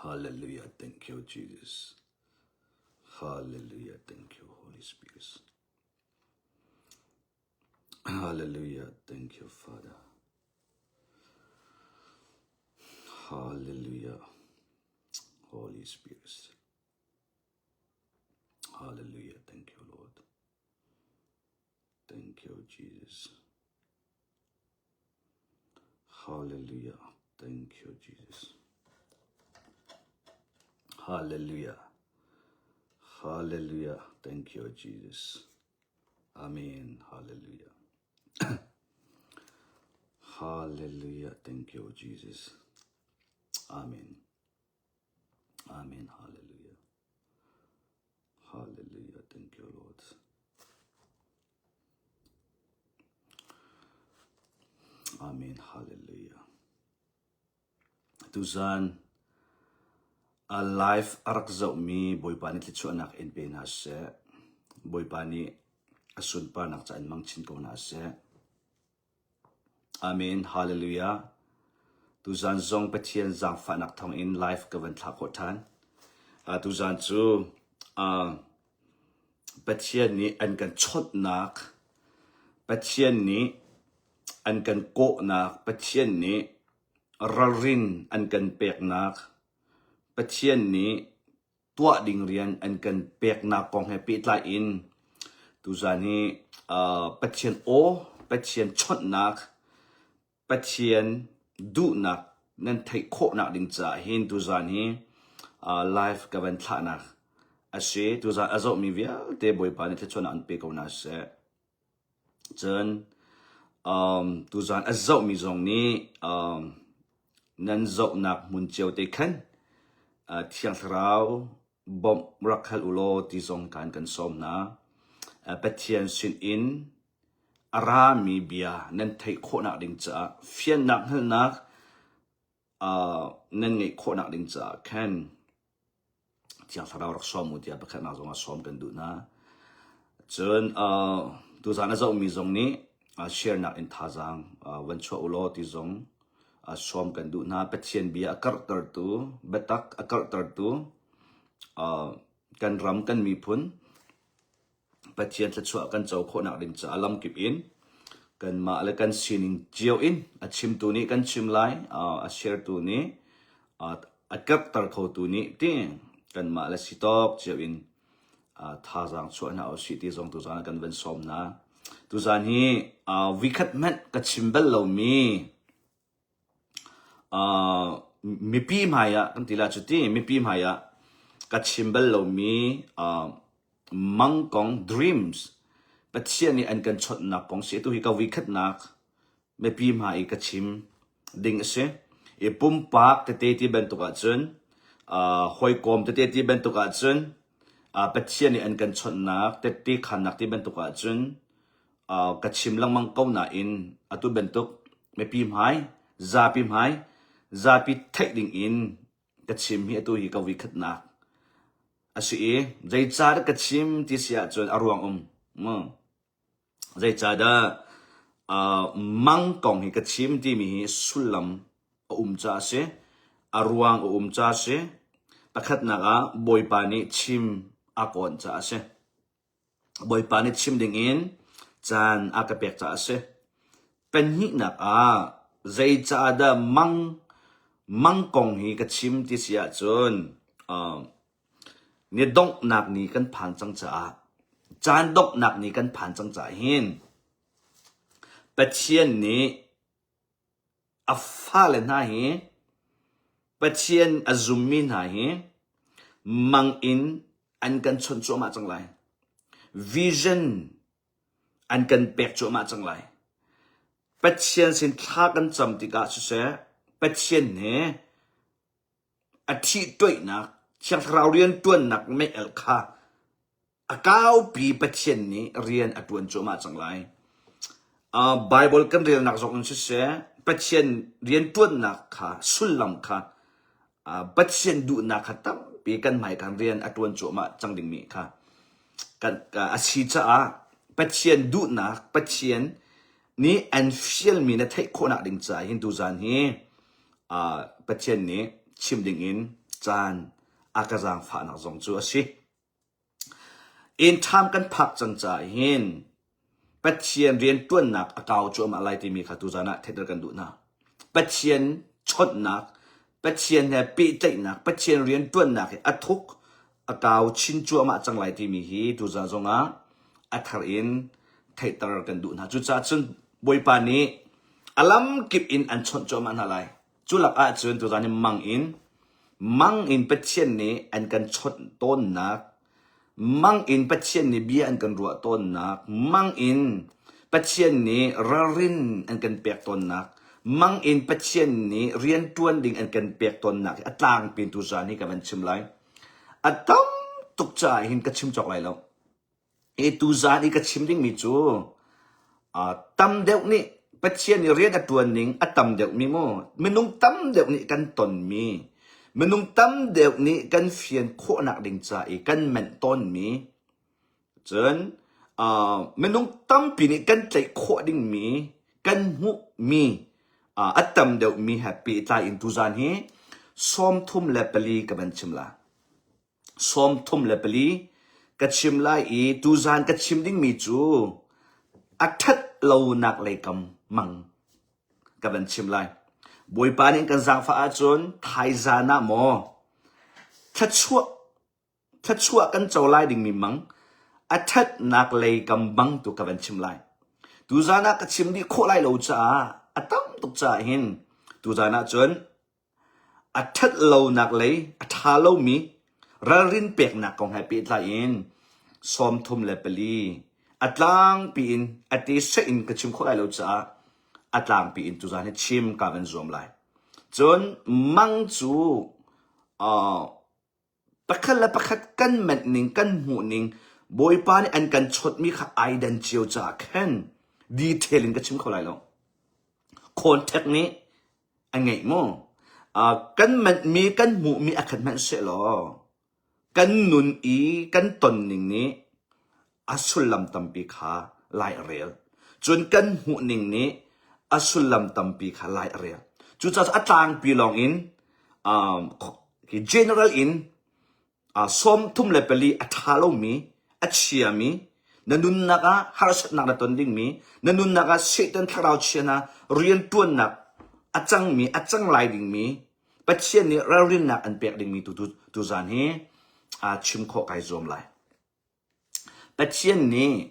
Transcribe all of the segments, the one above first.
Hallelujah. Thank you, Jesus. Hallelujah. Thank you, Holy Spirit. Hallelujah. Thank you, Father. Hallelujah. Holy Spirit. Hallelujah. Thank you, Lord. Thank you, Jesus. Hallelujah. Thank you, Jesus. Hallelujah. Hallelujah. Thank you, Jesus. Amen. Hallelujah. Hallelujah. Thank you, Jesus. Amen. Amen. Hallelujah. Hallelujah. Thank you, Lord. Amen. Hallelujah. Tuzan a live a rak zohmi Bawipa nih thluachuahnak in pe hna seh. Bawipa nih a sunparnak ca in mang chin ko hna seh. Amen. Hallelujah. Tuzan zong Pathian zaangfahnak thawng in live ka van thlah khawh ṭhan. Uh, tuzan cu uh, Pathian nih an kan chawnhnak, Pathian nih an kan kawhnak, Pathian nih ralrin an kan peknak, Pathian nih tuah ding rian an kan peknak kong he pehtlai in tuzan hi uh, Pathian aw, Pathian chawnhnak, Pathian duhnak nan theih khawhnak ding caah hin tuzan hi uh, live ka van thlahnak a si. Tuzan a zohmi vialte Bawipa nih thluachuahnak an pe ko hna seh. Cun um, tuzan a zohmi zong nih um, nan zohnak hmun cio te khan uh, Thiang Thlarau bawmh rak hal u law ti zong kan kan sawm hna. Uh, Pathian sin in a rami bia nan theih khawhnak ding caah fiannak hngalhnak uh, nan ngeih khawhnak ding caah khan Thiang Thlarau rak sawm u tiah pakhatnak zong ah sawm kan duh hna. Cun uh, tuzaan a zohmi zong nih uh, share-nak in thazaang uh, van chuah u law ti zong uh, sawm kan duh hna. Pathian bia a karhtertu, biatak a karhtertu, uh, kan ram, kan miphun, Pathian thluachuah kan co khawhnak ding caah lamkip in kanmah le kan sining cio in a chimtu nih kan chim lai, a sharetu nih, a kerter khotu nih ti kanmah le si tawk cio in thazaang chuah hna usih ti zong tuzaan ah kan van sawm hna. Tuzaan hi vikhat hmanh ka chim bal lomi Uh, mipi hmai ah kan ti la cu ti mipi hmai ah ka chim bal lomi uh, mang kong dreams Pathian nih an kan chawnhnak kong si tu hi ka vuikhatnak mipi hmai i ka chim ding a si i pumpak tete ti bantuk ahcun uh, hawikom tete ti bantuk ahcun uh, Pathian nih an kan chawnhnak tete khannak ti bantuk ahcun ka chim lengmang ko nain atu bantuk mipi hmai, zapi hmai, zapi theih ding in ka chim hi atu hi ka vuikhatnak a si i zeicahdah ka chim ti si ahcun a ruang um. Zeicahdah uh, mang kong hi ka chim timi hi sullam a um caah a si. A ruang a um caah a si. Pakhatnak ah Bawipa nih chim a kawn caah a si. Bawipa nih chim dingin caan a ka pek caah a si. Pahnihnak ah zeicaah dah mang mang kong hi ka chim ti si ahcun uh, ni donghnak ni kan phan cang caah caan donghnak ni kan phan cang caah hin Pathian nih A fale hna hi Pathian a zummi hna hi mang in an kan chawnh cuahmah cang lai. Vision an kan pek cuahmah cang lai. Pathian sin thla kan cam tikah siseh, Pathian he a ṭhihṭoihnak, Thiang Thlarau rianṭuannak mei-alh kha a kaupi Pathian nih rian a ṭuan cuahmah cang lai. Uh, Bible kan relnak zong in siseh, Pathian rianṭuannak kha, sullam kha, uh, Pathian duhnak kha tampi kan hmai khan rian a ṭuan cuahmah cang dingmi kha kan, uh, a si caah Pathian duhnak, Pathian nih an fialmi na theih khawhnak ding caah hin tuzaan hi uh, Pathian nih chim dingin Caan a ka zaangfahnak zong cu a si. Inn ṭham kan phak cang caah hin Pathian rianṭuannak a kau cuahmah lai timi kha tuzan ah theihter kan duh hna. Pathian chawnhnak, Pathian he pehtlaihnak, Pathian rianṭuannak hi a thuk, a kau chin cuahmah cang lai timi hi tuzan zongah a thar in theihter kan duh hna. Cucaah cun Bawipa nih a lamkip in an chawnh cuahmah hna lai. Cu lak ahcun tuzan hi mang in mang in Pathian nih an kan chawnh tawnnak, mang in Pathian nih bia an kan ruah tawnnak, mang in Pathian nih ralrin an kan pek tawnnak, mang in Pathian nih rianṭuan ding an kan pek tawnnak hi a tlangpi in tuzan hi ka van chim lai. A tam tuk caah hin ka chim cawk lai lo. Hi tuzaan i ka chim dingmi cu tam deuh nih Pathian i rian a ṭuan ning a tam deuhmi mu minung tam deuh nih kan tonmi minung tam deuh nih kan fian khawhnak ding ca i kan menh tawnmi cun minung tampi nih kan tlaih khawh dingmi kan hmuhmi a tam deuhmi he pehtlai in tuzaan hi 34 ka van chim la. 34 ka chim lai i tuzaan ka chim dingmi cu a ṭhat lonak leikam mang ka van chim lai. Bawipa nih kan zaangfah ahcun thaizaan ah maw thluachuah thluachuah kan co lai dingmi mang a ṭhatnak leikam bang tu ka van chim lai. Tuzaan ah ka chim dih khawh lai lo caah a tam tuk caah hin tuzaan ah cun A ṭhat lonak lei a ṭha lomi ralrin peknak kong he pehtlai in 34 a tlangpi in a te seh in ka chim khawh lai lo caah a tlangpi in tuzaan hi chim ka van zuam lai. Cun mang cu uh, pakhat le pakhat kan menh ning kan hmuh ning Bawipa nih an kan chawtmi kha ai dan cio caah khan detail in ka chim kho lai lo. Contact nih a ngeih mu. Uh, kan manhmi, kan hmuhmi a khat hmanh sehlaw kan nun i kan ton ning nih a sullam tampi kha lai a rel. Cun kan hmuh ning nih a sullam tampi kha lai a rel. Cucaah a tlangpi lawng in um, general in 34 a ṭha lomi, a chiami, na nunnak ah harsatnak na ton dingmi, na nunnak ah Satan thlarau chia hna rianṭuannak a cangmi, a cang lai dingmi, Pathian nih ralrinnak an pek dingmi tu tuzaan hi aa chim khawh kai zuam lai. Pathian nih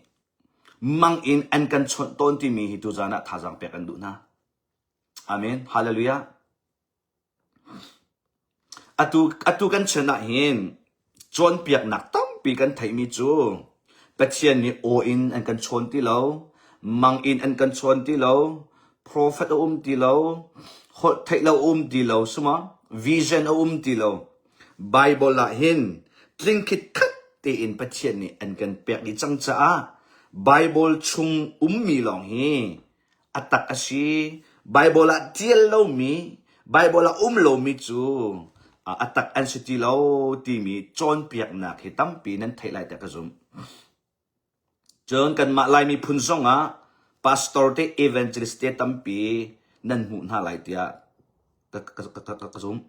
mang in an kan chawnh tawn timi hi tuzaan ah thazaang pek an duh hna. Amen. Hallelujah. Atu, atu kan chan ah hin cawnpiaknak tampi kan theihmi cu Pathian nih aw in an kan chawn ti lo, mang in an kan chawn ti lo, prophet a um ti lo, holh theih lo a um ti lo, suma vision a um ti lo. Bible ah hin tling khitkhat tein Pathian nih an kan pek dih cang caah Bible chung ummi lawng hi A tak a si. Baibal ah ṭial lomi, Baibal ah um lomi cu a tak an si ti lo timi cawnpiaknak hi tampi nan theih lai tiah ka zumh. Cun kanmah Lai miphun zongah pastor te evangelist te tampi nan hmuh hna lai tiah ka, ka, ka, ka, ka zumh.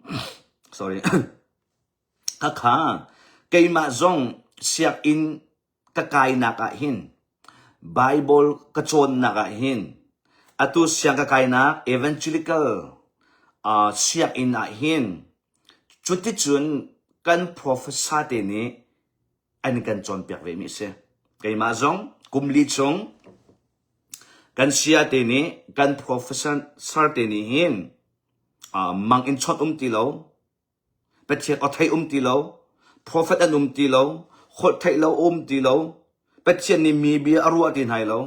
Sorry. Khakha keimah zong sianginn ka kainak ah hin Bible ka cawnnak ah hin atu siang ka kainak evangelical uh, sianginn ah hin cuticun kan professor te nih an kan cawnpiak ve mi a si. Keimah zong kum li chung kan sia te nih kan professor te nih hin uh, mang in chawt um ti lo Pathian aw theih um ti lo, profet an um ti lo, holh theih lo um ti lo, Pathian nih mi bia a ruah ti hna lo.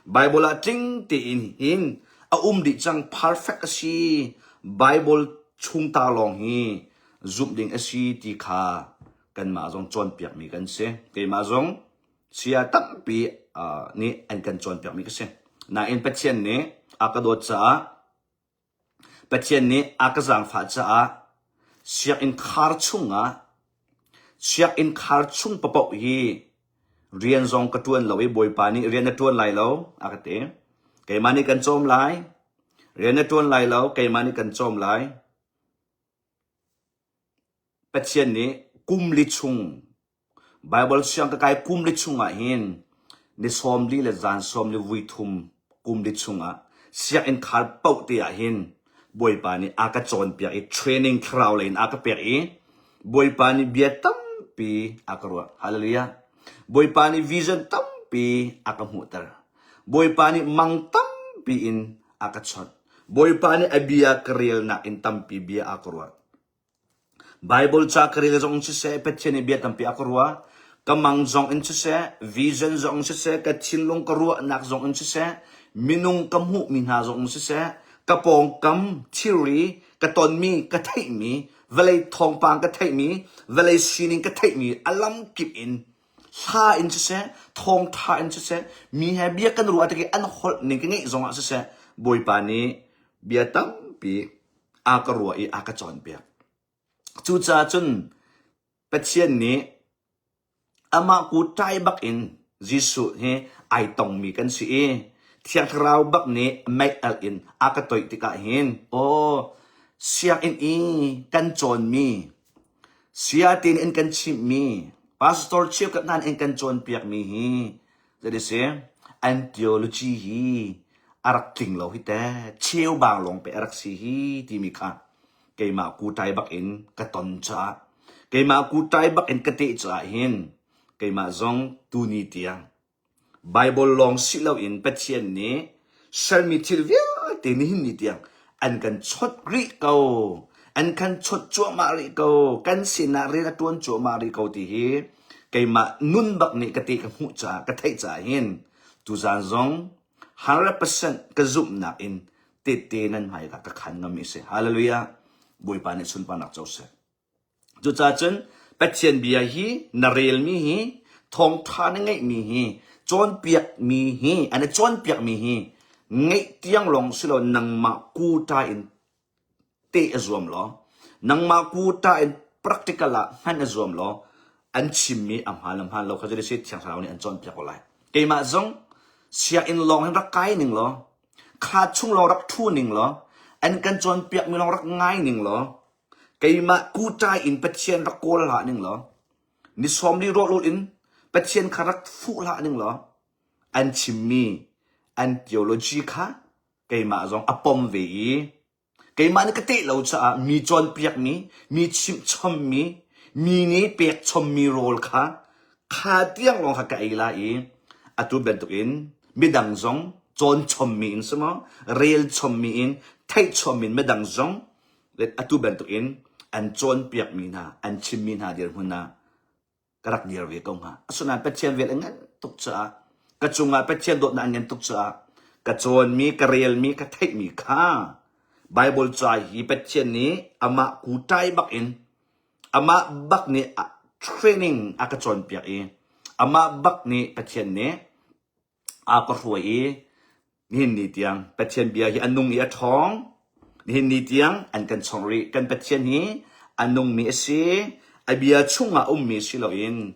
Bible ah tling tein hin a um dih cang perfect a si. Bible chung ta lawng hi zumh ding a si ti kha kanmah zong cawnpiakmi kan si. Keimah zong sia tampi uh, nih an kan cawnpiakmi ka si. Nain Pathian nih a ka dawt caah Pathian nih a ka zaangfah caah sianginn khar chungah sianginn khar chung paoh hi rian zong ka ṭuan lo i Bawipa nih rian na ṭuan lai lo a ka ti. Keimah nih kan cawm lai. Rian na ṭuan lai lo, keimah nih kan cawm lai. Pathian nih kum li chung Baibal siang ka kai kum li chungah hin ni 40 le zan 40 vui thum kum li chungah sianginn khar paoh te ah hin Bawipa nih a ka cawnpiak i training thlarau lei in a ka pek i Bawipa nih bia tampi a ka ruah. Hallelujah. Bawipa nih vision tampi a ka hmuhter. Bawipa nih mang tampi in a ka chawnh. Bawipa nih a bia ka relnak in tampi bia a ka ruah. Baibal ca ka rel zong siseh, Pathian nih bia tampi a ka ruah. Ka mang zong in siseh, vision zong in siseh, ka thinlung ka ruahnak zong in siseh, minung ka hmuhmi hna zong in siseh, ka pawngkam thilri ka tonmi, ka theihmi, vawlei thawngpang ka theihmi, vawlei sining ka theihmi a lamkip in hla in siseh, thawngtha in siseh, mi he bia kan ruah tik i an holh ning ka ngeih zong ah siseh, Bawipa nih bia tampi a ka ruah i a ka cawnpiak. Cucaah cun Pathian nih amah ku ṭai bak in Jesuh hi ai tongmi kan si i Thiang Thlarau bak nih mei alh in a ka toih tikah hin aw sianginn i kan cawnmi saya te nih an kan chimhmi pastor cheukhat hna nih an kan cawnpiakmi hi Zei si an theology hi a rak tling lo hi te cheubang lawng pe a rak si hi timi kha keimah kutai bak in ka ton caah keimah kutai bak in ka teh caah hin keimah zong tuni tiang Bible lawng si loin Pathian nih sermi thil vialte nihin ni tiang an kan chawt rih ko an kan chawt cuahmah rih ko kan sinah rian a tuan cuahmah rih ko ti hi keimah nun bak nih ka te ka hmuh caah ka theih caah hin tuzan zong 100% ka zumhnak in tette nan hmai ka ka khan ngam i si hallelujah bawipa nih sunparnak co seh Cucaah cun Pathian bia hi na relmi hi thawngṭha na ngeihmi hi cawnpiakmi hi an i cawnpiakmi hi ngeih tiang lawng si lo nangmah kuta in teh a zuam law nangmah kuta in practical ah hman a zuam law an chimmi a hmaan le hmaan lo kha cu si Thiang Thlarau nih an cawnpiak ko lai. Keimah zong sianginn lawng hin rak kai ning law kha chung lawng rak ṭhu ning law an kan cawnpiakmi lawng rak ngai ning law Keimah kuṭai in Pathian rak kawl hlah ning law, ni 40 rawlulh in Pathian kha rak fuh hlah ning law, an chimmi an theology kha keimah zong a pom ve i keimah nih ka teh lo caah mi cawnpiakmi, mi chimhchommi, mi nih pekchommi rawl kha kha tiang lawng kha ka ei lai i atu bantukin midang zong cawnchommi in si maw, relchommi in, theihchommi in midang zong atu bantukin an cawnpiakmi hna, an chimmi hna dirhmun ah ka rak dir ve ko hnga. Asinain Pathian vel a ngan tuk caah, ka cungah Pathian dawtnak a ngan tuk caah, ka cawnmi, ka relmi, ka theihmi kha Bible ca hi Pathian nih amah kutai bak in, amah bak nih training a ka cawnpiak i, amah bak nih Pathian nih a ka hruai i nihin ni tiang Pathian bia hi a nung i a ṭhawng. Nihin ni tiang an kan chawngh rih. Kan Pathian hi a nungmi a si. A bia chungah ummi si loin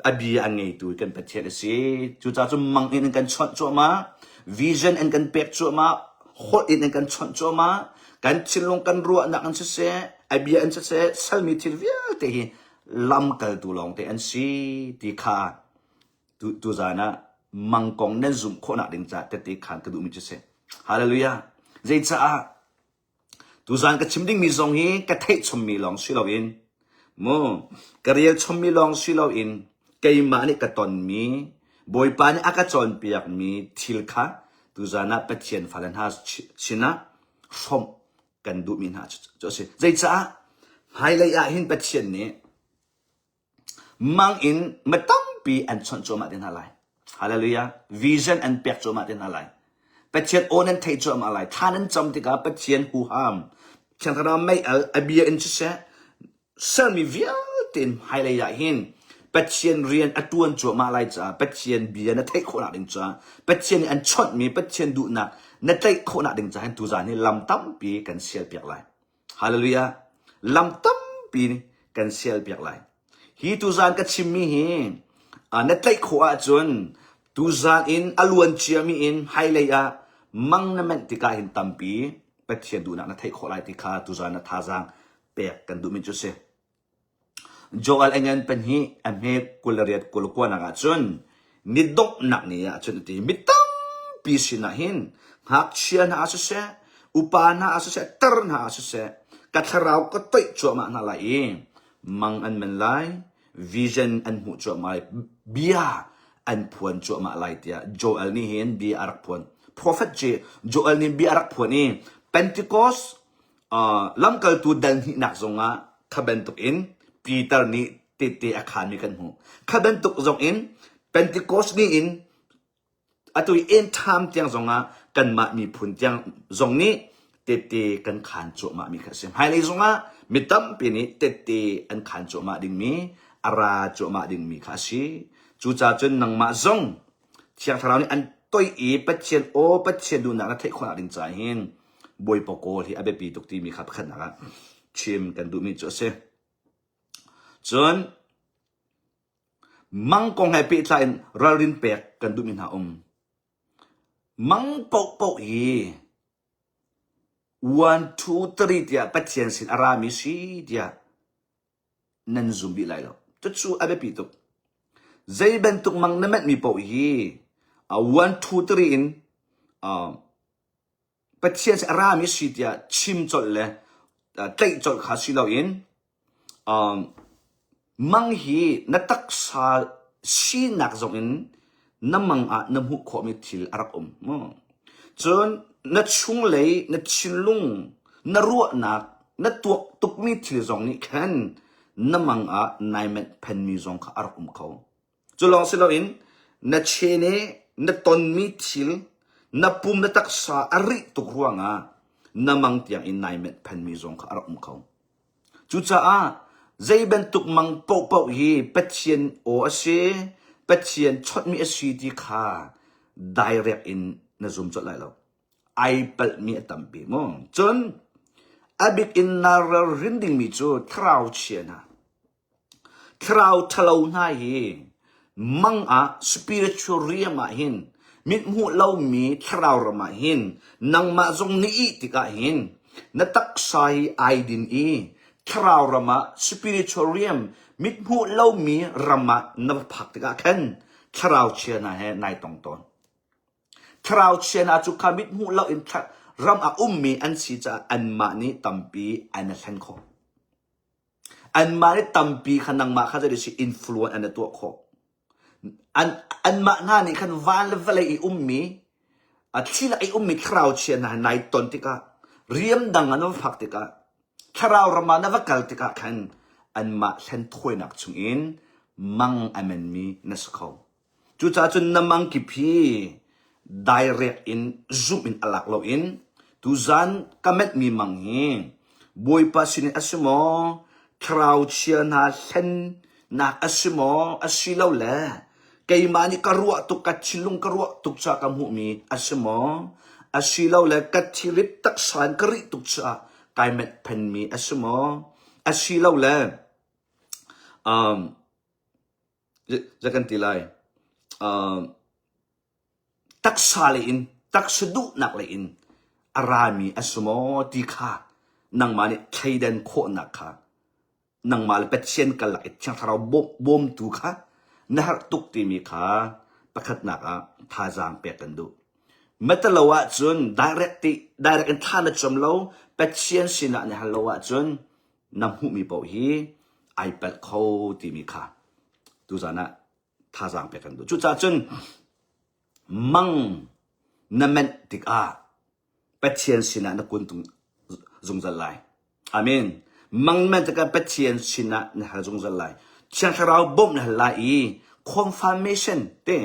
a bia a ngeitu kan Pathian a si. Cucaah cun mang in an kan chawnh cuahmah, vision an kan pek cuahmah, holh in an kan chawnh cuahmah, kan thinlung kan ruahnak an siseh, a bia an siseh, salmi thil vialte hi lamkaltu lawngte an si ti kha tuzan ah mangkong nan zumh khawhnak ding caah tette khan ka duhmi cu si. Hallelujah. Zeicaah tuzan ka chim dingmi zong hi ka theih chommi lawng si loin mu ka rel chommi lawng si loin keimah nih ka tonmi Bawipa nih a ka cawnpiakmi thil kha tuzan ah Pathian fale hna sinah hrawmh kan duhmi hna cu a si. Zeicaah hmailei ah hin Pathian nih Mang in mi tampi an chawnh cuahmah te hna lai. Hallelujah. Vision an pek cuahmah te hna lai. Pathian aw nan theih cuahmah lai. Thla nan cam tikah Pathian huham, Thiang Thlarau mei al, a bia in siseh, sermi vialte in hmailei ah hin Pathian rian a tuan cuahmah lai caah Pathian bia na theih khawhnak ding caah Pathian nih an chawnhmi Pathian duhnak na tlaih khawhnak ding caah hin tuzaan hi lam tampi kan sialpiak lai. Hallelujah. Lam tampi kan sialpiak lai. Hi tuzaan ka chimmi hi na tlaih khawh ahcun tuzaan in a luan ciami in hailei ah mang na menh tikah hin tampi Pathian duhnak na theih khawh lai ti kha tuzaan na thazaang pek kan duhmi cu si. Joel a ngan pahnih a hme 28 20 nak ahcun ni donghnak ni ah cun a ti mi tampi sinah hin ngakchia hna ah siseh upa hna ah siseh tar hna ah siseh ka thlarau ka toih cuahmah hna lai i mang an men lai vision an hmuh cuahmah lai bia an phuan cuahmah lai tiah Joel nih hin bia a rak phuan prophet Joel nih bia a rak phuan i Pentecost uh, lamkaltu dal hnihnak zongah kha bantuk in Peter nih tehte a khaanmi kan hmuh. Kha bantuk zong in Pentecost ni in atu i end time tiang zongah kanmah miphun tiang zong nih tehte kan khaan cuahmah mi kha a si. Hmailei zongah mi tampi nih tehte an khaan cuahmah dingmi, a ra cuahmah dingmi kha a si. Cucaah cun nangmah zong Thiang Thlarau nih an toih i Pathian aw Pathian duhnak na theih khawhnak ding caah hin Bawipa kawl hi a biapi tuk timi kha pakhatnak ah chim kan duhmi cu a si. Cun mang kong he pehtlai in ralrin pek kan duhmi hna um. Mang paohpaoh hi one, two, three tiah Pathian sin a rami si tiah nan zum dih lai lo. Cucu a biapi tuk. Zei bantuk mang na menhmi paoh hi uh, one, two, three in uh, Pathian a rami si tiah chim colh le uh, tlaih colh kha si loin um, mang hi na taksa sinak zong in na mang ah na hmuh khawhmi thil a rak um. Cun na chunglei, na thinlung, na ruahnak, na tuak tukmi thil zong nih khan na mang ah nai menh phenmi zong kha a rak um kho. Cu lawng si loin na chene na tonmi thil na pum na taksa a rih tuk ruangah na mang tiang in nai menh phenmi zong kha a rak um kho. Cucaah zei bantuk mang paohpaoh hi Pathian aw a si, Pathian chawnhmi a si ti kha direct in na zum colh lai lo. Ai palhmi a tampi mu. Cun a bik in naa ralrin dingmi cu thlarau chia hna. Thlarau ṭhalo hna hi mang ah spiritual realm ah hin mithmuh lomi thlarau ram ah hin nangmah zong na ih tikah hin na taksa hi ai din i thlarau ram ah spiritual realm mithmuh lomi ram ah na va phak tikah khan thlarau chia hna he nai tong tawn. Thlarau chia hna cu kha mithmuh loin ram ah ummi an si caah anmah nih tampi an i hlen khawh. Anmah nih tampi kha nangmah kha zei si influence an i tuah khawh. An, anmah hna nih khan van le vawlei i ummi, a thli lak i ummi thlarau chia hna nai ton tikah, riamdang ah na va phak tikah, thlarau ram ah na va kal tikah khan anmah hlenthawinak chungin mang a menmi na si kho. Cucaah cun na mangkip hi dairek in zumh in a lak loin tuzan ka menhmi mang hi Bawipa sinin a si maw, thlarau chia hna hlennak a si maw, asilole keimah nih ka ruah tuk, ka thinlung ka ruah tuk caah ka hmuhmi a si maw, asilole ka thirit taksa in ka rih tuk caah kai menh phenmi a si maw, asilole um, Zei kan ti lai? Uh, taksa lei in, taksa duhnak lei in a rami a si maw ti kha nangmah nih thleidan khawhnak kha nangmah le Pathian karlak i Thiang Thlarau bawmtu kha na herh tuk timi kha pakhatnak ah thazaang pek kan duh. Matalo ahcun direct ti direct in thla na cam lo Pathian sinah na hal lo ahcun na hmuhmi paoh hi ai palh kho timi kha tuzan ah thazaang pek kan duh. Cucaah cun mang na menh tikah Pathian sinah na kun zungzal lai. Amen. Mang menh tikah Pathian sinah na hal zungzal lai. Thiang Thlarau bawmh na hal lai i confirmation te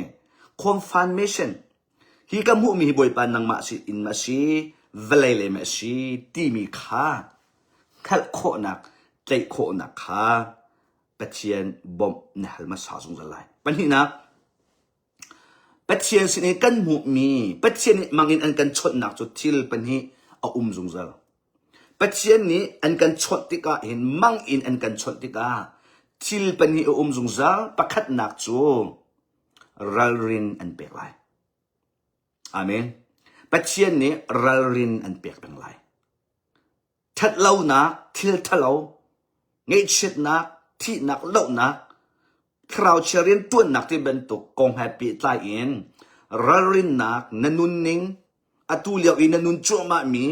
confirmation Hi ka hmuhmi hi Bawipa nangmah si in ma si, vawlei lei ma si timi kha hngalh khawhnak, tlaih khawhnak kha Pathian bawmh na hal hmasa zungzal lai. Pahnihnak, Pathian sin i kan hmuhmi, Pathian nih mangin an kan chawnhnak cu thil pahnih a um zungzal. Pathian nih an kan chawnh tikah hin mang in an kan chawnh tikah thil pahnih a um zungzal. Pakhatnak cu ralrin an pek lai. Amen. Pathian nih ralrin an pek peng lai. Thatlonak, thil thalo, ngaihchiatnak, thihnak, lohnak, thlarau chia rianṭuannak ti bantuk kong he pehtlai in ralrinnak na nunning, atu lio i na nun cuahmahmi,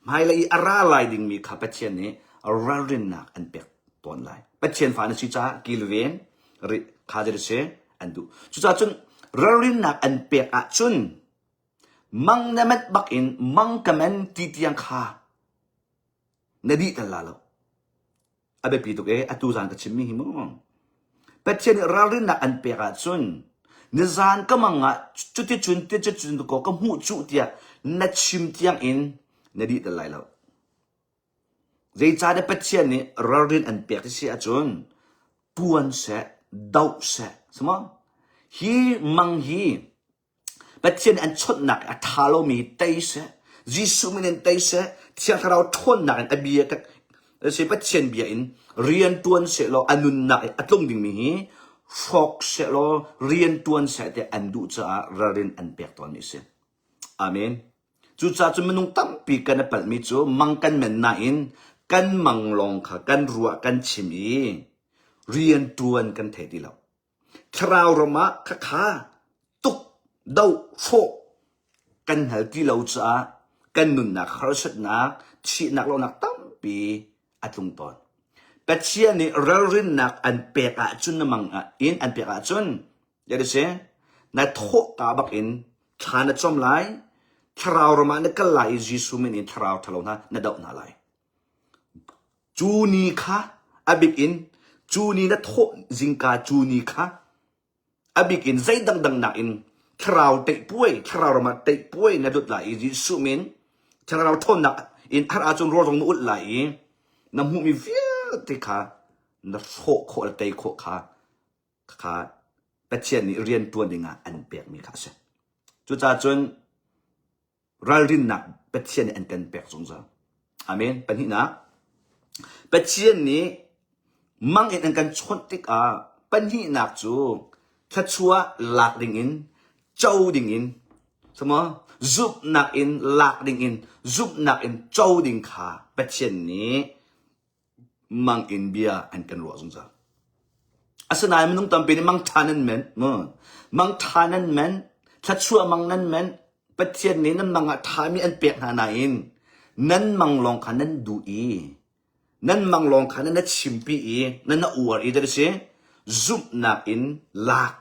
hmailei i a ra lai dingmi kha Pathian nih ralrinnak an pek tawn lai. Pathian fa na si caah kilven rih kha zei si an duh. Cucaah cun ralrinnak an pek ahcun mang na manh bak in mang ka men ti tiang kha na dih tel la lo. A biapi tuk ee atu zan ka chimmi hi mu. Pathian nih ralrinnak an pek ahcun nizan ka mang ah cuticun ticun ko ka hmuh cuh tiah na chim tiang in na dih tel lai lo. Zeicahtiah Pathian nih ralrin an pek ti si ahcun tuan seh, doh seh, si maw? Hi mang hi Pathian an chawnhnak a ṭha lomi hi tei seh, Jesuh min in tei seh, Thiang Thlarau ṭhawnnak in a bia si Pathian bia in rian ṭuan seh law a nunnak i a tlung dingmi hi hrawk seh law rian ṭuan seh tiah an duh caah ralrin an pek tawnmi a si. Amen. Cucaah cun minung tampi kan i palhmi cu mang kan men nain kan mang lawng kha kan ruah kan chim i rian ṭuan kan thei ti lo. Thlarau ram ah khakha tuk doh hrawh kan hngal ti lo caah kan nunnak harsatnak, thihnak lonak tampi a tlung tawn. Pathian nih ralrinnak an pek ahcun na mang ah in an pek ahcun ya si na thawhka bak in thla na cawm lai, thlarau ram ah na kal lai i Jesuh min in thlarau ṭhalo hna na doh hna lai. Cu ni kha a bik in cu ni na thawh zingka cu ni kha a bik in zei dangdang nakin thlarau teihpuai thlarau ram ah teihpuai na dut lai i Jesuh min thlarau ṭhawnnak in har ahcun rawl zong na ulh lai i na hmuhmi vialte kha na hrawh khawh le tei khawh kha kha Pathian nih rian ṭuan dingah an pekmi kha a si. Cucaah cun ralrinnak Pathian nih an kan pek zungzal. Amen. Pahnihnak, Pathian nih mang in an kan chawnh tikah pahnihnak cu thluachuah lak dingin co dingin sama zumhnak in lak dingin zumhnak in co ding kha Pathian nih mang in bia an kan ruah zungzal. Asinain minung tampi nih mang ṭha nan men, mang ṭha nan men, thluachuah mang nan men, Pathian nih nan mang ah ṭhami an pek hna nain nan mang lawng kha nan duh i nan mang lawng kha nan na chimpi i nan na uar i si zumhnak in lak,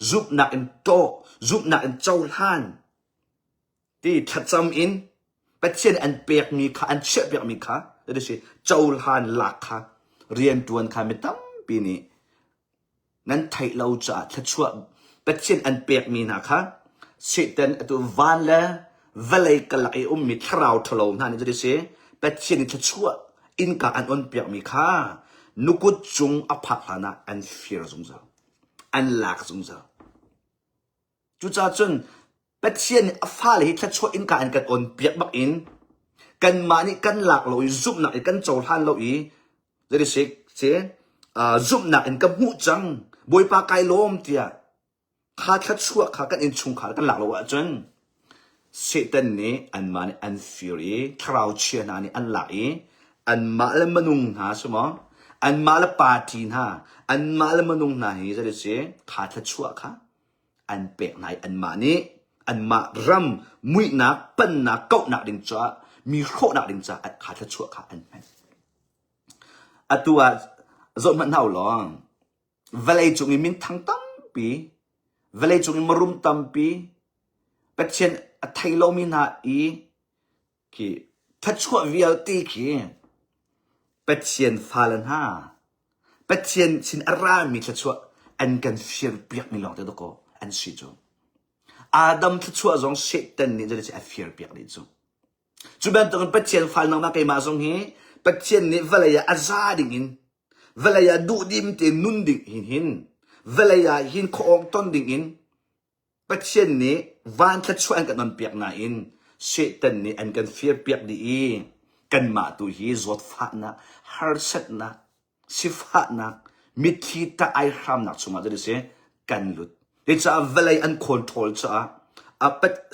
zumhnak in tawh, zumhnak in cohlan ti thlacam in Pathian an pekmi kha an chiahpiakmi kha si cohlan lak kha rianṭuan kha mi tampi nih nan theih lo caah thluachuah Pathian an pekmi hna kha Satan atu van le vawlei karlak i ummi thlarau ṭhalo hna nih cuti si Pathian i thluachuah innka an on piakmi kha nukut cung a phak hlanah an fir zungzal an lak zungzal. Cucaah cun Pathian nih a fale hi thluachuah innka in kan on piak bak in kanmah nih kan lak lo i zumhnak in kan cohlan lo i zei si si zumhnak in ka hmuh cang Bawipa kai lawm tiah kha thluachuah kha kan innchungkhar kan lak lo ahcun Satan nih anmah nih an fir i thlarau chia hna nih an lak i anmah le minung hna si maw anmah le party hna anmah le minung hna hi zei si kha thluachuah kha an pek hna i anmah nih anmah ram muihnak pannak kauhnak ding caah mi hrawhnak ding caah kha thluachuah kha an hman. Atu ah zoh hmanh hna u law vawlei cung i minthang tampi vawlei cung i marum tampi Pathian a thei lomi hna i khi thluachuah vialte khi Pathian fale hna Pathian sin a rami thluachuah an kan firpiakmi lawngte dawkaw an si cu. Adam thluachuah zong Satan nih zeidah a firpiak dih cu. Cu bantukin Pathian fal nangmah keimah zong hi Pathian nih vawlei ah a za dingin vawlei ah duhdim tein nun ding hin hin vawlei ah hin khuaawng ton dingin Pathian nih van thluachuah an kan onpiak nain Satan nih an kan firpiak dih i kanmah tu hi zawtfahnak, harsatnak, sifahnak, mitthli tah ai hramnak chungah cu si kan lut. Cucaah vawlei an control caah a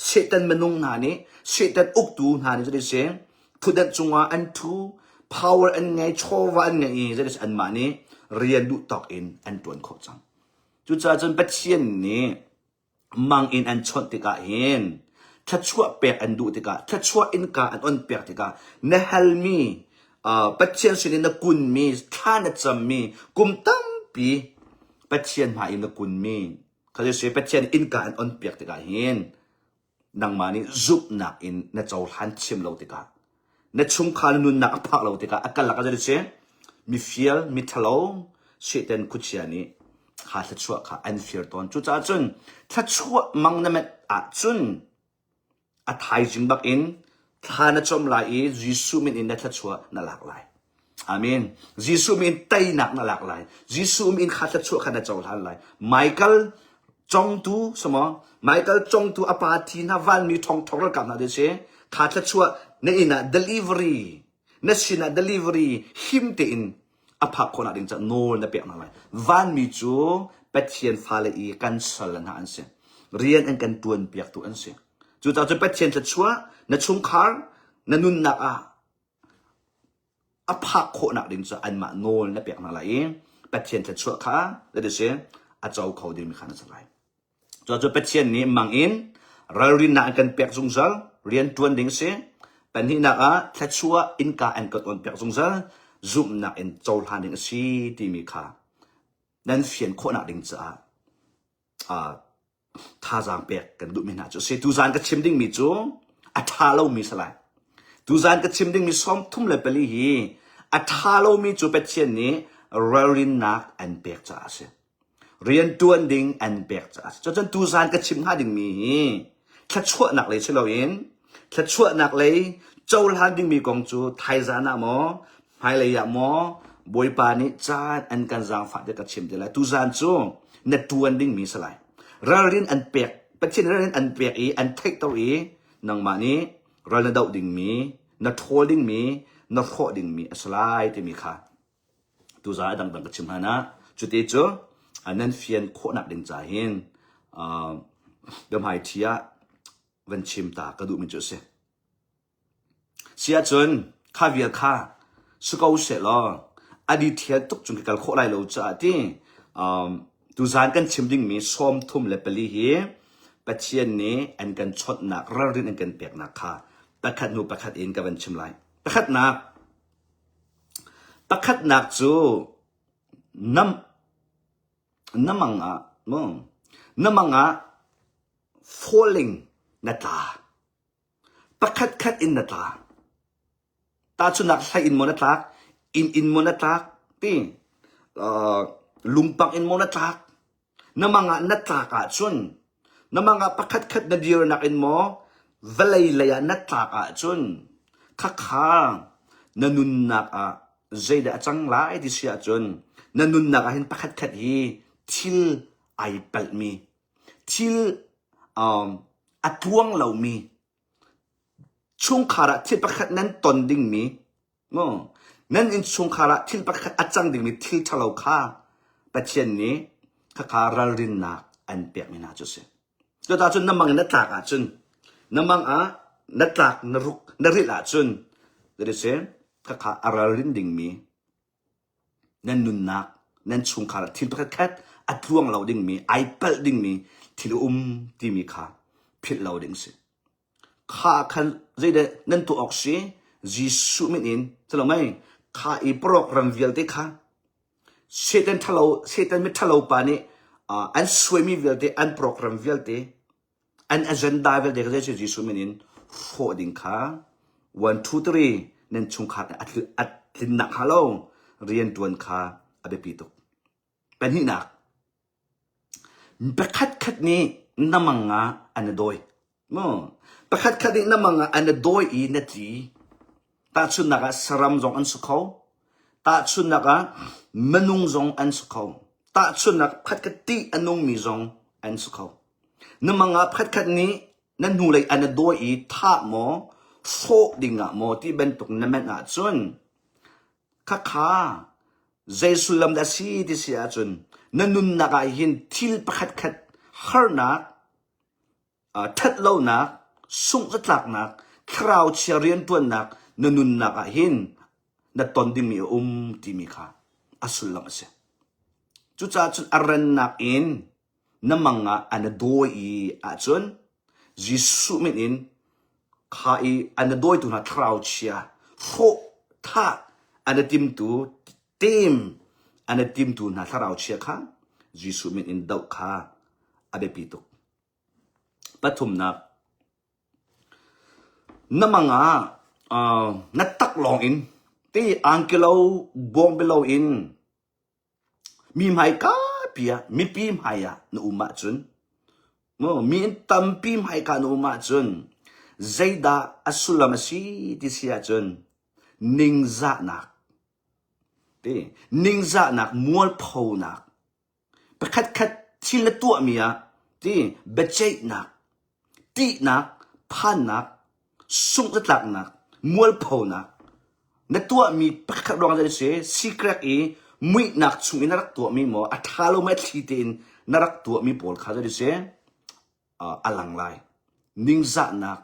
Satan minung hna nih Satan uktu hna nih cu si thutdan cungah an thu. Power an ngei, chawva an ngei i zeitis anmah nih rian duh tawk in an ṭuan khawh cang. Cucaah cun Pathian nih mang in an chawnh tikah hin thluachuah pek an duh tikah thluachuah innka an on piak tikah na halmi uh, Pathian sin in na kunmi thla na cammi kum tampi Pathian hmai in na kunmi kha si Pathian innka an on piak tikah hin nangmah nih zumhnak in na cohlan thiam lo tikah na chungkhar nunnak a phak lo tikah a kalak ah si mifial mithalo Satan khuachia nih kha thluachuah kha an fir tawn cucaah cun thluachuah mang na met ahcun a thaizing bak in thla na cawm lai i Jesuh min in na thluachuah na lak lai Amen. Jesuh min teinak na lak lai. Jesuh min kha thluachuah kha na cohlan lai. Michael congtu sama Michael congtu a pa thi hna vanmi thong thong ralkap hna si kha thluachuah na inn ah delivery na sin ah delivery him tein a phak khawhnak ding caah nawl na pek hna lai. Vanmi cu Pathian fale i kan sal hna an si. Rian an kan tuan piaktu an si. Cucaah cu Pathian thluachuah na chungkhar na nunnak ah a phak khawhnak ding cu anmah nawl na pek hna lai i Pathian thluachuah kha that is a co kho dingmi kha na si lai. Cu Pathian nih mang in ralrinnak an kan pek zungzal rian ṭuan ding si. Pahnihnak ah thluachuah innka an kan on piak zungzal zumhnak in cohlan ding a si timi kha nan fian khawhnak ding caah uh, thazaang pek kan duhmi hna cu a si. Tuzaan ka chim dingmi cu a ṭha lomi si lai. Tuzaan ka chim dingmi 34 hi a ṭha lomi cu Pathian nih ralrinnak an pek caah a si. Rian ṭuan ding an pek caah a si. Cucun tuzaan ka chim hnga dingmi hi thluachuahnak lei si loin thluachuahnak lei cohlan dingmi kong cu thaizaan ah maw Hmailei ah maw Bawipa nih caan an kan zaangfah tiah ka chim te lai. Tuzaan cu na ṭuan dingmi si lai. Ralrin an pek, Pathian ralrin an pek i an theihter i nangmah nih ral na doh dingmi, na ṭhawl dingmi, na hrawh dingmi a si lai timi kha tuzaan a dangdang ka chim hlan ah cuti cu nan fian khawhnak ding ca hin biahmaiṭhi ah van chim ta ka duhmi cu a si. Si ahcun kha vial kha si ko sehlaw a detail tuk cun ka kal khawh lai lo caah ti um, tuzaan kan chim dingmi 34 hi Pathian nih an kan chawnhnak ralrin an kan peknak kha pakhat hnu pakhat in ka van chim lai. Pakhatnak pakhatnak cu nam na mang ah mu na mang ah falling na tla. Pakhatkhat in na tla. Tahchunhnak hlei in maw na tlak, inn in maw na tlak, ti uh, lungpang in maw na tlak. Na mang ah na tlak ahcun, na mang ah pakhatkhat na dirnak in maw, vawlei lei ah na tlak ahcun, khakha na nunnak ah zeidah a cang lai ti si ahcun, na nunnak ah hin pakhatkhat hi thil ai palhmi Thil um, a tluang lomi chungkhar ah thil pakhat nan ton dingmi mu nan innchungkhar ah thil pakhat a cang dingmi thil ṭhalo kha Pathian nih khakha ralrinnak an pekmi hna cu a si. Cucaah cun na mang in na tlak ahcun na mang ah na tlak na ruk na rilh ahcun that is khakha a ralrin dingmi Nan nunnak, nan chungkhar ah thil pakhatkhat a tluang lo dingmi, ai palh dingmi thil a um timi kha philh lo ding si. Kha khan zeidah nan tuah awk si? Jesuh min in, calo mei, kha i program vialte kha Satan ṭhalo, Satan mi ṭhalo pa nih uh, an suaimi vialte, an program vialte An agenda vialte kha zei Jesuh min in hrawh ding kha 1 2 3 nan chungkhar a tlinnak hnga lo riantuan kha a biapi tuk. Pahnihnak, pakhat khat nih na mang ah an i dawi. Mu pakhat khat nih na mang ah an i dawi i na tli. Tahchunhnak ah saram zong an si kho. Tahchunhnak ah minung zong an si kho. Tahchunhnak pakhat khat tih a nungmi zong an si kho. Na mang ah pakhatkhat nih na hnulei an i dawi i thah maw, hrawh dingah maw ti bantuk na manh ahcun khakha zei sullam dah a si ti si ahcun na nunnak ah hin thil pakhatkhat harnak, ṭhatlonak, sungh zatlaknak, thlarau chia rianṭuannak na nunnak ah hin. na ton dingmi a um timi kha a sullam a si. Cucaah cun a rannak in na mang ah an na dawi i ahcun Jesuh min in kha i an na dawitu hna thlarau chia hrawh thah an na timtu tem an na timtu hna thlarau chia kha Jesuh min in doh kha a biapi tuk. Pathumnak, na mang ah uh, na tak lawng in ti angkilo bawngbe lo in Mi hmaika pi ah mipi hmai ah na um ahcun maw mi in tampi hmaika na um ahcun zeidah a sullam a si ti si ahcun ningzahnak ti ningzahnak mualphonak pakhatkhat thil na tuahmi ah ti biaceihnak Ṭihnak, phannak, sungh-zatlaknak, mualphonak, na tuahmi pakhat ruang ah si secret i muihnak chung i na rak tuahmi maw a ṭha lo ma thli tein na rak tuahmi pawl kha zei si a lang lai. Ningzahnak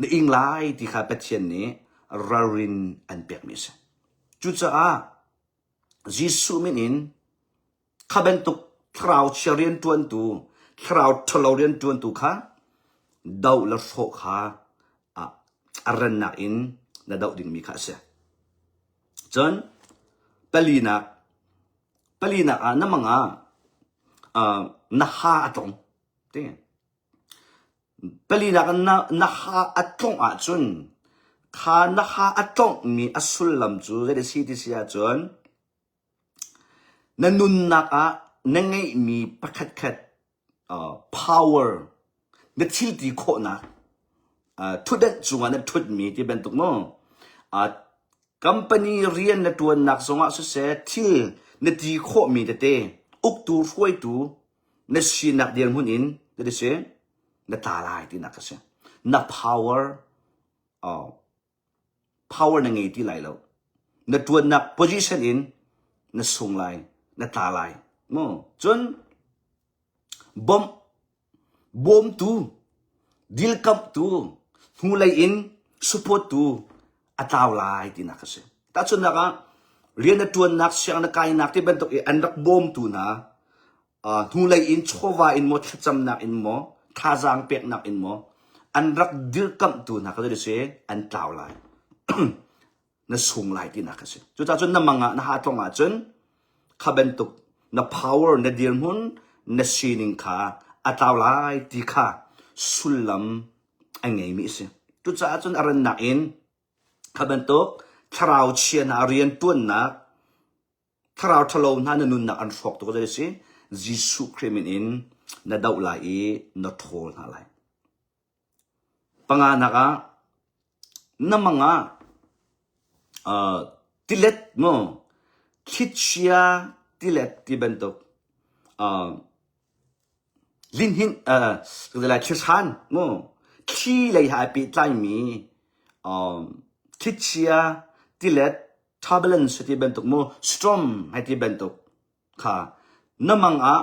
na ing lai ti kha Pathian nih ralrin an pekmi a si. Cucaah Jesuh min in Kha bantuk thlarau chia rianṭuantu, thlarau ṭhalo rianṭuantu kha doh le hrawh kha a rannak in na doh dingmi kha a si. Cun palinak, palinak ah na mang ah uh, na ha a tlong. Ti. Palinak ah na, na ha a tlongh ahcun kha na ha a tlonghmi a sullam cu zei a si ti si ahcun Na nunnak ah na ngeihmi pakhatkhat power, na thil ti khawhnak, ṭhutdenh cungah na ṭhutmi ti bantuk maw, company rian na ṭuannak zongah siseh thil na ti khawhmi tete uktu hruaitu na sinak dirhmun in ti si na tla lai tinak a si. Na power power na ngei ti lai lo. Na ṭuannak position in na sung lai, na tla lai. Mu. Cun bawmh, bawmtu, dilkamhtu, hnulei in supporttu a tlau lai tinak a si. Tahchunhnak ah, rian na ṭuannak, siang na kainak ti bantuk i an rak bawmtu hna, hnulei in chawva in maw thlacamnak in maw thazaang peknak in maw an rak dirkamhtu hna kha si an tlau lai na sung lai tinak a si cucaah cun na mang ah na ha tlong ahcun kha bantuk na power na dirhmun na sining kha a tlau lai ti kha sullam a ngeimi a si cucaah cun a rannak in kha bantuk thlarau chia hna riantuannak Thlarau ṭhalo hna na nunnak an hrawk tuk zei si Jesuh Khrih min in na doh lai i na ṭhawl hna lai. Panganak ah na mang ah uh, tilet maw thlichia tilet ti bantuk uh, linhinh uh, lai thlishan maw thli lei ha pehtlaimi um, thlichia tilet turbulence ti bantuk mu storm hei ti bantuk kha na mang ah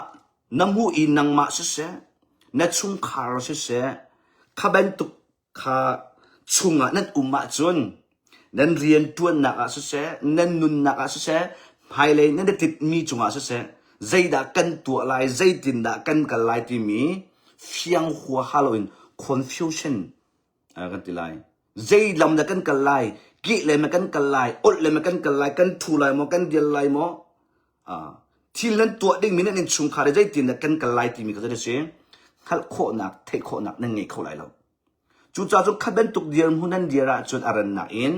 na hmuh i nangmah siseh na chungkhar siseh kha bantuk kha chungah nan um ahcun nan rian ṭuannak ah siseh nan nunnak ah siseh hmailei nan i titmi cungah siseh zeidah kan tuah lai zeitindah kan kal lai timi fiang huaha loin confusion kan ti lai. Zei lam dah kan kal lai? Keh le ma kan kal lai? Olh le ma kan kal lai? Kan thu lai maw? Kan dial lai maw? Thil nan tuah dingmi nan innchungkhar i zeitin dah kan kal lai timi kha a si. Hngalh khawhnak, theih khawhnak nan ngei kho lai lo. Cucaah cun kha bantuk dirhmun nan dir ahcun a rannak in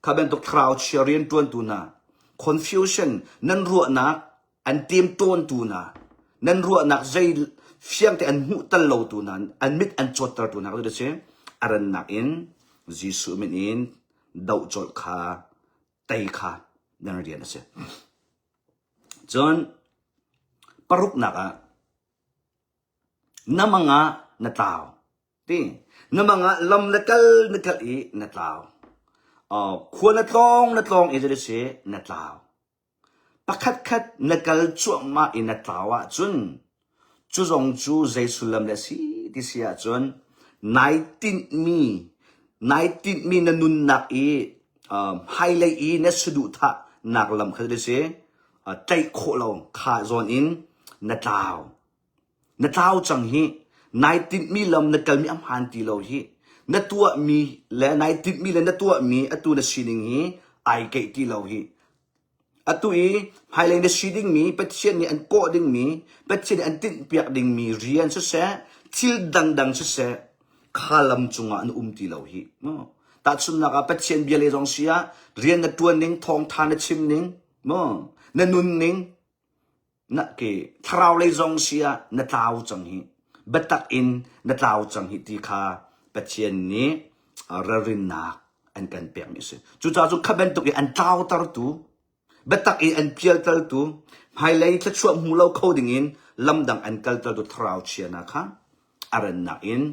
kha bantuk thlarau chia rianṭuantu hna confusion nan ruahnak an temtawntu hna nan ruahnak zei fiangte an hmuh tal lotu hna an mit an cawttertu hna cu si a rannak in Jesuh min in doh colh kha tei kha nan rian a si. Cun paruknak ah na mang ah na tlau ti na mang ah lam na kal na kal i na tlau khua na tlawng na tlawng i zei si na tlau Pakhatkhat na kal cuahmah i na tlau ahcun cu zong cu zei sullam dah a si ti si ahcun nai tinhmi nai tinhmi na nunnak i Hmailei i na saduhthah nak lam kha si tlaih khawh lo kha zawn in na tlau. Na tlau cang hi. Nai tinhmi lam na kalmi a hmaan ti lo hi. Na tuahmi le nai tinhmi le na tuahmi atu na sining hi ai keih ti lo hi. Atu i hmailei na si dingmi, Pathian nih an kawh dingmi, Pathian nih an tinhpiak dingmi rian siseh, thil dangdang siseh, kha lam cungah an um ti lo hi. Tahchunhnak ah Pathian bia le zong si ah rian na ṭuan ning, thawngṭha na chim ning, na nun ning, na ke thlarau lei zong si ah na tlau cang hi. Biatak in na tlau cang hi ti kha Pathian nih ralrinnak an kan pekmi a si. Cucaah cu kha bantuk i an tlautertu, biatak i an pialtertu, hmailei thluachuah hmu lo kho dingin lamdang an kaltertu thlarau chia hna kha a rannak in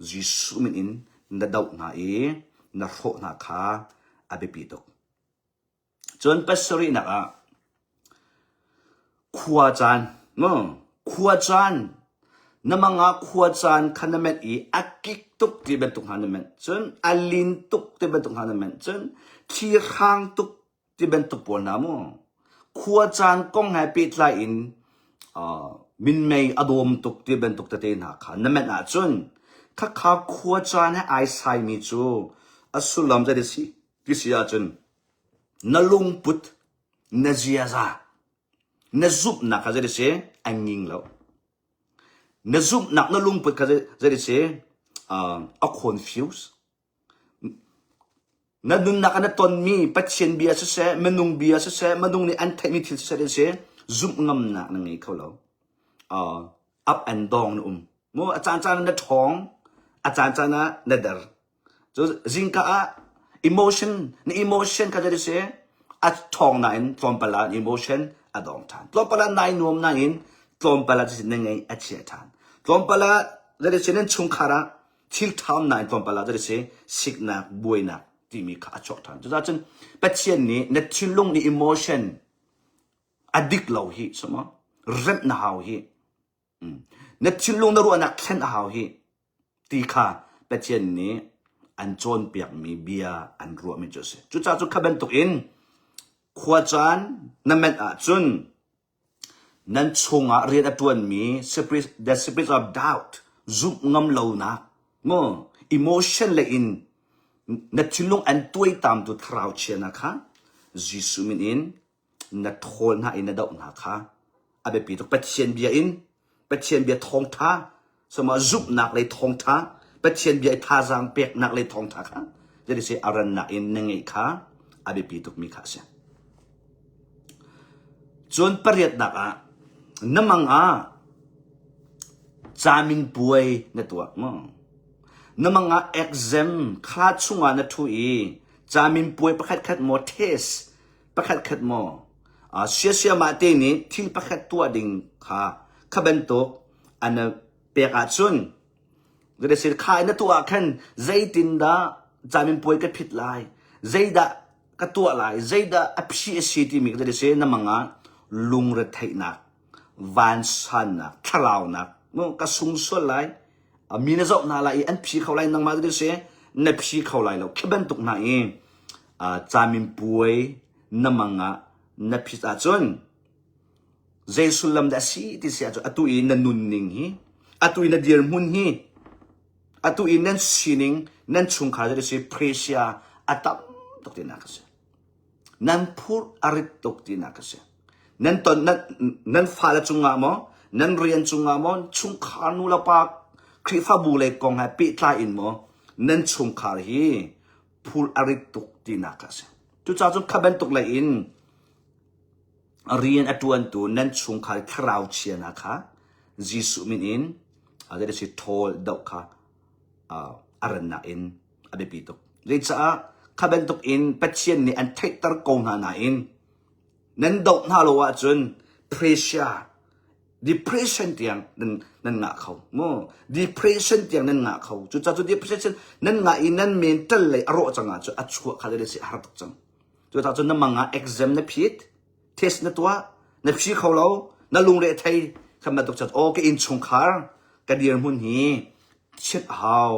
Jesuh min in na doh hna i na hrawh hna kha a biapi tuk. Cun pasarihnak ah khua caan mu khua caan na mang ah khua caan kha na menh i a kik tuk ti bantuk hna na menh cun a lin tuk ti bantuk hna na menh cun thli hrang tuk ti bantuk pawl hna mu khua caan kong he pehtlai in uh, minmei a dawm tuk ti bantuk tete hna kha na menh ahcun khakha khua caan he ai saimi cu a sullam zei a si ti si ahcun na lungput na ziaza na zumhnak kha zei a si an nging lo na zumhnak na lungput kha zei a si uh, a confuse na nunnak ah na tonmi Pathian bia siseh minung bia siseh minung nih an theihmi thil siseh ti si zumh ngamnak na ngei kho lo uh, up and down na um mu a caan caan na ṭhawng a caan caan ah na der Cu zingka ah emotion na emotion kha zei si a ṭhawng nain tlawmpal ah emotion a dong ṭhan. Tlawmpal ah nai nuam nain tlawmpal ah na ngeih a chia ṭhan. Tlawmpal ah zei si nan chungkhar ah thil ṭha um nain tlawmpal ah zei si siknak buainak timi kha a chuak ṭhan. Cucaah cun Pathian nih na thinlung nih emotion a dik lo hi sama remh na hau hi Na thinlung na ruahnak thlen a hau hi ti kha Pathian nih an cawnpiakmi bia an ruahmi cu a si. Cucaah cu kha bantukin khuacaan na menh ahcun nan chungah rian a ṭuanmi spirit, the spirit of doubt, zumh ngam lonak, mu emotion lei in na thinlung an tuaitamtu thlarau chia hna kha Jesuh min in na ṭhawl hna i na doh hna kha a biapi tuk. Pathian bia in Pathian bia thawngṭha sama zumhnak lei thawngṭha Pathian bia i thazaang peknak lei thawngṭha kha jadi si a rannak in na ngeih kha a biapi tukmi kha a si. Cun pariatnak ah na mang ah camin puai na tuah maw? Na mang ah exam kha chungah na ṭhu i camin puai pakhat khat maw test pakhatkhat maw siasiamah te nih thil pakhat tuah ding kha kha bantuk an pek ahcun kha na tuah ah khan zeitindah caminpuai ka phit lai zeidah ka tuah lai zeidah a phi a si timi ka si na mang ah lungretheihnak vansannak thlaraunak ka sung sual lai mi na zoh hna lai i an phi kho lai nangmah cu si na phi kho lai lo khi bantuk hna i caminpuai na mang ah na phit ahcun zei sullam dah si ti si ahcun atu i na nunning hi atu i na dirhmun hi atu i nan sining nan chungkhar cu si pressure a tam tuk tinak a si Nan phurh a rit tuk tinak a si. Nan ton nan, nan fale cungah maw, nan rian cungah maw, chungkhar nu le pa Khrihfabu lei kong he pehtlai in maw, nan chungkhar hi phurh a rit tuk tinak a si. Cucaah cun kha bantuk lei in rian a ṭuantu nan chungkhar thlarau chia hna kha Jesuh min in a si ṭhawl doh kha a rannak in a biapi tuk. Zeicah kha bantuk in Pathian nih an theihter ko hna nain nan doh hna lo ahcun pressure depression tiang nan nan ngah kho mu depression tiang nan ngah kho cucaah cu depression nan ngah i nan mental lei a rawh cang ahcun a chuah kha le si a har tuk cang cucaah cun na mang ah exam na phit test na tuah na phi kho lo na lungre thei khan bantuk chan aw ka innchungkhar ka dirhmun hi chiat a hau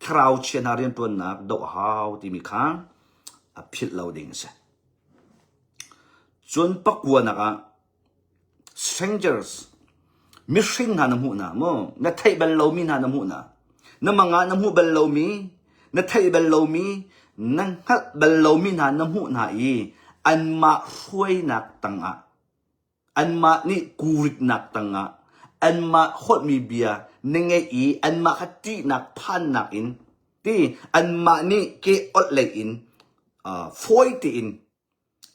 thlarau chia hna riantuannak doh a hau timi kha a philh lo ding a si. Cun pakuanak ah strangers mihring hna na hmuh hna maw na theih bal lomi hna na hmuh hna na mang ah na hmuh bal lomi na theih bal lomi na hngalh bal lomi hna na hmuh hna i anmah hruainak tangah anmah nih kuriknak tangah anmah holhmi bia na ngeih i anmah kha ṭihnak phannak in ti anmah nih ke olh lei in uh, fawi tein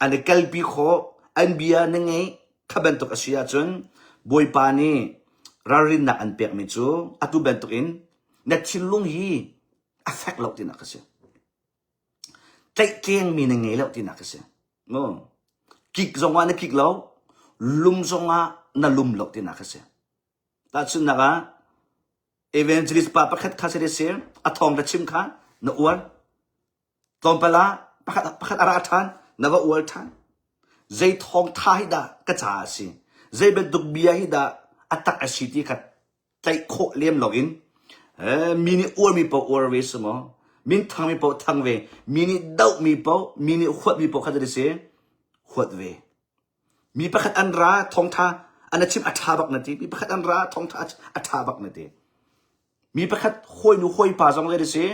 an i kalpi khawh an bia na ngeih kha bantuk a si ahcun Bawipa nih ralrinnak an pekmi cu atu bantukin na thinlung hi a fek lo tinak a si. Tlaihtlengmi na ngei lo tinak a si. Mu. Kik zongah na kik lo, lum zongah na lum lo tinak a si. Tahchunhnak ah, evangelist pa pakhat kha si a thawng ka chim kha na uar. Tlawmpal ah pakhat, pakhat a ra ṭhan, na va ual ṭhan. Zei thawngṭha hi dah ka caah a si? Zei bantuk bia hi dah a tak a si ti kha tlaih khawh lem loin eh, mi nih uarmi paoh uar ve si maw? Min thangmi paoh thang ve. Mi nih dohmi paoh, mi nih huatmi paoh kha zei si? Huat ve. Mi pakhat an ra, thawngṭha an a chim a ṭha bak na ti. Mi pakhat an ra, thawngṭha a ṭha bak na ti. Mi pakhat hawinu hawipa zong zei si,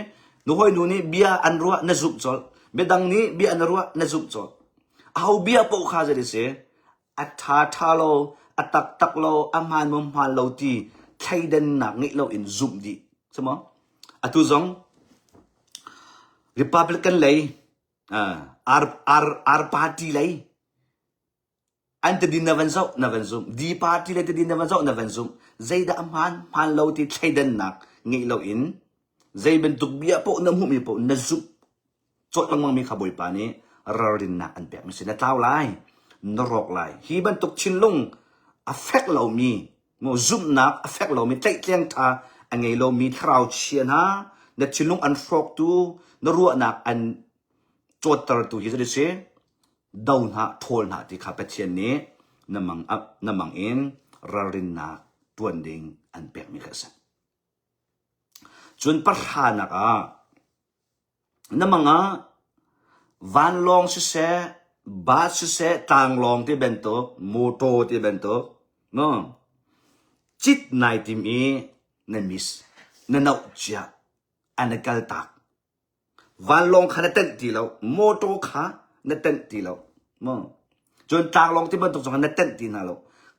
nu hawinu nih bia an ruah na zumh colh. Midang nih bia an ruah na zumh colh. Aho bia paoh kha zei si, a ṭha ṭha lo, a taktak lo, a hmaan maw hmaan lo ti thleidannak ngeih loin zumh dih. Si maw? Atu zong Republican lei uh, R, R, R party lei An tadin na van zoh, na van zumh. D party le tadin na van zoh, na van zumh. Zeidah a hmaan, hmaan lo ti thleidannak ngeih loin zei bantuk bia paoh na hmuhmi paoh na zumh colh lengmangmi kha Bawipa nih ralrinnak an pekmi si. Na tlau lai, na rawk lai. Hi bantuk thinlung a fek lomi, maw zumhnak a fek lomi, tlaihtleng ṭha a ngei lomi thlarau chia hna, na thinlung an hrawktu, na ruahnak an cawttertu hi cu si. Do hna ṭhawl hna ti kha Pathian nih na mang, na mang in ralrinnak ṭuan ding an pekmi kha a si. Cun pahranak ah na mang ah vanlawng siseh, bus siseh, tlanglawng ti bantuk, motor ti bantuk, no, cit nai tim i na miss, na noh cia, an i kaltak. Vanlawng kha na tenh ti lo, motor kha na tenh ti lo. Mu. Cun tlanglawng ti bantuk zong na tenh ti hna lo.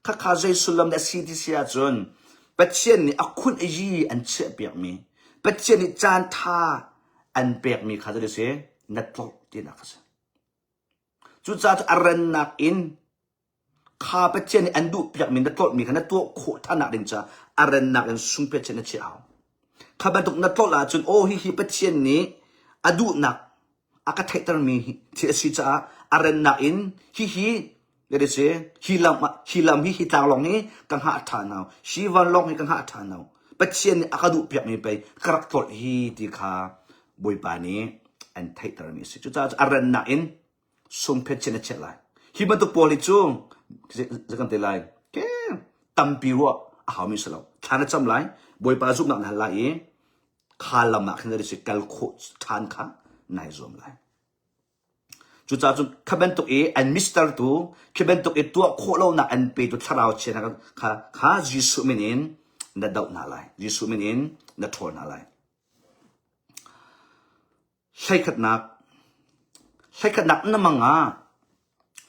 Khakha zei sullam dah si ti si ahcun Pathian nih a khunh a yi an chiahpiakmi, Pathian nih caan ṭha an pekmi kha cu si na tlolh tinak a si. Cucaah cu a rannak in Kha Pathian nih an duhpiakmi na tlolhmi kha na tuah khawh ṭhannak ding caah a rannak in sungpet na chiah hau. Kha bantuk na tlolh ahcun aw hihi Pathian nih a duhnak a ka theihtermi thil a si caah a rannak in hihi si hi lam hi lam hi hi tlanglawng hi ka hngah ṭhan hau hi vanlawng hi ka hngah ṭhan hau Pathian nih a ka duhpiakmi pei ka rak tlolh hi ti kha Bawipa nih an theihtermi a si. Cucaah a rannak in sungphet chin a chiah lai. Hi bantuk pawl hi cu kan te lai ke tampi ruah a haumi si lo. Thla na cam lai, Bawipa zumhnak na hal lai i kha lam ah khin si kal khawh ṭhan kha nai zuam lai. Cucaah cun kha bantuk i an mister tu, khi bantuk i tuah khawh lonak an petu thlarau chia hna kha, kha Jesuh min in na doh hna lai. Jesuh min in na ṭhawl hna lai. Hleikhatnak Hleikhatnak na mang ah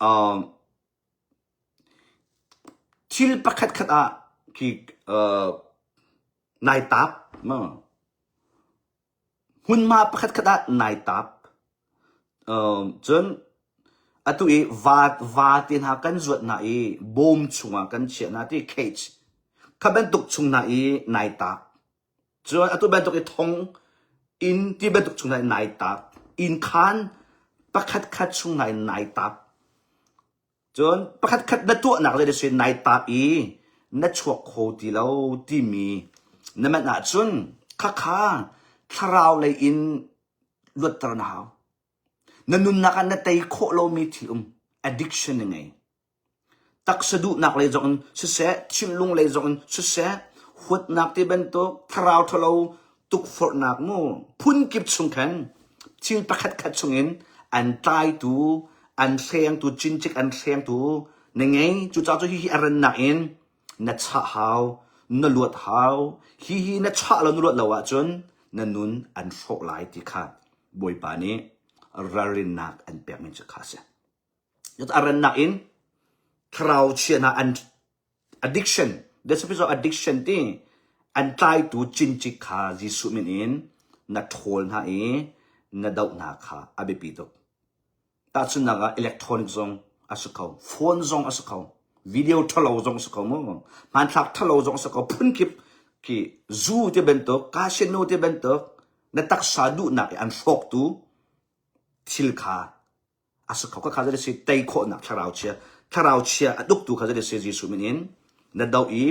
uh, thil pakhatkhat ah khi uh, nai tap ma hmunhma pakhatkhat ah nai tap uh, cun atu i va va te hna kan zuat hna i bawm chungah kan chiah hna ti cage kha bantuk chung hna i nai tap Cun atu bantuk i thong inn ti bantuk chung hna in nai tap. Inn khaan pakhat khat chung hna in nai tap. Cun pakhat khat na tuahnak le si nai tap i na chuak kho ti lo timi na manh ahcun khakha thlarau lei in luatter na hau. Na nunnak ah na tei khawh lomi thil um addiction na ngei. Taksa duhnak lei zong in siseh, thinlung lei zong in siseh, huatnak ti bantuk, thlarau ṭhalo tukforhnak mu, phunkip chung khan thil pakhat khat chungin An tlaitu, an hrengtu, cincik an hrengtu na ngei. Cucaah cu hihi a rannak in na chah hau, na luat hau. Hihi na chah lo na luat lo ahcun na nun an hrawh lai ti kha Bawipa nih ralrinnak an pekmi cu kha a si. A rannak in thlarau chia hna an addiction, the of addiction ti an tlaitu cincik kha Jesuh min in na ṭhawl hna i na doh hna kha a biapi tuk. Tahchunhnak ah electronic zong a si kho, phone zong a si kho, video ṭhalo zong a si kho mu, hmanthlak ṭhalo zong a si kho, phunkip khi zu ti bantuk, casino ti bantuk, na taksa duhnak i an hrawktu thil kha a si kho. Khakha zei si tei khawhnak thlarau chia, thlarau chia a duktu kha zei si Jesuh min in na doh i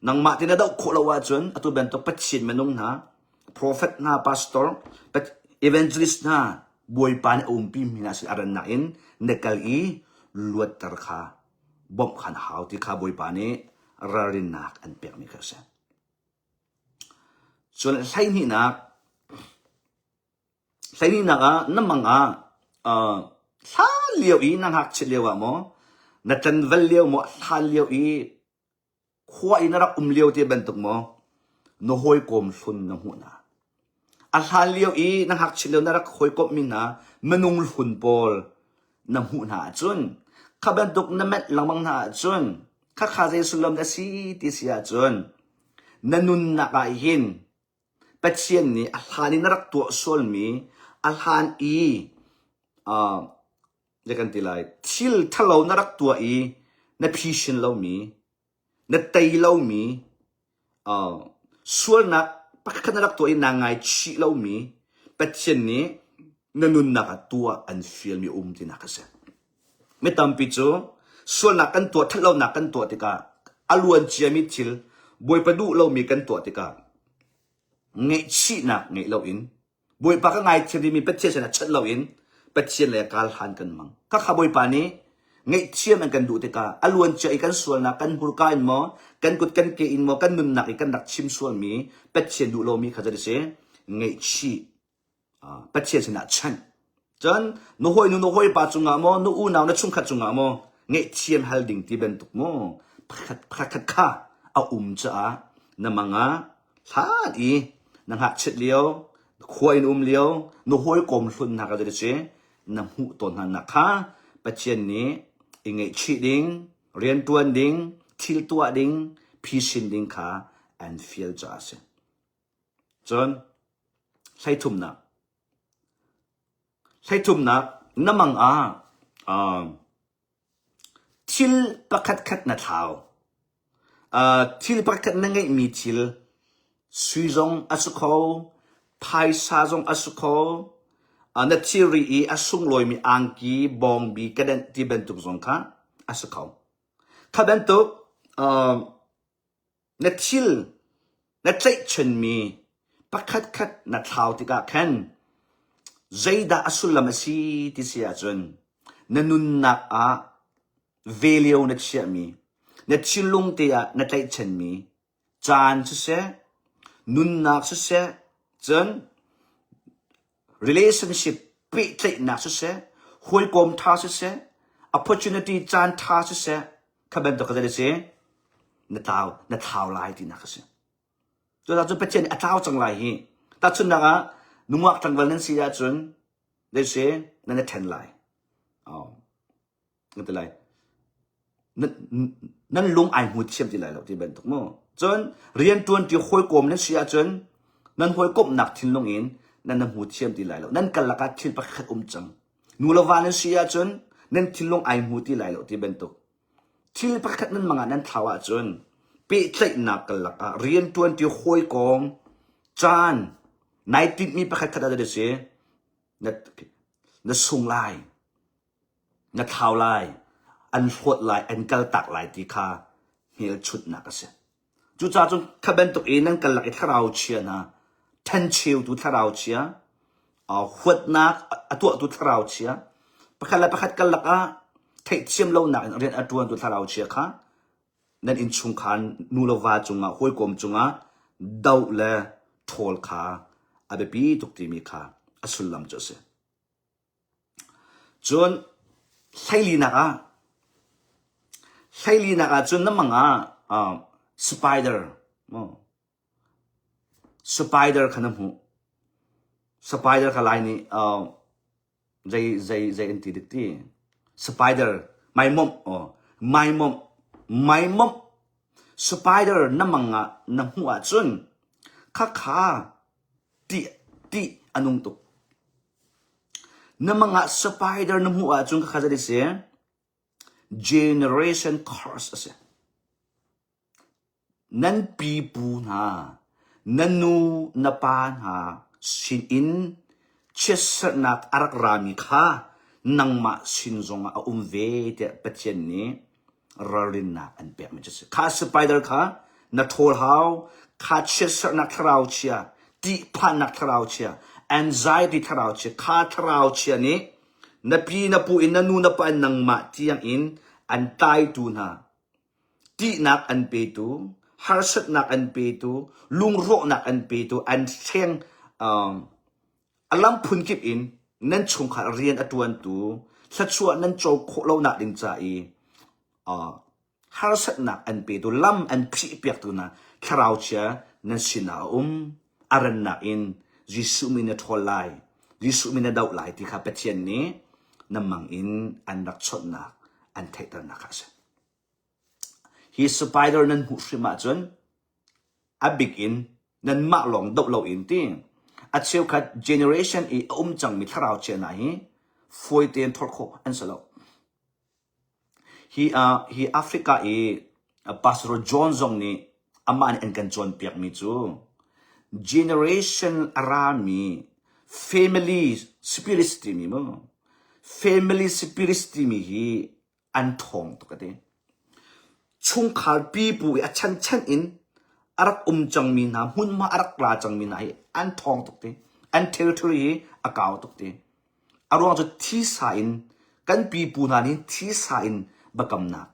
nangmah te na doh khawh lo ahcun atu bantuk Pathian minung hna, prophet hna, pastor, evangelist hna, Bawipa nih a umpi mi hna sin a rannak in na kal i luatter kha bawmh kha na hau ti kha Bawipa nih ralrinnak an pekmi kha a si. Cun hleihnihnak hleihnihnak ah na mang ah uh, hlan lio i na ngakchiat lio ah maw na tlanval lio maw hlan lio i Khua i na rak um lio te bantuk maw na hawikom hlun na hmuh hna? A hlan lio i na ngakchia lio na rak hawikomhmi hna minung hlun pawl na hmuh hna ahcun kha bantuk na menh lengmang hna ahcun khakha zei sullam dah si ti si ahcun na nunnak ah hin Pathian nih a hlan i na rak tuah sualmi a hlan i uh, zei kan ti lai thil ṭhalo na rak tuah i na phisin lomi na tei lomi uh, sualnak pakhat na rak tuah i naa ngaichih lomi Pathian nih na nunnak ah tuah an fialmi a um tinak a si. Mi tampi cu sualnak kan tuah ṭhatlonak kan tuah tikah a luan ciami thil Bawipa duh lomi kan tuah tikah ngaihchihnak ngeih loin Bawipa ka ngaithiam timi Pathian sinah chanh loin Pathian le kaal hlan kan hmang. Khakha Bawipa nih ngaihthiam an kan duh tikah a luancia i kan sualnak kan hmurka in maw kan kut kan ke in maw kan nunnak i kan rak chim sualmi Pathian duh lomi kha cu a si ngaihchih Pathian sinah chanh. Cun na hawinu na hawipa cungah maw na unau na chungkhat cungah maw ngaihthiam hal ding ti bantuk maw pakhat pakhat kha a um caah na mang ah hlan i na ngakchiat lio khua in um lio na hawikom hlun hna ka si na hmuh tawn hna nak kha Pathian nih i ngaihchih ding riantuan ding thil tuah ding phisin ding kha an fial caah a si. Cun hleithumnak hleithumnak na mang ah uh, thil pakhatkhat na thlau. Uh, thil pakhat na ngeihmi thil sui zong a si kho, phaisa zong a si kho, uh, na thilri i a sunglawimi angki, bawngbi, kedanh ti bantuk zong kha a si kho. Kha bantuk uh, Na thil na tlaihchanmi pakhatkhat na thlau tikah khan zeidah a sullam a si ti si ahcun na nunnak ah value na chiahmi, na thinlung te ah na tlaihchanmi caan siseh, nunnak siseh, cun relationship pehtlaihnak siseh, hawikom ṭha siseh, opportunity caan ṭha siseh, kha bantuk kha zei a si? Na tlau, na thlau lai tinak a si. Cucaah cun Pathian nih a tlau cang lai hi. Tahchunhnak ah, nungak tlangval nan si ahcun, zei si, nan i ṭhen lai. Oh. Nan ti lai. Nan lung ai hmu thiam ti lai lo ti bantuk mu. Cun rianṭuan ti hawikom nan si ahcun nan hawikomhnak thinlung in nan na hmu thiam ti lai lo. Nan karlak ah thil pakhat um cang. Nu le va nan si ahcun nan thinlung ai hmu ti lai lo ti bantuk. Thil pakhat nan mang ah nan thlau ahcun pehtlaihnak karlak ah rianṭuan ti hawikom caan nai tinhmi pakhat khat ah dah si na na sung lai. Na thlau lai, an hlawt lai, an kaltak lai ti kha hmelchunhnak a si. Cucaah cun kha bantuk i nan karlak i thlarau chia hna, ṭhencheutu thlarau chia, huatnak a tuahtu thlarau chia, pakhat le pakhat karlak ah theihthiam lonak in rian a ṭuantu thlarau chia kha nan innchungkhar nu le va cungah, hawikom cungah doh le ṭhawl kha a biapi tuk timi kha a sullam cu a si. Cun hleilinak ah hleilinak ah cun na mang ah uh, spider oh, spider kha na hmuh. Spider kha lai nih uh, zei zei zei an ti dik ti spider maimomh oh maimomh maimomh spider na mang ah na hmuh ahcun khakha ti ti a nung tuk na mang ah spider na hmuh ahcun khakha zei si generation curse a si Nan pipu hna, na nu na pa hna sinin chiatserhnak a rak rami kha nangmah sin zongah a um ve tiah Pathian nih ralrinnak an pekmi cu a si. Kha spider kha na ṭhawl hau, kha chiatserhnak thlarau chia, ṭihphannak thlarau chia, anxiety thlarau chia, kha thlarau chia nih na pi na pu in na nu na pa in nangmah tiangin an tlaitu hna Ṭihnak an petu, harsatnak an petu, lungrawhnak an petu, an hreng um, a lam phunkip in nan chungkhar rian a ṭuantu, thluachuah nan co khawh lonak ding ca i uh, harsatnak an petu, lam an phihpiaktu hna thlarau chia nan sinah a um. A rannak in Jesuh min na ṭhawl lai, Jesuh min na doh lai ti kha Pathian nih na mang in an rak chawnhnak, an theihternak kha a si. Hi spider nan hmuh hrim ahcun a bik in nanmah lawng doh loin ti a cheukhat generation i a um cangmi thlarau chia hna hi fawi tein thor khawh an si lo. Hi, uh, hi Africa i Pastor John zong nih amah nih an kan cawnpiakmi cu generation a rami family spirits timi mu family spirits timi hi an ṭhawng tuk a ti. Chungkhar pipu i a chanchan in a rak um cangmi hna, hmunhma a rak la cangmi hna hi an ṭhawng tuk ti. An territory hi a kau tuk ti. A ruang cu thisa in kan pipu hna nih thisa in biakamnak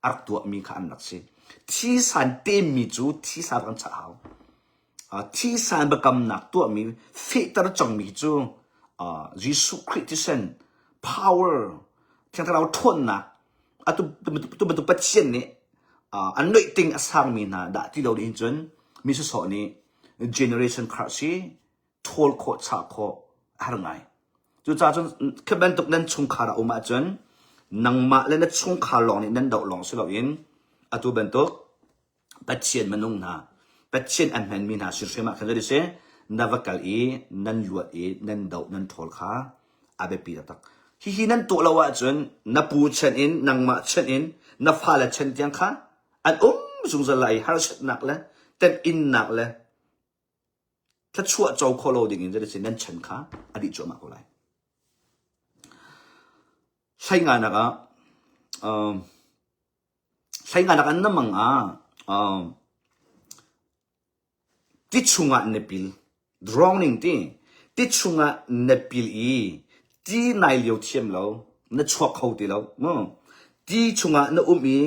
a rak tuahmi kha an rak si. Thisa in temmi cu thisa kan chah hau. Thisa in biakamnak tuahmi fehter cangmi cu Jesuh Khrih thisen power Thiang Thlarau ṭhawnnak atu tu bantuk Pathian nih an noih ting a sangmi hna dah ti lo nih cun mi sawsawh nih generation curse hi ṭhawl khawh chah khawh a har ngai. Cucaah cun khi bantuk nan chungkhar a um ahcun nangmah le na chungkhar lawng nih nan doh lawng si loin atu bantuk Pathian minung hna, Pathian an hmanmi hna sin hrim ah khan zei si na va kal i nan luat i nan doh nan ṭhawl kha a biapi taktak. Hihi nan tuah lo ahcun na pu chan in nangmah chan in na fale chan tiang kha an um zungzal lai i harsatnak le temhinnak le thluachuah co khawh lo ding in zei si nan chan kha a dih cuahmah ko lai. Hleinganak ah um, Hleinganak an na mang ah um, ti chungah na pil. Drowning ti. Ti chungah na pil i ti nai lio thiam lo, na chuak kho ti lo. Mu. Ti chungah na um i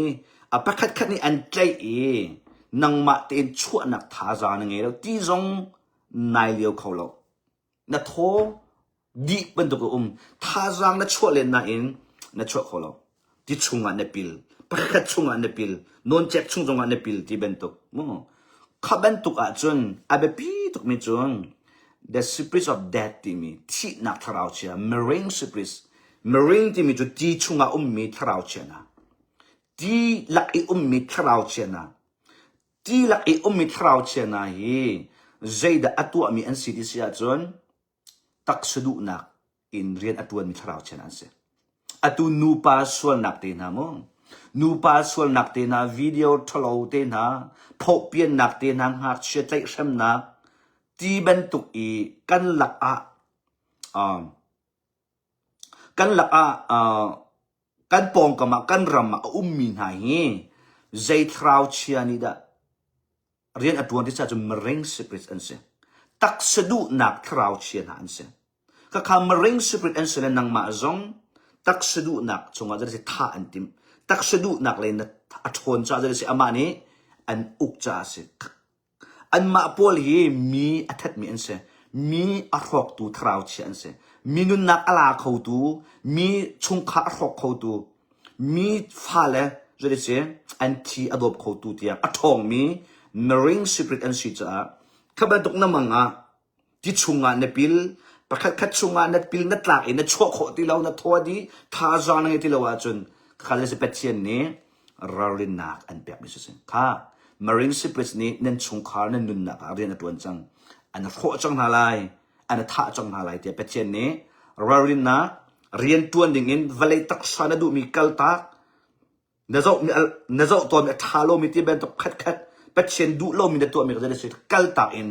a pakhat khat nih an tlaih i nangmah tein chuahnak thazaang na ngei lo. Ti zong nai lio kho lo. Na thaw dih bantuk a um thazaang na chuah len nain na chuah kho lo ti chungah na pil pakhat chungah na pil nawncek chung zongah na pil ti bantuk mu kha bantuk ahcun a biapi tukmi cun the spirit of death timi thihnak thlarau chia marine spirit marine timi cu ti chungah ummi thlarau chia hna ti lak i ummi thlarau chia hna ti lak i ummi thlarau chia hna hi zeidah a tuahmi an si ti si ahcun taksa duhnak in rian a ṭuanmi thlarau chian an si. Atu nupa sualnak te hna mu, nupa sualnak te hna, video ṭhalo te hna, phohpiannak te hna, ngakchia tlaihhremnak ti bantuk i kan lakah uh, kan lakah uh, kan pawngkam ah kan ram ah a ummi hna hi zei thlarau chia nih dah rian a ṭuan ti cun marine spirits an si. Taksa duhnak thlarau chia hna an si. Khakha marine spirit an si le nangmah zong taksa duhnak chungah zei si thah an timh. Taksa duhnak le na a ṭhawn caah zei si amah nih an uk caah a si. Anmah pawl hi mi a thatmi an si. Mi a hrawktu thlarau chia an si. Mi nunnak a la khotu, mi chungkhar a hrawk khotu, mi fale zei si an thi a dawp khotu tiang a ṭhawngmi marine spirit an si caah kha bantuk na mang ah ti chungah na pil, pakhatkhat chungah na pil na tlak i na chuah khawh ti lo, na thaw dih, thazaang na ngei ti lo ahcun kha le si Pathian nih ralrinnak an pekmi si si. Kha Marine Spirits nih nan chungkhar nan nunnak ah rian a ṭuan cang. An hrawh cang hna lai, an thah cang hna lai tiah Pathian nih ralrinnak rian ṭuan dingin vawlei taksa na duhmi kaltak na zohmi na zoh tawnmi a ṭha lomi ti bantuk khatkhat Pathian duh lomi na tuahmi kha zei kaltak in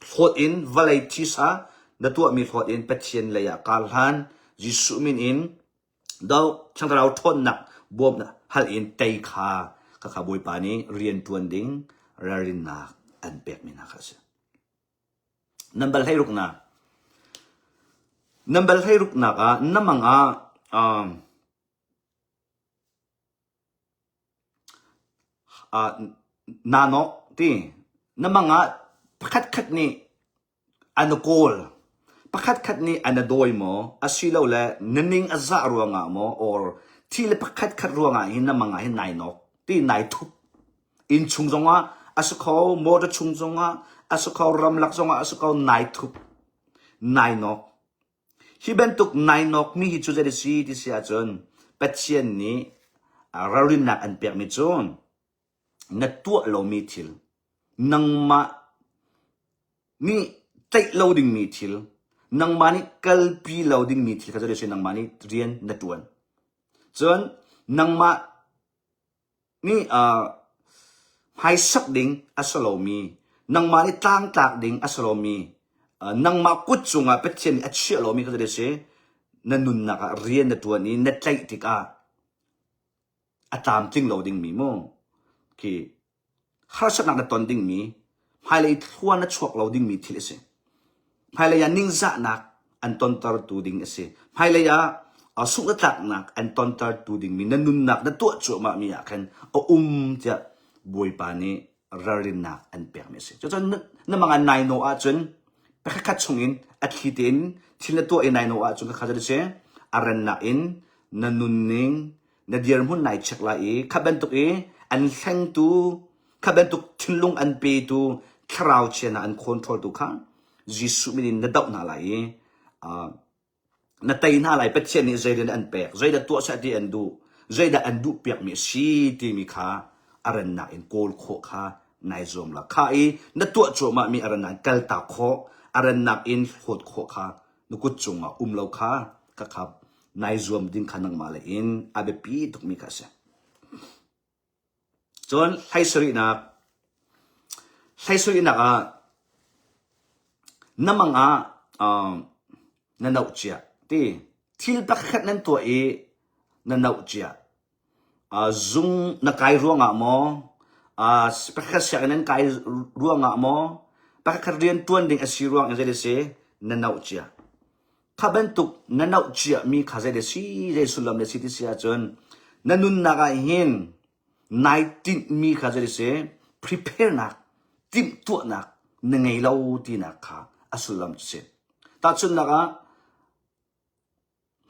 hlawt in vawlei thisa na tuahmi hlawt in Pathian lei ah kar hlan Jesuh min in do thlarau ṭhawnnak bawmnak hal in tei kha khakha Bawipa nih rian ṭuan ding ralrinnak an pekmi hna kha a si. Number 16nak Number 16nak ah na mang ah um, Naa nawk ti. Na mang ah pakhatkhat nih an kawl, pakhatkhat nih an dawi maw, asilole na ning a zah ruangah maw, or thil pakhatkhat ruangah hin na mang ah hin nai nawk ti, nai thup. Inn chung zongah a si kho, motor chung zongah a si kho, ramlak zongah a si kho, nai thup, nai nawk. Hi bantuk nainawkmi hi cu zei a si ti si ahcun Pathian nih ralrinnak an pekmi cu na tuah lomi thil, nangmah nih tlaih lo dingmi thil, nangmah nih kalpi lo dingmi thil kha zei a si nangmah nih rian na ṭuan. Cun nangmah nih uh, hmaisak ding a si lomi, nangmah nih tlangtlak ding a si lomi, uh, nangmah kut cungah Pathian nih a chiah lomi kha si na nunnak ah rian na ṭuan i na tlaih tikah a tlamtling lo dingmi mu khi harsatnak na ton dingmi hmailei thlua na chuak lo dingmi thil a si. Hmailei ah ningzahnak an tontertu ding a si. Hmailei ah sungh-tlaknak an tontertu dingmi na nunnak na tuah cuahmahmi ah khan a um tiah Bawipa nih ralrinnak an pekmi a si. Cucun na mang ah nai nawh ahcun pakhatkhat chungin a thli tein thil na tuah i nai nawh ahcun khakha cu si a rannak in na nunning na dirhmun nai check lai i kha bantuk i an hlengtu kha bantuk thinlung an petu thlarau chia hna an control tu kha Jesuh min in na doh hna lai i uh, na tei hna lai Pathian nih zeidah an pek zeidah tuah seh ti an duh zeidah an duh piakmi a si timi kha a rannak in kawl khawh kha nai zuam la kha i na tuah cuahmah mi a rannak in kaltak khawh a rannak in hlawt khawh kha na kut cungah um lo kha ka kha nai zuam ding kha nangmah le in a biapi tukmi kha a si. Cun hlei sarihnak ah na mang ah uh, na noh cia ti thil pakhat nan tuah i na noh cia uh, zung na kai ruangah maw uh, pakhat sianginn nan kai ruangah maw pakhat rian tuan ding a si ruang in zei si na noh cia Kha bantuk na noh ciami kha zei dah si, zei sullam dah si ti si ahcun na nunnak ah hin nai tinhmi kha zei dah si, prepare-nak, timhtuahnak na ngei lo tinak kha a sullam cu si. Tahchunhnak ah,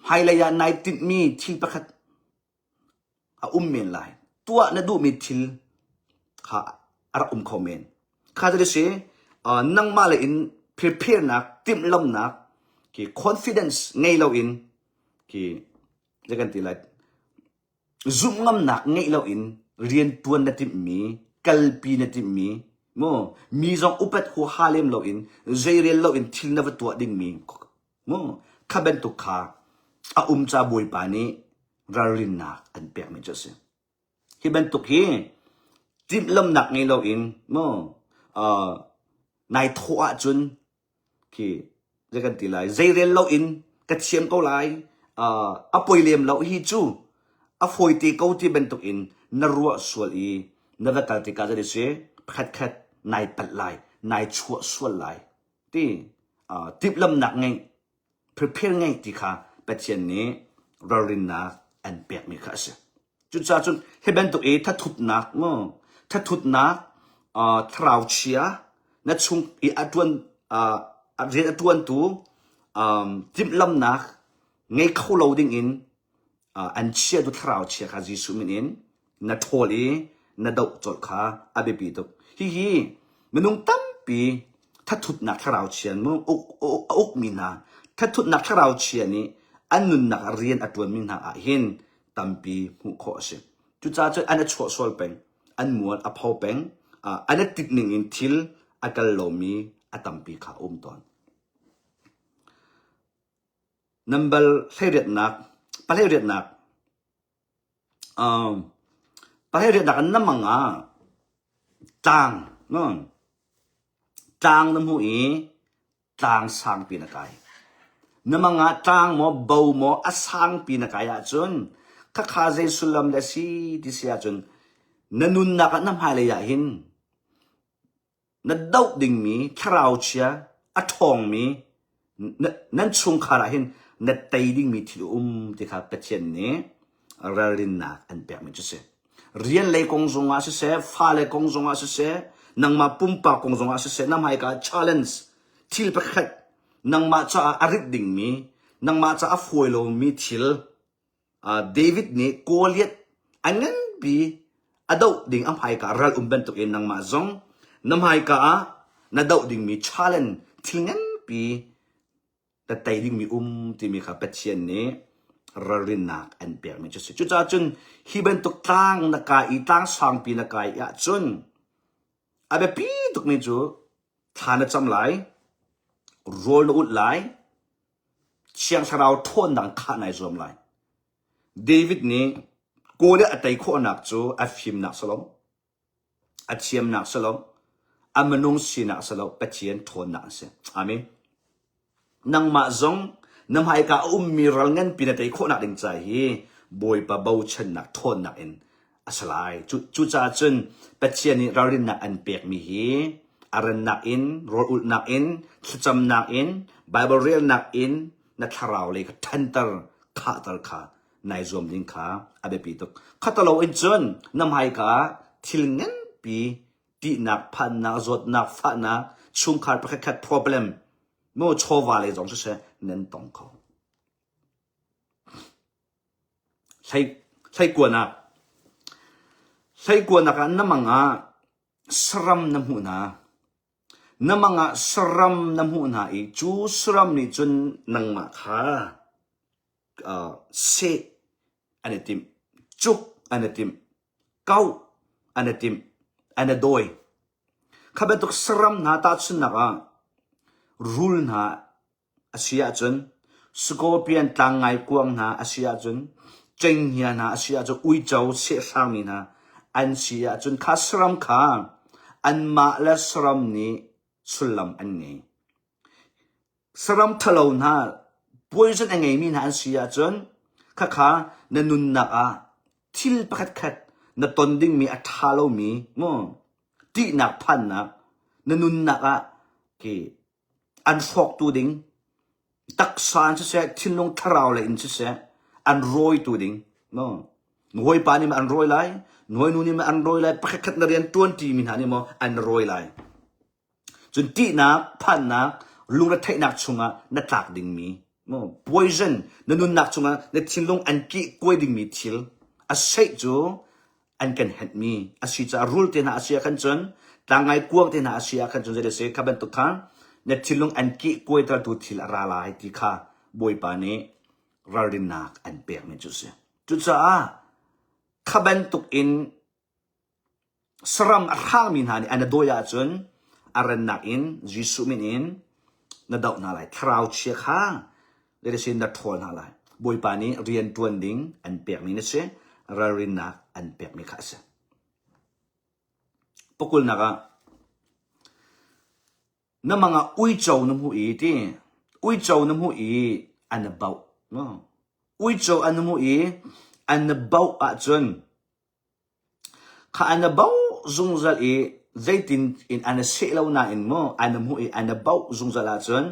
hmailei ah nai tinhmi thil pakhat a um men lai. Tuah na duhmi thil kha a rak um kho men. Kha cu si uh, nangmah le in prepare-nak, timhlamnak, ki confidence ngei loin ki zei kan ti lai zumh ngamnak ngeih loin rian tuan na timhmi, kalpi na timhmi, mu mi zong upat huaha lem loin zeirel loin thil na va tuah dingmi Mu kha bantuk kha a um ca Bawipa nih ralrinnak an pekmi cu a si. Hi bantuk hi timhlamnak ngei loin mu uh, nai thawh ahcun khi zei kan ti lai zeirel loin ka thiam ko lai uh, a poi lem lo hi cu a fawi te ko ti bantuk in na ruah sual i na va kal tikah zei si pakhatkhat nai palh lai nai chuah sual lai ti uh, timhlamnak ngeih prepare ngeih ti kha Pathian nih ralrinnak an pekmi kha a si. Cucaah cun hi bantuk i thathutnak mu thathutnak uh, thlarau chia na chung i a tuan uh, rian a tuantu um, timhlamnak ngei kho lo ding in uh, an chiatu thlarau chia kha Jesuh min in na ṭhawl i na doh colh kha a biapi tuk. Hihi minung tampi thathutnak thlarau chia mu a ukmi hna thathutnak thlarau chia nih an nunnak ah rian a ṭuanmi hna ah hin tampi hmuh khawh a si. Cucaah cun an i chuah sual peng, an mual a pho peng, an i tit ning in thil a kal lomi a tampi kha a um tawn. Number hleiriatnak, pahleiriatnak, um, pahleiriatnak in na mang ah tlang, no? Tlang na hmuh i tlang sangpi na kai. Na mang ah tlang maw bo maw a sangpi na kai ahcun khakha zei sullam le si ti si ahcun na nunnak ah na hmailei ah hin na doh dingmi thlarau chia a ṭhawngmi nan chungkhar ah hin na tei dingmi thil a um ti kha Pathian nih ralrinnak an pekmi cu si. Rian lei kong zongah siseh, fale kong zongah siseh, nangmah pumpak kong zongah siseh, na hmaika challenge thil pakhat nangmah caah a rit dingmi, nangmah caah a fawi lomi thil David nih Goliath a nganpi a doh ding a hmaika ral um bantukin nangmah zong na hmaika ah na doh dingmi challenge thil nganpi na tei dingmi um timi kha Pathian nih ralrinnak an pekmi cu a si. Cucaah cun hi bantuk tlang na kai i tlang sangpi na kai ahcun a biapi tukmi cu thla na cam lai, rawl na ulh lai, Thiang Thlarau ṭhawnnak in khah nai zuam lai. David nih Goliath a tei khawhnak cu a fimnak si lo, a thiamnak si lo, a minung sinak si lo, Pathian ṭhawnnak a si. Amen. Nangmah zong na hmaika a ummi ral nganpi na tei khawhnak ding ca hi Bawipa bochannak ṭhawnnak in a si lai. Cu, cucaah cun Pathian nih ralrinnak an pekmi hi a rannak in, rawl ulhnak in, thlacamnak in, Baibal relnak in na thlarau lei kha ṭhanter, khahter kha nai zuam ding kha a biapi tuk. Khatalo in cun na hmaika ah thil nganpi ṭihnak, phannak, zawtnak, fahnak, chungkhar pakhatkhat problem, maw chawva lei zong siseh nan tong kho. Hleikuanak Hleikuanak ah na mang ah saram na hmuh hna. Na mang ah saram na hmuh hna i cu saram nih cun nangmah kha uh, seh an i timh, cuk an i timh, kauh an i timh, an i dawi. Kha bantuk saram hna tahchunhnak ah rul hna a si ahcun Scorpion tlangngaikuang hna a si ahcun cenghngia hna a si ahcun uico sehhrangmi hna an si ahcun kha saram kha anmah le saram nih sullam an ngei. Saram ṭhalo hna poison a ngeimi hna an si ahcun khakha na nunnak ah thil pakhatkhat na ton dingmi a ṭha lomi mu ṭihnak phannak na nunnak ah khi an hrawktu ding taksa in siseh thinlung thlarau lei in siseh an rawitu ding no hawipa nih maw an rawi lai hawinu nih maw an rawi lai pakhatkhat na rian ṭuanṭi mi hna nih maw an rawi lai cun ṭihnak phannak lungretheihnak chungah na tlak dingmi no poison na nunnak chungah na thinlung an kih kuai dingmi thil a seih cu an kan henhmi a si caah rul te hna a si ah khan cun tlangngai kuang te hna a si ah khan cun zei a si kha bantuk kha na thinlung an kih kuaitertu thil a ra lai ti kha Bawipa nih ralrinnak an pekmi cu a si. Cucaah kha bantuk in saram a hrangmi hna nih an i dawi ahcun a rannak in Jesuh min in na doh hna lai. Thlarau chia kha Leadership na ṭhawl hna lai. Bawipa nih rian ṭuan ding an pekmi na si, ralrinnak an pekmi kha a si. Pakulnak ah, na mang ah uico na hmuh i ti, uico na hmuh i an na bauh. No. Uico an na hmuh i an na bauh ahcun Kha an i bauh zungzal i zeitin in an i seh lo nain maw an i hmuh i an i bauh zungzal ahcun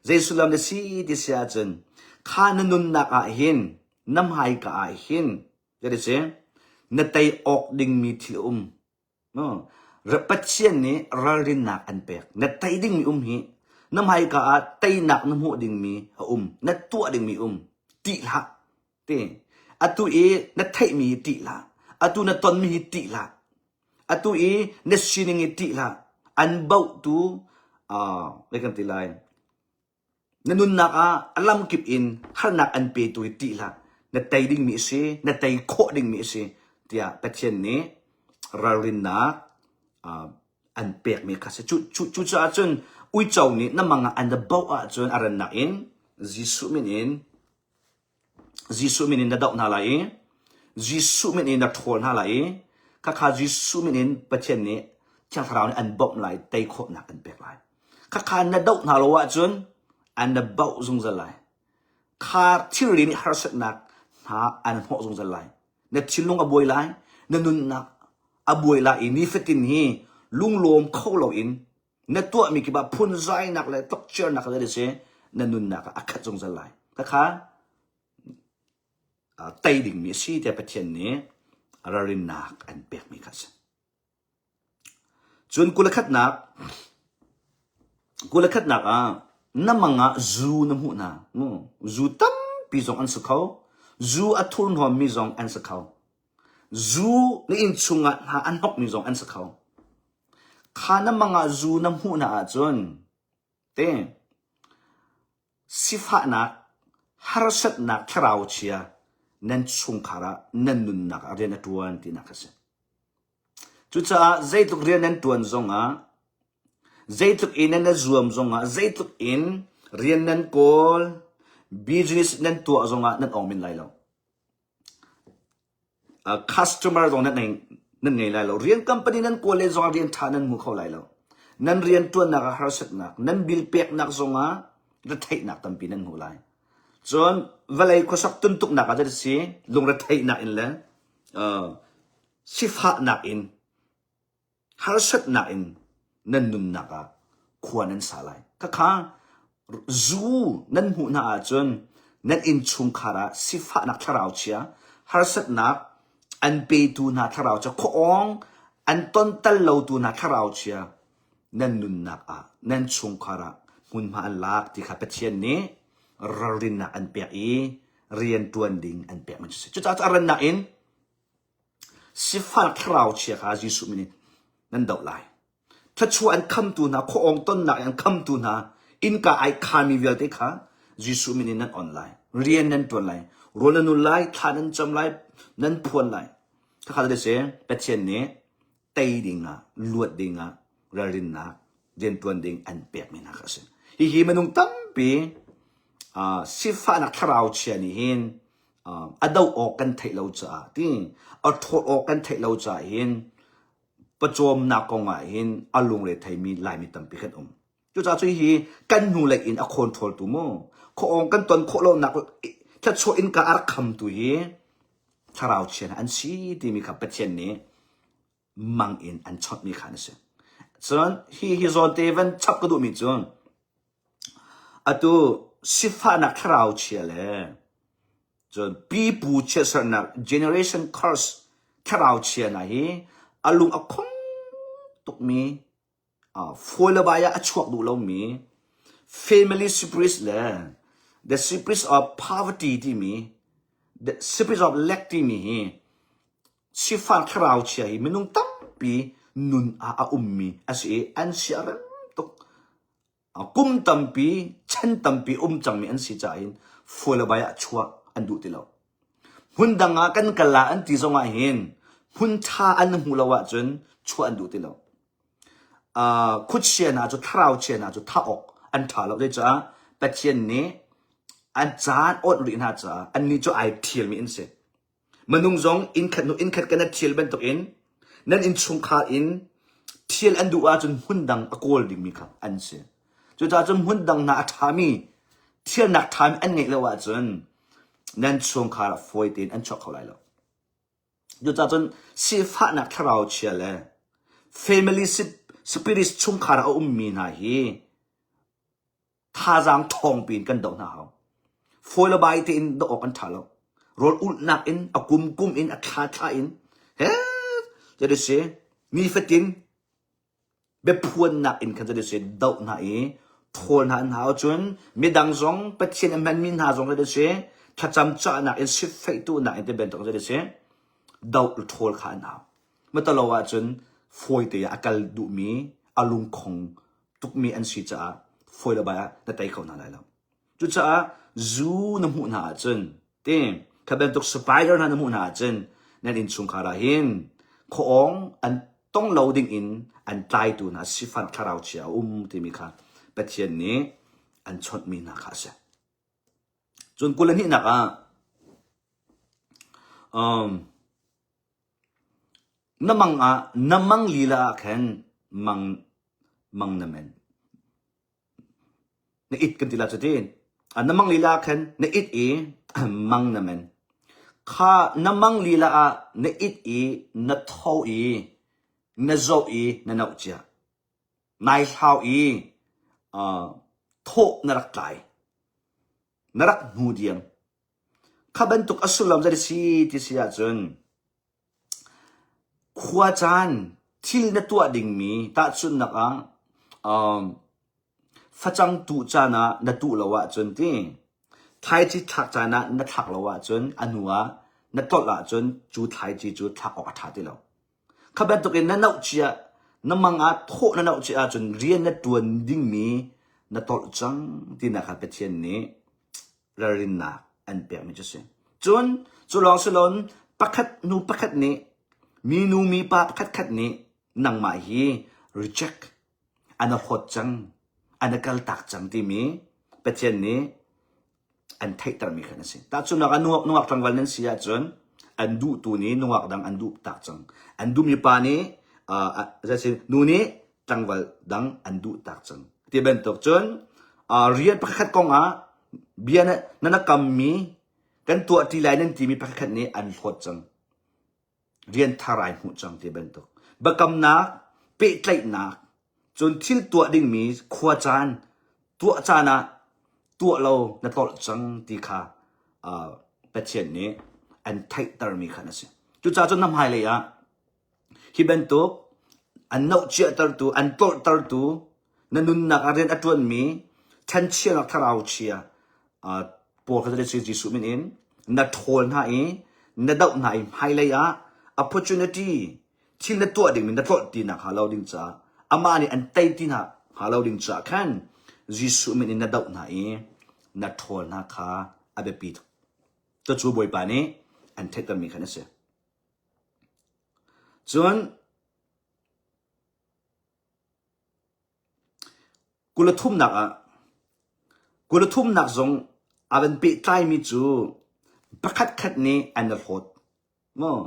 zei sullam na si ti si ahcun kha na nunnak ah hin na hmaika ah hin zei si na tei awk dingmi thil a um. No. Pathian nih ralrinnak an pek. Na tei dingmi um hi. Na hmaika ah teinak na hmuh dingmi a um. Na tuah dingmi um. Ṭih hlah. Ti. Atu i na theihmi hi ṭih hlah. Atu na tonmi hi ṭih hlah. Atu i na sining hi ṭih hlah. An bauhtu, uh, zei kan ti lai, Na nunnak ah a lamkip in harnak an petu hi ṭih hlah. Na tei dingmi a si, na tei khawh dingmi a si, tiah Pathian nih ralrinnak uh, an pekmi kha si. Cu, cu, cucaah cun uico nih na mang ah an na boh ahcun a rannak in Jesuh min in Jesuh min in na doh hna lai i Jesuh min in na ṭhawl hna lai i khakha Jesuh min in Pathian nih Thiang Thlarau nih an bawmh lai, tei khawhnak an pek lai. Khakha na doh hna lo ahcun an na bauh zungzal lai. Kha thilri nih harsatnak hna an hnawh zungzal lai. Na thinlung a buai lai, na nunnak a buai lai i nifatin hi lunglawm kho loin na tuahmi kip ah phunzainak le tlokciarnak le si na nunnak ah a khat zungzal lai. Khakha tei dingmi a si tiah Pathian nih ralrinnak an pekmi kha a si. Cun 21nak 21nak ah na mang ah zu na hmuh hna. Zu tampi zong an si kho. Zu a thurhnawmmi zong an si kho. Zu na inn chungah hna an hnokmi zong an si kho. Kha na mang ah zu na hmuh hna ahcun te sifahnak, harsatnak thlarau chia nan chungkhar ah nan nunnak ah rian a ṭuan tinak a si. Cucaah zeitluk rian nan ṭuan zongah, zeitluk in nan i zuam zongah, zeitluk in rian nan kawl, business nan tuah zongah nan awng men lai lo. Customer zong nan ngei, nan ngei lai lo. Rian company nan kawl len zongah rian ṭha nan hmu kho lai lo. Nan rian ṭuannak ah harsatnak, nan bill peknak zongah retheihnak tampi nan hmu lai. Cun vawlei khuasak tuntuknak ah si lungretheihnak in le uh, sifahnak in harsatnak in nan nunnak ah khua nan sa lai. Khakha zu nan hmuh hna ahcun nan innchungkhar ah sifahnak thlarau chia, harsatnak an petu hna thlarau chia, khuaawng an tontal lotu hna thlarau chia nan nunnak ah nan chungkhar ah hmunhma an lak ti kha Pathian nih ralrinnak an pek i rian ṭuan ding an pek man si. Cucaah a rannak in Sifak thlarau chia kha Jesuh min in nan doh lai. Thluachuah an khamtu hna, khuaawng tonnak in an khamtu hna, innka ai khami vialte kha Jesuh min in nan on lai. Rian nan ṭuan lai. Rawl nan ul lai, thla nan cam lai, nan phuan lai. Khakha le si, Pathian nih tei dingah, luat dingah, ralrinnak, rianṭuan ding an pekmi hna kha a si. Hihi minung tampi uh, sifahnak thlarau chia nih hin a doh awk kan theih lo caah ti a ṭhawl awk kan theih lo caah hin pawcawmnak kong ah hin a lungre theimi Laimi tampi kan um. Cucaah cu hi kan hnulei in a khawn ṭhawltu mu khuaawng kan ton khawh lonak thluachuah innka a rak khamtu hi thlarau chia hna an si timi kha Pathian nih mang in an chawnhmi kha an si. Cun hi hi zawn te van chap ka duhmi cu Atu sifahnak thlarau chia le cun pipu chiatserhnak generation curse thlarau chia hna hi a lung a khong tukmi fawi le bai ah a chuak duh lomi family spirit le the spirit of poverty timi the spirit of lack timi hi sifak thlarau chia hi minung tampi nun ah a ummi a si i an siarem tuk. Kum tampi, chan tampi um cangmi an si caah hin fawi le bai ah chuah an duh ti lo. Hmun dang ah kan kal la an ti zong ah hin hmun ṭha an hmuh lo ahcun chuah an duh ti lo. Uh, khuachia hna cu thlarau chia hna cu thah awk an ṭha lo. Zeicah Pathian nih an caan awnh rih hna caah annih cu ai ṭhialmi an si. Minung zong innkhat hnu innkhat kan i ṭhial bantukin nan innchungkhar in ṭhial an duh ahcun hmundang a kawl dingmi kha an si. Cucaah cun hmundang hna a ṭhami, ṭhialnak ṭhami an ngeih lo ahcun nan chungkhar ah fawi tein an chuak kho lai lo. Cucaah cun sifahnak thlarau chia le family spirit chungkhar ah a ummi hna hi thazaang ṭhawng piin kan doh hna hau. Fawi le bai tein doh awk an ṭha lo. Rawl ulhnak in, a kum kum in, a thla thla in, he jadi si, nifatin biaphuannak in khan jadi si doh hna i. Ṭhawl hna an hau cun midang zong Pathian a hmanmi hna zong zei si thlacam cahnak in sifeih tuhnak in ti bantuk zei si doh ṭhawl kha an hau. Matalo ahcun fawite ah a kal duhmi a lungkhong tukmi an si caah fawi lo bai ah na tei kho hna lai lo. Cucaah zu na hmuh hna ahcun ti kha bantuk spider hna na hmuh hna ahcun nan innchungkhar ah hin khuaawng an tong lo ding in an tlaitu hna sifan thlarau chia a um timi kha Pathian nih an chawnhmi hna kha a si. Cun kul le hnihnak ah um, na mang ah na mang lila ah khan mang mang na men Na it kan ti la cuti. Na mang lila ah khan na it i mang na men. Kha na mang lila ah na it i na tho i na zoh i na noh cia. Nai hlau i uh, thawh na rak tlai. Na rak hnu diam. Kha bantuk a sullam zei si ti si ahcun Khua caan thil na tuah dingmi tahchunhnak ah um, facang tuh caan ah na tuh lo ahcun ti thlaici thlak caan ah na thlak lo ahcun a hnu ah na tlolh ahcun cu thlaici cu thlak awk a ṭha ti lo. Kha bantukin na noh cia na mang ah thawh na noh cia ahcun rian na ṭuan dingmi na tolh cang tinak kha Pathian nih ralrinnak an pekmi cu a si. Cun cu lawng si loin pakhat hnu pakhat nih minu mipa pakhatkhat nih nangmah hi reject an a hlawt cang, an a kaltak cang timi Pathian nih an theihtermi khan a si. Tahchunhnak ah nungak nungak tlangval nan si ahcun an duhtu nih nungak dang an duh tak cang. An duhmi pa nih uh, nu nih tlangval dang an duh tak cang. Ti bantuk cun uh, rian pakhat kong ah bia na, na na kammi kan tuah ṭi lai nan timi pakhat nih an hlawt cang. Rian thar ai hmuh cang ti bantuk. Biakamnak, pehtlaihnak, cun thil tuah dingmi khua caan, tuah caan ah tuah lo na tlolh cang ti kha uh, Pathian nih an theihtermi khan a si. Cucaah cun na hmailei ah Hi bantuk an nohchiahtertu, an tlolhtertu, na nunnak ah rian a ṭuanmi ṭhenchianak thlarau chia uh, pawl kha si Jesuh min in na ṭhawl hna i na doh hna i hmailei ah opportunity thil na tuah dingmi na tlolh ti nak hnga lo ding caah amah nih an tei ti hna hnga lo ding caah khan Jesuh min in na doh hna i na ṭhawl hna kha a biapi tuk. Cucu Bawipa nih an theihtermi khan a si. Cun 23nak ah 23nak zong a van pehtlaimi cu pakhatkhat nih an i hlawt. Maw?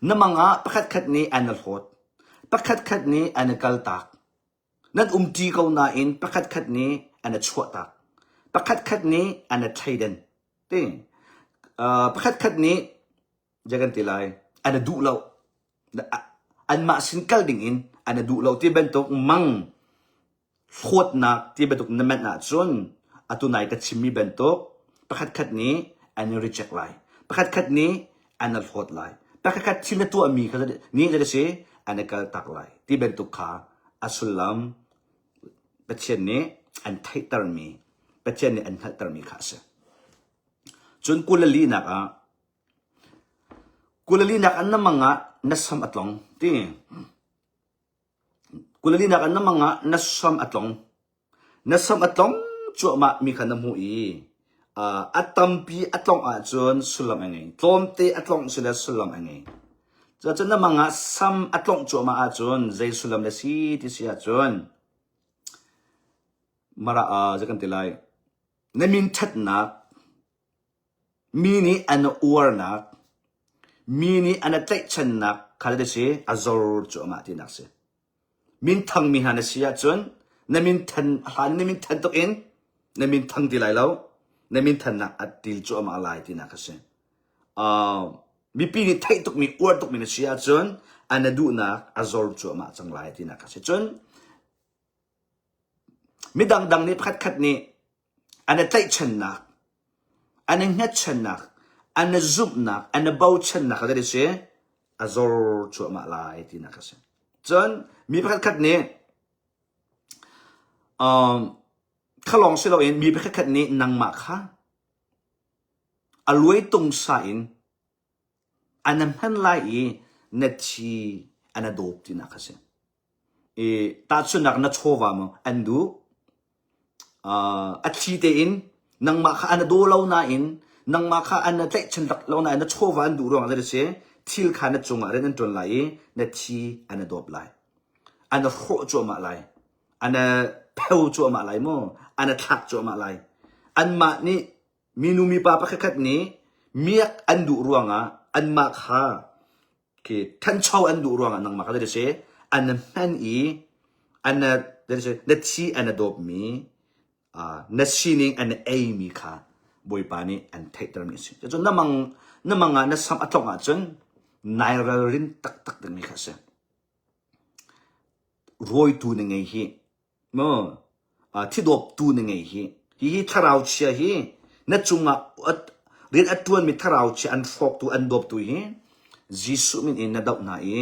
Na mang ah pakhatkhat nih an i hlawt. Pakhatkhat nih an i kaltak. Nan umṭi ko nain pakhatkhat nih an i chuahtak. Pakhatkhat nih an i thleiden. Ti. Uh, pakhatkhat nih Zei kan ti lai? An i duh lo. Anmah sin kal ding in an i duh lo ti bantuk mang hlawtnak ti bantuk na manh ahcun atu nai ka chimmi bantuk pakhatkhat nih an i reject lai. Pakhatkhat nih an i hlawt lai. Pakhatkhat thil na tuahmi kha nih zei si an i kaltak lai ti bantuk kha a sullam Pathian nih an theihtermi, Pathian nih an hngalhtermi kha a si. Cun 24 nak ah 24 nak an na mang ah na sam a tlong ti. 24 nak an na mang ah na sam a tlong. Na sam a tlong cuahmah mi kha na hmuh i uh, a tampi a tlong ahcun sullam a ngei. Tlawmte a tlong si le sullam a ngei. Cuacun na mang ah sam a tlongh cuahmah ahcun zei sullam le si ti si ahcun mara uh, zei kan ti lai na min ṭhatnak mi nih an uarnak mi nih an tlaihchannak kha le si a zor cuahmah tinak si minthang mi hna na si ahcun na min than hlan na min than tuk in na min thang ti lai lo na min thannak a til cuahmah lai tinak a si uh, mipi nih theih tukmi uar tukmi na si ahcun an na duhnak a zor cuahmah cang lai tinak a si cun midang dang nih pakhatkhat nih an i tlaihchannak, an i hngatchannak, an i zumhnak, an i bochannak kha a si a zor cuahmah lai tinak a si. Cun mi pakhatkhat nih um, Kha lawng si loin mi pakhatkhat nih nangmah kha a luai tungsa in an hman lai i na thi an a dawp tinak a si. I tahchunhnak na chawva maw an duh uh, a thli tein nangmah kha an daw lo nain nangmah kha an tlaihchan tak lo nain na chawva an duh ruangah a si thil kha na cungah rian an ṭuan lai i na thi an dawp lai an hrawh cuahmah lai an pheu cuahmah lai maw an thlak cuahmah lai anmah nih minu mipa pakhatkhat nih miak an duh ruangah anmah kha khi thancho an duh ruangah nangmah kha si an hman i an na thi an dawpmi na sining an eimi kha Bawipa nih an theihtermi a si. Cun na mang na mang ah na sam a tlongh ahcun nai ralrin taktak dingmi kha a si. Rawitu na ngei hi maw thidawptu na ngei hi hihi thlarau chia hi na cungah rian a ṭuanmi thlarau chia an hrawktu an dawptu hi Jesuh min in na doh hna i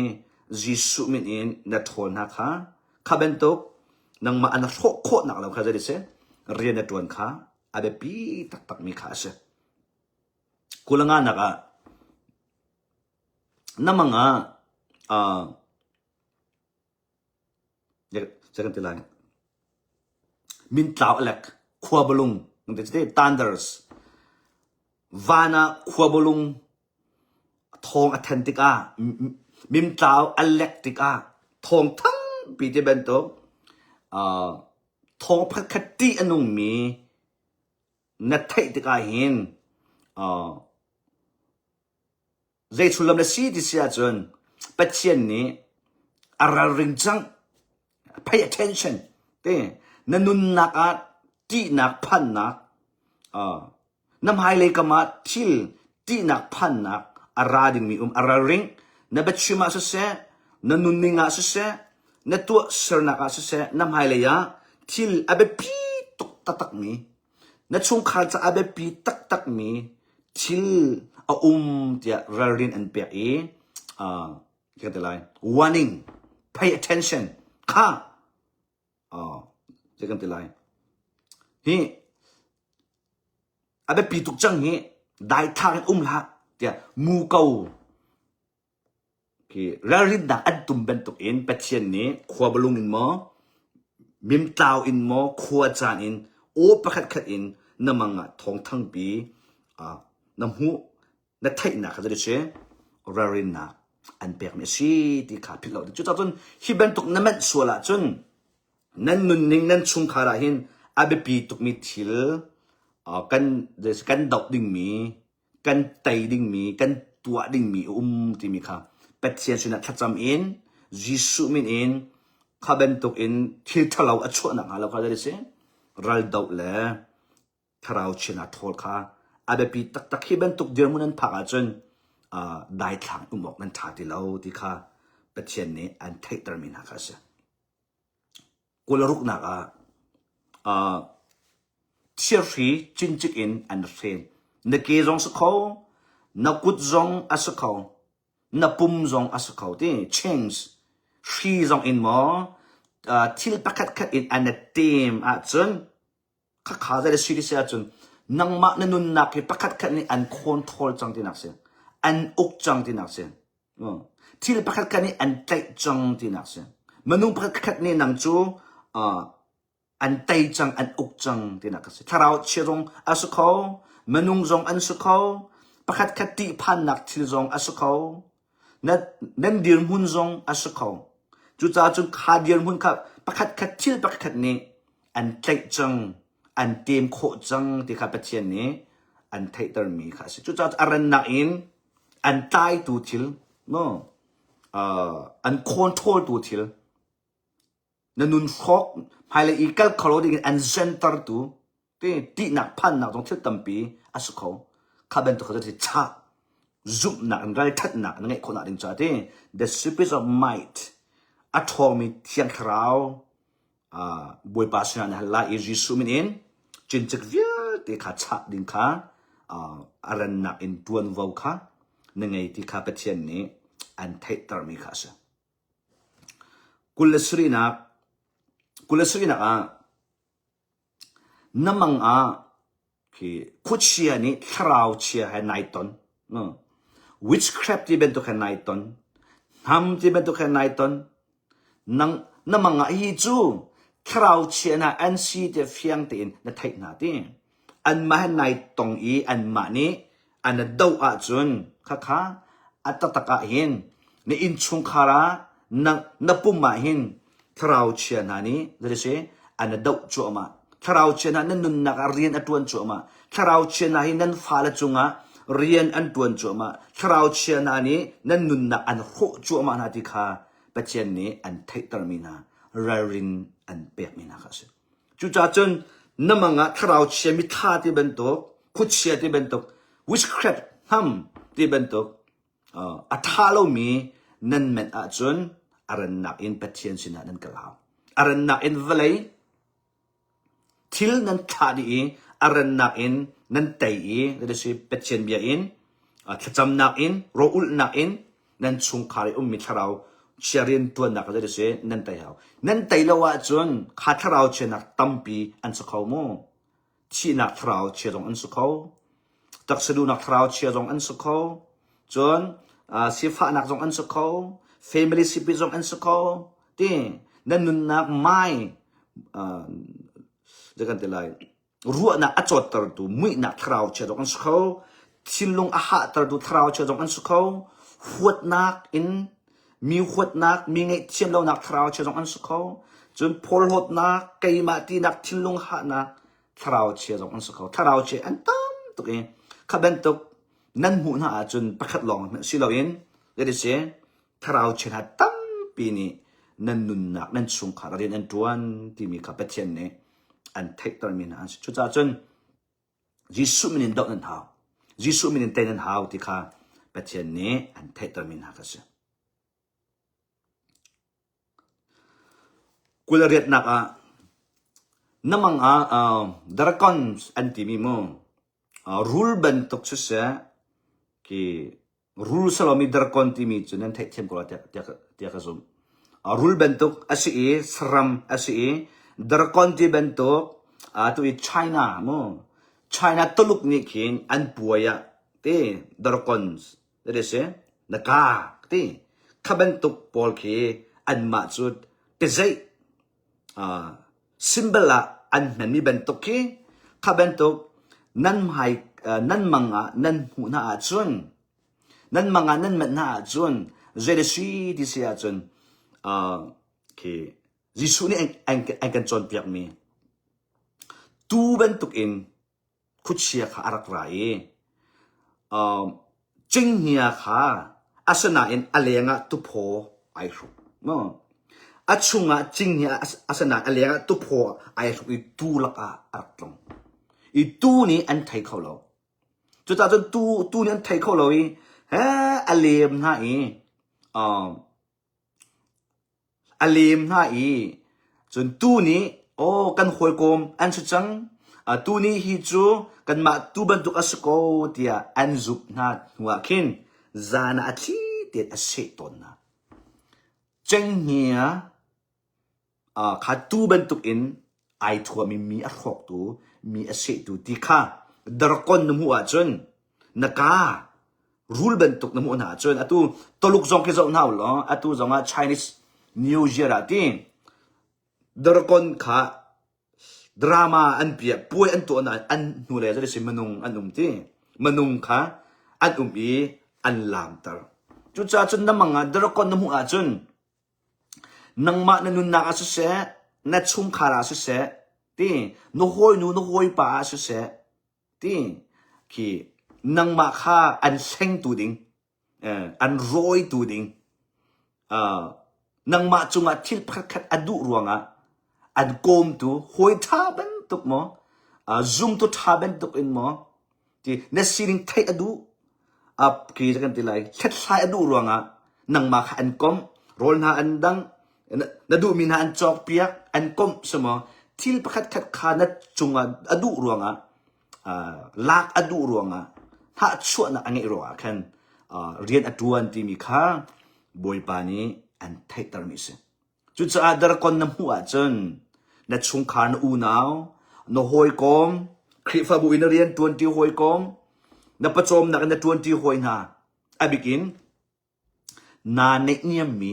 Jesuh min in na ṭhawl hna kha kha bantuk nangmah an hrawh khawhnak lo kha zei si rian na ṭuan kha a biapi taktakmi kha a si. Kulanganak ah na mang ah Zei kan ti lai? Mintlau alek, khuabalung, thunders. Van ah khuabalung thawng a than tikah, mimtlau a lek tikah, thawng thangpi ti bantuk, uh, thawng pakhat ṭih a nungmi na theih tikah hin, uh, Zei sullam na si ti si ahcun Pathian nih a ralring cang. Pay attention. Te na nunnak ah ṭihnak phannak uh, na hmailei kam ah thil ṭihnak phannak a ra dingmi um a ralring. Na biachim ah siseh, na nunning ah siseh, na tuahsernak ah siseh, na hmailei ah thil a biapi tuk taktakmi Na chungkhar caah biapi taktakmi thil a um tiah ralrin an pek i uh, ka ti lai warning pay attention kha uh, zei kan ti lai hi a biapi tuk cang hi daithlang in um hlah tiah mu ko Khi ralrinnak an tum bantukin Pathian nih khuabalung in maw, mimtlau in maw, khua caan in, aw pakhatkhat in na mang ah thawng thangpi uh, na hmuh, na theihnak kha zei si ralrinnak an pekmi a si ti kha philh lo ding. Cucaah cun hi bantuk na manh sual ahcun nan nunning nan chungkhar ah hin a biapi tukmi thil uh, kan kan doh dingmi kan tei dingmi, kan tuah dingmi a um timi kha Pathian sinah thlacam in Jesuh min in kha bantuk in thil ṭhalo a chuah nakhnga lo kha zei si ral doh le thlarau chian ah ṭhawl kha a biapi taktak hi bantuk dirhmun an phak ahcun uh, daithlang um awk nan ṭha ti lo ti kha Pathian nih an theihtermi hna kha a si. Kawlruknak ah uh, thirhri cincik in an hren. Na ke zong si kho, na kut zong a si kho, na pum zong a si kho ti chains hri zong in maw uh, thil pakhat khat in an tem ahcun khakha zei le si ti si ahcun nangmah na nunnak hi pakhat khat nih an control cang tinak si an uk cang tinak si thil pakhat khat nih an tlaih cang tinak si minung pakhat khat nih nang cu uh, an tei cang an uk cang tinak a si thlarau chia zong a si kho minung zong an si kho pakhat khat tihphannak thil zong a si kho na nan dirhmun zong a si kho cucaah cun kha dirhmun kha pakhat khat thil pakhat nih an tlaih cang an tem khawh cang ti kha Pathian nih an theihtermi kha a si cucaah a rannak in an tlaitu thil no uh, an control tu thil na nun hrawk hmailei i kal kho lo dingin an zentertu ti tihnak phannak zong thil tampi a si kho kha bantuk kha cu chah zumhnak in ralthatnak na ngeih khawhnak ding caah ti the spirit of might a ṭhawngmi thiang thlarau Bawipa sinah na hal lai i Jesuh min in cincik vialte kha chah ding kha a rannak in ṭuanvo kha na ngei ti kha Pathian nih an theihtermi kha a si. 27 nak ah. Na mang ah khi khuachia nih thlarau chia he nai ton. No. Witchcraft ti bantuk he nai ton. Hnam ti bantuk he nai ton. Nang na mang ah hi cu thlarau chia hna an si ti fiang tein na theih hna ti. Anmah he nai tong i anmah nih an doh ahcun khakha a taktak ah hin na innchungkhar ah na, na pum ah hin thlarau chia hna nih zei si an doh cuahmah. Thlarau chia hna nan nunnak ah rian a ṭuan cuahmah. Thlarau chia hna hi nan fale cungah rian an ṭuan cuahmah. Thlarau chia hna nih nan nunnak an hrawh cuahmah hna ti kha Pathian nih an theihtermi hna ralrin an pekmi hna kha a si. Cucaah cun na mang ah thlarau chia mitha ti bantuk, khuachia ti bantuk, witchcraft hnam ti bantuk a ṭha lomi nan menh ahcun a rannak in Pathian sinah nan kal hau. A rannak in vawlei thil nan thlah dih i a rannak in nan tei i Pathian bia in thlacamnak in rawlulhnak in nan chungkhar i ummi thlarau chia riantuannak kha zei si nan tei hau. Nan tei lo ahcun kha thlarau chianak tampi an si kho mu. Thihnak thlarau chia zong an si kho. Taksa duhnak thlarau chia zong an si kho. Cun uh, sifahnak zong an si kho. Family sipi zong an si kho. Ti nan nunnak mai uh, kan ti lai ruahnak a cawttertu muihnak thlarau chia zong an si kho thinlung a hahtertu thlarau chia zong an si kho huatnak in mi huatnak mi ngaihthiam lonak thlarau chia zong an si kho cun phawlhlawtnak keimah tinak thinlung hahnak thlarau chia zong an si kho thlarau chia an tam tuk i kha bantuk nan hmuh hna ahcun pakhat lawng si loin zei si thlarau chia hna tampi nih nan nunnak nan chungkhar rian an ṭuan timi kha Pathian nih an theihtermi hna an si. Cucaah cun Jesuh min in doh nan hau. Jesuh min in tei nan hau ti kha Pathian nih an theihtermi hna kha si. Kul riatnak ah na mang ah uh, dragons an timi mu uh, rul bantuk siseh ki Rul salomi darkon timi cu nan theihthiam ko lai tiah ka zumh. Rul bantuk a si i saram a si i darkon ti bantuk tu i China mu China Tuluk nih khin an puai ah ti darkon ti si na ka ti kha bantuk pawl khi anmah cu pezeih symbol ah an hmanmi bantuk khi kha bantuk nan hmai nan mang ah nan hmuh hna ahcun nan mang ah nan manh hna ahcun zei le si ti si ahcun khi Jesuh nih an kan cawnpiakmi tuu bantuk in khuachia kha a rak ra i cinghngia kha asinain a lengah tuphaw ai hruk. A chungah cinghngia asinain a lengah tuphaw ai hruk i tuu lakah a rak tlung. I tuu nih an thei kho lo. Cucaah cun tuu, tuu nih an thei kho lo i he a lem hna i A lem hna i cun tuu nih aw kan hawikom an si cang tuu nih hi cu kanmah tuu bantuk a si ko tiah an zumh hna hnuah khin zan ah a thli tein a seh tawn hna. Cenghngia kha tuu bantukin ai thuam i mi a hrawktu, mi a sehtu ti kha darkon na hmuh ahcun na kaa rul bantuk na hmuh hna ahcun atu Tuluk zong khi zoh hna u law atu zong ah Chinese New Year ah ti darkon kha drama an piah puai an tuah nain an hnulei ah si minung an um ti minung kha an um i an laamter cucaah cun na mang ah darkon na hmuh ahcun Nangmah na nunnak ah siseh, na chungkhar ah siseh, ti na hawinu na hawipa ah siseh, ti khi nangmah kha an hlengtu ding, eh, an rawitu ding, uh, nangmah cungah thil pakhatkhat a duh ruangah an kawmtu hawi ṭha bantuk maw, uh, zumtu ṭha bantuk in maw, ti na sining theih a duh ap khi kan ti lai hlathlai a duh ruangah nangmah kha an komh rawl hna an dang na duhmi hna an cawk piak an komh samaw thil pakhat khat kha na cungah a duh ruangah lak a duh ruangah hnahchuahnak a ngeih ruangah khan rian a tuan timi kha Bawipa nih an theihtermi a si. Cucaah darkon na hmuh ahcun na chungkhar na unau. na hawikom, Khrihfabu in na rian ṭuanṭi hawikom, na pawcawmnak in na ṭuanṭi hawi hna, a bikin naa neihniammi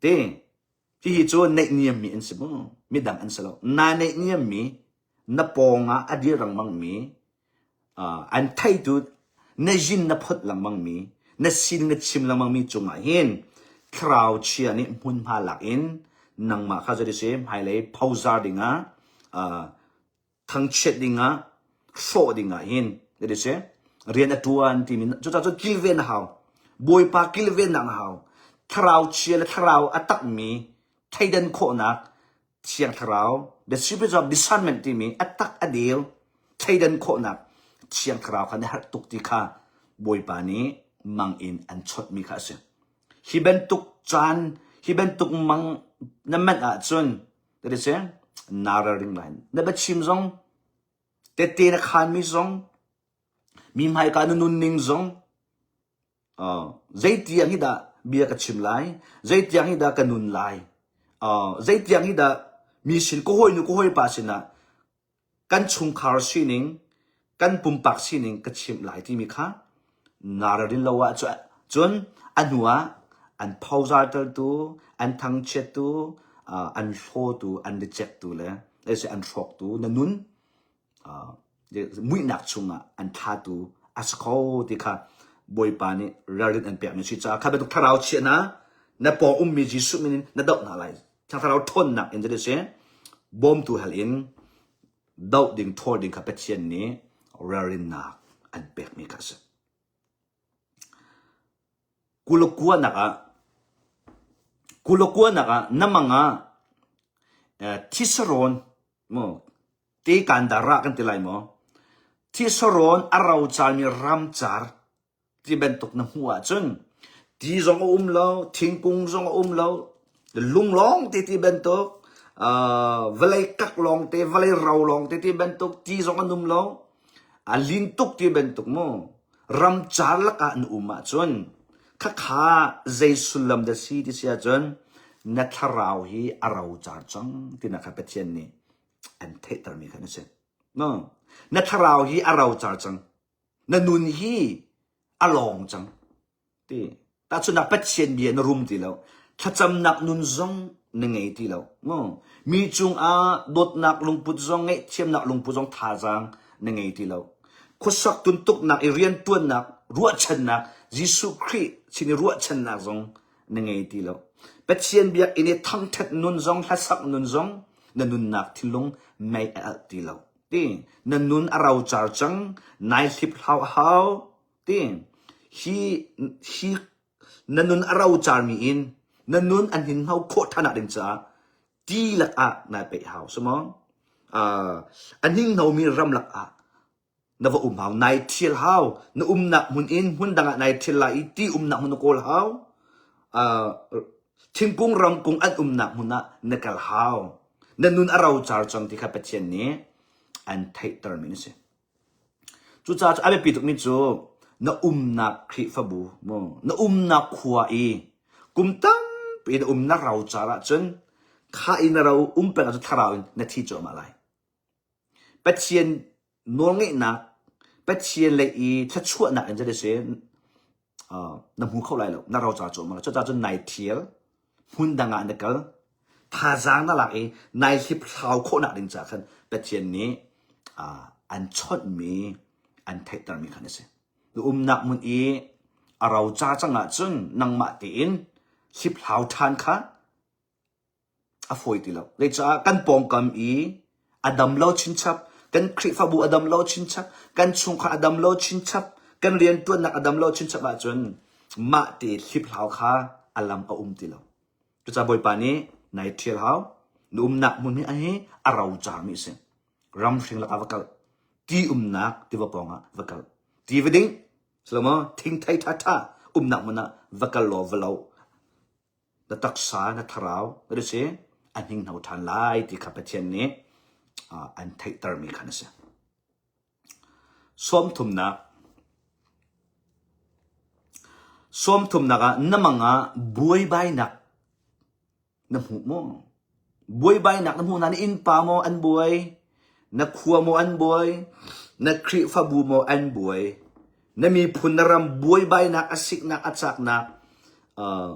te hihi cu neihniammi an si mu, midang an si lo. Naa neihniammi na pawngah a dir lengmangmi an theitu na yin na phot lengmangmi, na sin na chim lengmangmi cungah hin thlarau chia nih hmunhma lak in nangmah kha zei si hmailei phozar dingah thangchiat dingah hrawh dingah hin zei si rian a tuan timi cucaah cun kilven a hau Bawipa kilvennak a hau thlarau chia le thlarau a takmi theidan khawhnak Thiang Thlarau the spirit of discernment timi a tak a deel thleidan khawhnak Thiang Thlarau kha na herh tuk ti kha Bawipa nih mang in an chawtmi kha a si. Hi bantuk caan, hi bantuk mang na manh ahcun, that is naa ralring lai. Na biachim zong, tette na khaanmi zong, mi hmaika na nunning zong, Zeitiang hi dah bia ka chim lai? Zeitiang hi dah ka nun lai? Zeitiang hi dah mi sin ka hawinu ka hawipa sinah kan chungkhar sining, kan pumpak sining ka chimh lai timi kha naa ralrin lo ah cun a hnu ah an phozartertu, an thangchiattu, an hlawtu, an rejecttu le an hrawktu na nun muihnak chungah an thlatu a si kho ti kha Bawipa nih ralrin an pekmi a si caah kha bantuk thlarau chia hna na pawng ummi Jesuh min in na doh hna lai. Thlarau ṭhawnnak in zeitin si bawmtu hal in doh ding ṭhawl ding kha Pathian nih ralrinnak an pekmi kha a si. Kulakuanak ah kulakuanak ah na mang ah thisarawn maw Te kandar ah kan ti lai maw? Thisarawn a rocalmi ramcar ti bantuk na hmuh ahcun ti zong a um lo, thingkung zong a um lo, lung lawng te ti bantuk, uh, vawlei kak lawng te, vawlei ro lawng te ti bantuk, ti zong an um lo, a lin tuk ti bantuk mu. Ramcar lakah na um ahcun khakha zei sullam dah si ti si ahcun na thlarau hi a rocar cang tinak kha Pathian nih an theihtermi kha na si. No. Na thlarau hi a rocar cang. Na nun hi a lawng cang. Ti. Tahchunhnak Pathian bia na rum ti lo. Thlacamnak nun zong na ngei ti lo. No. Mi cungah dawtnak lungput zong ngaihthiamnak lungput zong thazaang na ngei ti lo. Khuasak tuntuknak i riantuannak ruahchannak Jesuh Khrih sin i ruahchannak zong na ngei ti lo. Pathian biakinn i thangṭhat nun zong hlasak nun zong na nunnak thinlung mei a alh ti lo. Ti na nun a rocar cang, nai hliphlau a hau. Ti hi hi na nun a rocarmi in na nun an hninhno khawh ṭhan ah ding caah ti lakah nai peih hau. Sumaw uh, a hninghnomi ram lakah na va um hau nai thial hau na umnak hmun in hmun dang ah nai thial lai i ti umnak hmun na kawl hau uh, thingkung ramkung an umnak hmun ah na kal hau na nun a rocar cang ti kha Pathian nih an theihter mi a si cucaah a biapi tukmi cu na umnak Khrihfabu mu na umnak khua i kum tampi na um na rocar ahcun kha i na ro um peng ahcun thlarau in na thi cuahmah lai Pathian nawlngeihnak, Pathian lei i thluachuahnak in zeitin si na hmu kho lai lo, na rocar cuahmah lai. Cucaah cun nai thial, hmun dang ah na kal, thazaang na lak i nai hliphlau khawhnak ding caah khan Pathian nih an chawnhmi, an theihtermi khan a si. Na umnak hmun i a rocar cang ahcun nangmah tein hliphlau ṭhan kha a fawi ti lo. Zeicah kan pawngkam i a dam lo chinchap, kan Khrihfabu a dam lo chinchap, kan chungkhar a dam lo chinchap, kan rianṭuannak a dam lo chinchap ahcun mah te hliphlau kha a lam a um ti lo. Cucaah Bawipa nih nai ṭhial hau, na umnak hmun hi hi a rocarmi a si. Ramhring lakah va kal, ti umnak tiva pawngah va kal, ti va ding, silo thingthei ṭhaṭha umnak hmun ah va kal law va lo. Na taksa, na thlarau, na si a hninghno ṭhan lai ti kha Pathian nih an theihtermi khan a si. Sawmthumnak Sawmthumnak ah na mang ah buaibainak na hmuh maw? Buaibainak na hmuh na innpa maw an buai? Na khua maw an buai, na Khrihfabu maw an buai, na miphun na ram buaibainak a siknak a caknak uh,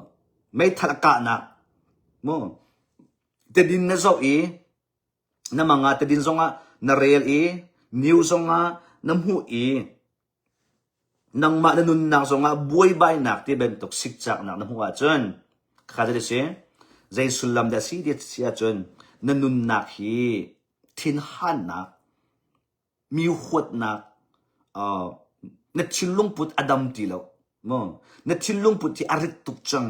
meithal a kahnak maw tadin na zoh i na mang ah tadin zongah na rel i news zongah na hmuh i nangmah na nunnak zongah buaibainak ti bantuk sikcaknak na hmuh ahcun kha zei si zei sullam dah si ti si ahcun na nunnak hi thinhannak mi huatnak uh, na thinlung put a dam ti lo mo na thinlung put hi a rit tuk cang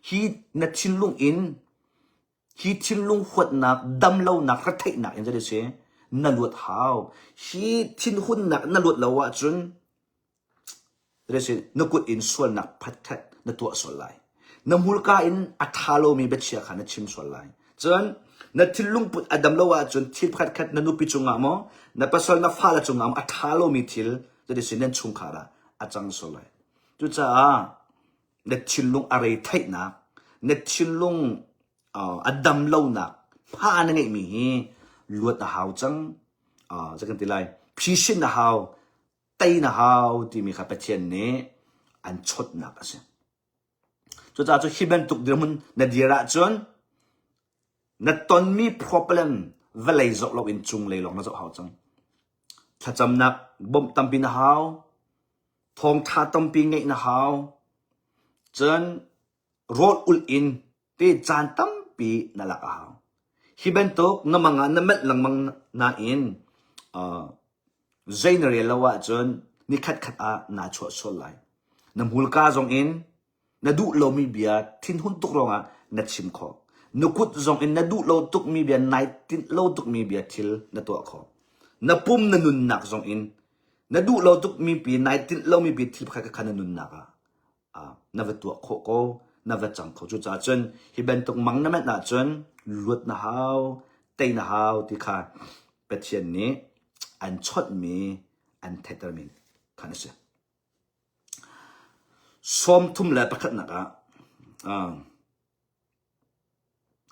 hi na thinlung in Hi thinlung huatnak, damlonak, retheihnak in zei si na luat hau. Hi thinhunnak na luat lo ahcun zei si na kut in sualnak phatkhat na tuah sual lai. Na hmurka in a ṭha lomi biachia kha na chim sual lai. Cun na thinlung put a dam lo ahcun thil pakhatkhat na nupi cungah maw, na pasal na fale cungah maw a ṭha lomi thil zei si nan chungkhar ah a cang sual lai. Cucaah na thinlung a retheihnak, na thinlung uh, a dam lonak hma na ngeihmi hi luat a hau cang. Uh, zei kan ti lai, phisin a hau, tei na hau timi kha Pathian nih an chawtnak a si. Cucaah cu hi bantuk dirhmun na dir ahcun na tonmi problem vawlei zoh loin cunglei lawng na zoh hau cang. Thlacamnak bawmh tampi na hau. Thawngṭha tampi ngeih na hau. Cun rawl ulh in te caan tampi na lak a hau. Hi bantuk na mang ah na melh lengmang nain uh, zei na rel lo ahcun ni khatkhat ah naa chuah sual lai. Na hmurka zong in Na duh lomi bia thinhun tuk ruangah na chim khawh. Na kut zong in na duh lo tukmi bia, nai tinh lo tukmi bia thil na tuah khawh. Na pum na nunnak zong in na duh lo tukmi pi, nai tinh lomi pi thil pakhat kha na nunnak ah ah na va tuah khawh ko, na va cang kho. Cucaah cun hi bantuk mang na manh ahcun luat na hau, tei na hau ti kha Pathian nih an chawnhmi, an theihtermi khan a si. Sawmthum le pakhatnak ah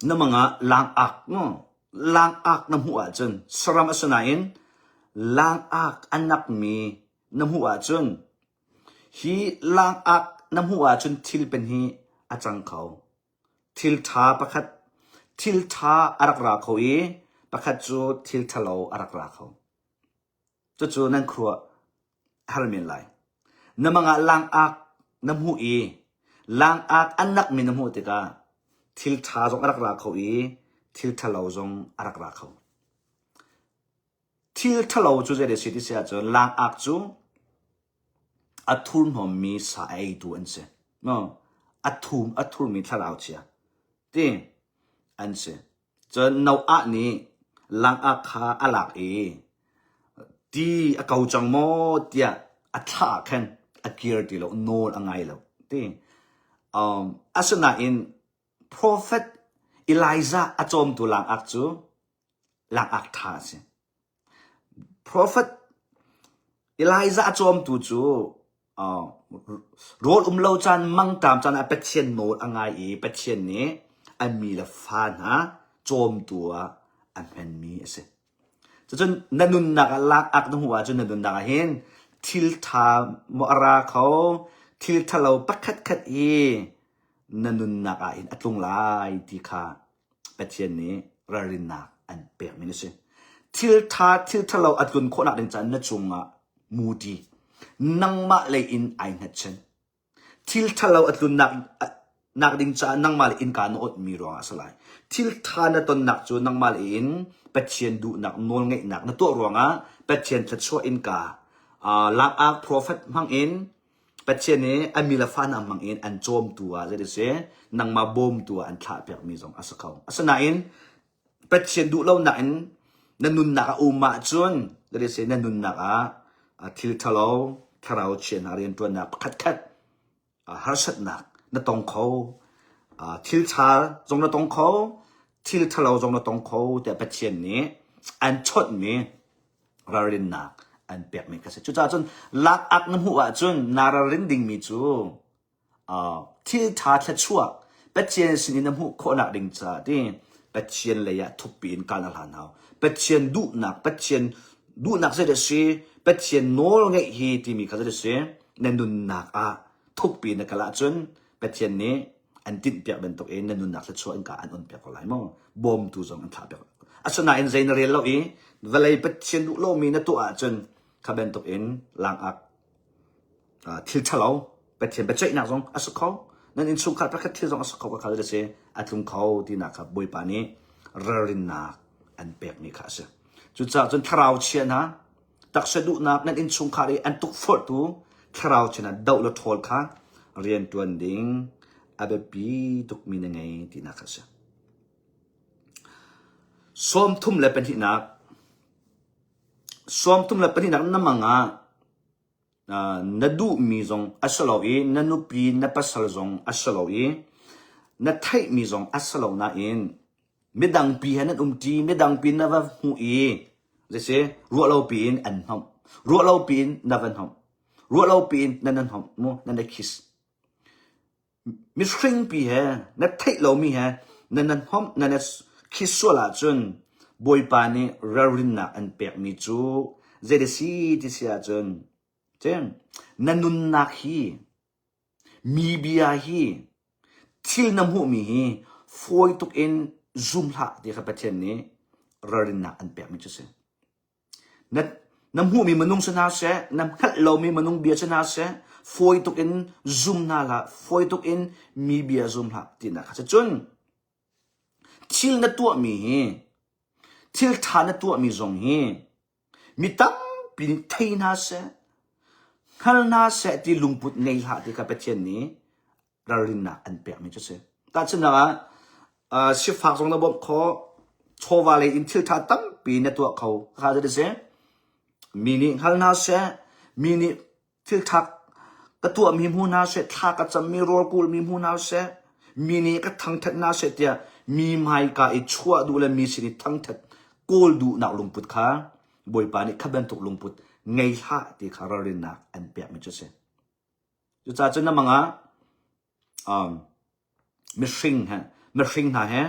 na mang ah langak langak na hmuh ahcun saram a si nain langak a nakmi na hmuh ahcun hi langak na hmuh ahcun thil pen hi a cang kho. Thil ṭha pakhat thil ṭha a rak ra kho i pakhat cu thil ṭhalo a rak ra kho. Cucu nan khuaruah a har men lai. Na mang ah langak na hmuh i langak an nakmi na hmuh tikah thil ṭha zong a rak ra kho i thil ṭhalo zong a rak ra kho. Thil ṭhalo cu zei a si ti si ahcun langak cu a thurhnawmmi sa a eitu an si. No, a thum a thurmi thlarau chia ti an si. Cun Noah nih langak kha a lak i ti a ko cang maw tiah a thlah ah khan a kir ti lo, nawl a ngai lo ti. Um, asinain profet Elijah a cawmtu langak cu langak ṭha a si. Profet Elijah a cawmtu cu rawl um lo caan mangṭam caan ah Pathian nawl a ngai i Pathian nih a mi le fa hna cawmtu ah a hmanmi a si. Cucun na nunnak ah lak ak na hmuh ahcun na nunnak ah hin thil ṭha maw a ra kho, thil ṭhalo pakhatkhat hi na nunnak ah hin a tlung lai ti kha Pathian nih ralrinnak an pekmi na si. Thil ṭha, thil ṭhalo a tlun khawhnak ding caah na cungah muti nangmah lei in ai hngatchan. Thil ṭhalo a tlunnak nak ding caah nangmah le innka na awtmi ruangah a si lai. Thil ṭha na tonnak cu nangmah le in Pathian duhnak nawlngeihnak na tuah ruangah Pathian thluachuah innka uh, langak prophet hmang in Pathian nih a mi le fa hna hmang in an cawmtu ah zei si nangmah bawmtu ah an thlah piakmi zong a si kho. Asinain Pathian duh lonak in na nunnak a um ahcun zei si na nunnak ah thil ṭhalo thlarau chia hna rianṭuannak pakhatkhat harsatnak na tong kho. Thil ṭha zong na tong kho, thil ṭhalo zong na tong kho tiah Pathian nih an chawnhmi ralrinnak an pekmi kha si. Cucaah cun lak-ak na hmuh ahcun naa ralrin dingmi cu uh, thil ṭha thluachuah Pathian sin in na hmuh khawhnak ding caah ti. Pathian lei ah thukpi in kal na hlan hau. Pathian duhnak, Pathian duhnak zei dah si, Pathian nawl ngeih hi timi kha zei dah si, na nunnak ah thukpi na kal ahcun Pathian nih an tinhpiak bantuk in na nunnak thluachuah in ka an on piak ko lai maw? Bawmtu zong an thlah piak. Asinain zei na rel lo i vawlei Pathian duh lomi na tuah ahcun kha bantuk in langak thil ṭhalo Pathian biaceihnak zong a si kho nan innchungkhar pakhat thil zong a si kho ka kha si a tlung kho tinak kha Bawipa nih ralrinnak an pekmi kha a si. Cucaah cun thlarau chia hna taksa duhnak nan innchungkhar i an tukforhtu thlarau chia hna doh le ṭhawl kha rian ṭuan ding a biapi tukmi na ngei tinak kha a si. Sawm thum le pahnihnak 32nak na mang ah na duhmi zong a si lo i na nupi na pasal zong a si lo i na theihmi zong a si lo nain midangpi he nan umṭi midangpi na va hmuh i zeisi ruahlopi in an hnomh ruahlopi in na va hnomh ruahlopi in na nan hnomh mu na na kiss Mihringpi he na theih lomi he na nan hmawmh na na khi sual ahcun Bawipa nih ralrinnak an pekmi cu zei a si ti si ahcun na nunnak hi mi bia hi thil na hmuhmi hi fawi tuk in zum hlah ti kha Pathian nih ralrinnak an pekmi cu a si. Na, na hmuhmi minung si hna seh, na hngalh lomi minung bia si hna seh, fawi tuk in zum hna hlah, fawi tuk in mi bia zum hlah tinak kha si. Cun thil na tuahmi hi, thil ṭha na tuahmi zong hi mi tampi nih thei hna seh, hngal hna seh ti lungput ngei hlah ti kha Pathian nih ralrinnak an pekmi cu si. Tahchunhnak ah, uh, sifak zong na bawmh khawh, chawva lei in thil ṭha tampi na tuah kho. Kha cu si. Mi nih hngal hna seh, mi nih thil ṭha ka tuahmi hmu hna seh, thla ka cammi, rawl kulmi hmu hna seh, mi nih ka thangṭhat hna seh tiah mi hmaika i chuah duh le mi sin i thangṭhat kawl duhnak lungput kha Bawipa nih kha bantuk lungput ngei hlah ti kha ralrinnak an pekmi cu si. Cucaah cun na mang ah um, mihring he mihring hna he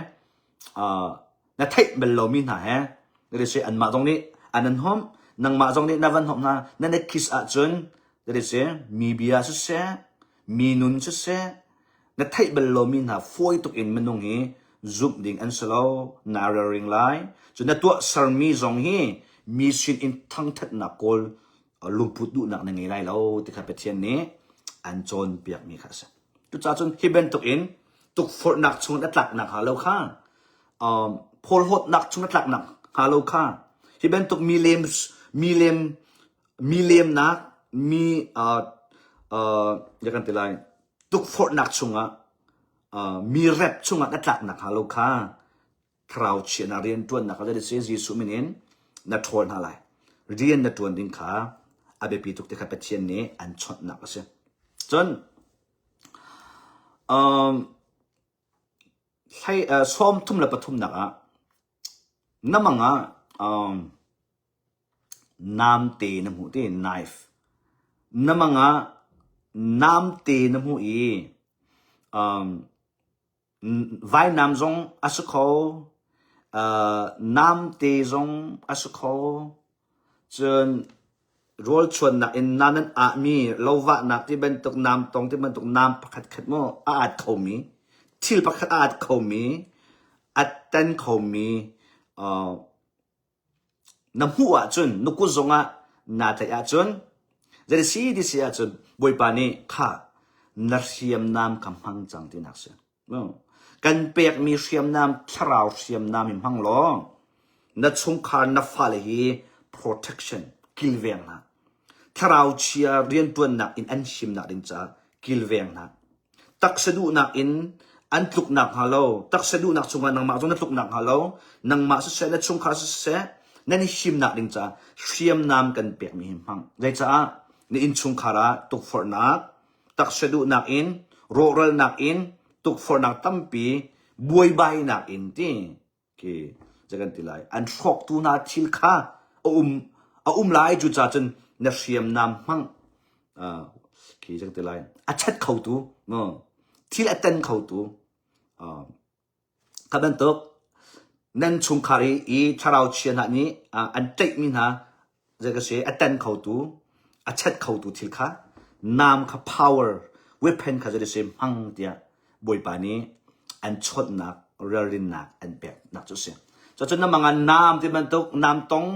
uh, na theih bal lomi hna he that is anmah zong nih an an hom nangmah zong nih na van hom hna na na kiss ahcun that is mi bia siseh mi nun siseh na theih bal lomi hna fawi tuk in minung hi zumh ding an si lo na ralring lai cu na tuah sermi zong hi mi sin in thangthatnak kawl lungput duhnak na ngei lai lo ti kha Pathian nih an cawnpiakmi kha a si. Cucaah cun hi bantuk in tukforhnak chung na tlaknak hnga lo kha um, phawlhawtnak chung na tlaknak hnga lo kha hi bantuk mi lem mi lem mi lemnak mi uh, uh, ya kan ti lai tukforhnak chungah uh, mi rep chungah na tlaknak hnga lo kha thlarau chiahnak rianṭuannak kha zei si Jesuh min in na ṭhawl hna lai. Rian na ṭuan ding kha a biapi tuk ti kha Pathian nih an chawnhnak a si. Cun um, hlei, uh, sawm thum le pathumnak ah na mang ah um, namte na hmuh ti knife na mang ah namte na hmuh i um, Vainam zong a si kho, namte zong a si kho. Cun rawlchuannak in nan an ahmi lovahnak ti bantuk namtong ti bantuk nam pakhat khat maw a at khomi, thil pakhat a at khomi, a tan khomi Na hmuh ahcun na kut zongah naa tlaih ahcun zei si ti si ahcun Bawipa nih kha na hriamnam kha hmang cang tinak si. Kan pekmi hriamnam thlarau hriamnam hi hmang law na chungkhar na fale hi protection kilveng hna. Thlarau chia riantuannak in an himnak ding caah kilveng hna. Taksa duhnak in an tluknak hnga lo, taksa duhnak chungah nangmah zong na tluknak hnga lo, nangmah siseh, na chungkhar siseh, nan i himnak ding caah hriamnam kan pekmi hi hmang. Zeicaah na innchungkhar ah tukforhnak, taksa duhnak in, rawhralnak in, tukforhnak tampi, buaibainak in ti khi zei kan ti lai an hrawktu hna thil kha a um a um lai cu ca cun na hriamnam hmang khi zei kan ti lai a chat khotu no thil a ten khotu kha bantuk. Nan chungkhar i, i thlarau chia hna nih an tlaihmi hna zei ka si a tan khotu a chat khotu thil kha naam kha power weapon kha zei si hmang tiah Bawipa nih an chawnhnak ralrinnak an peknak cu a si. Cucun na mang ah naam ti bantuk naam tong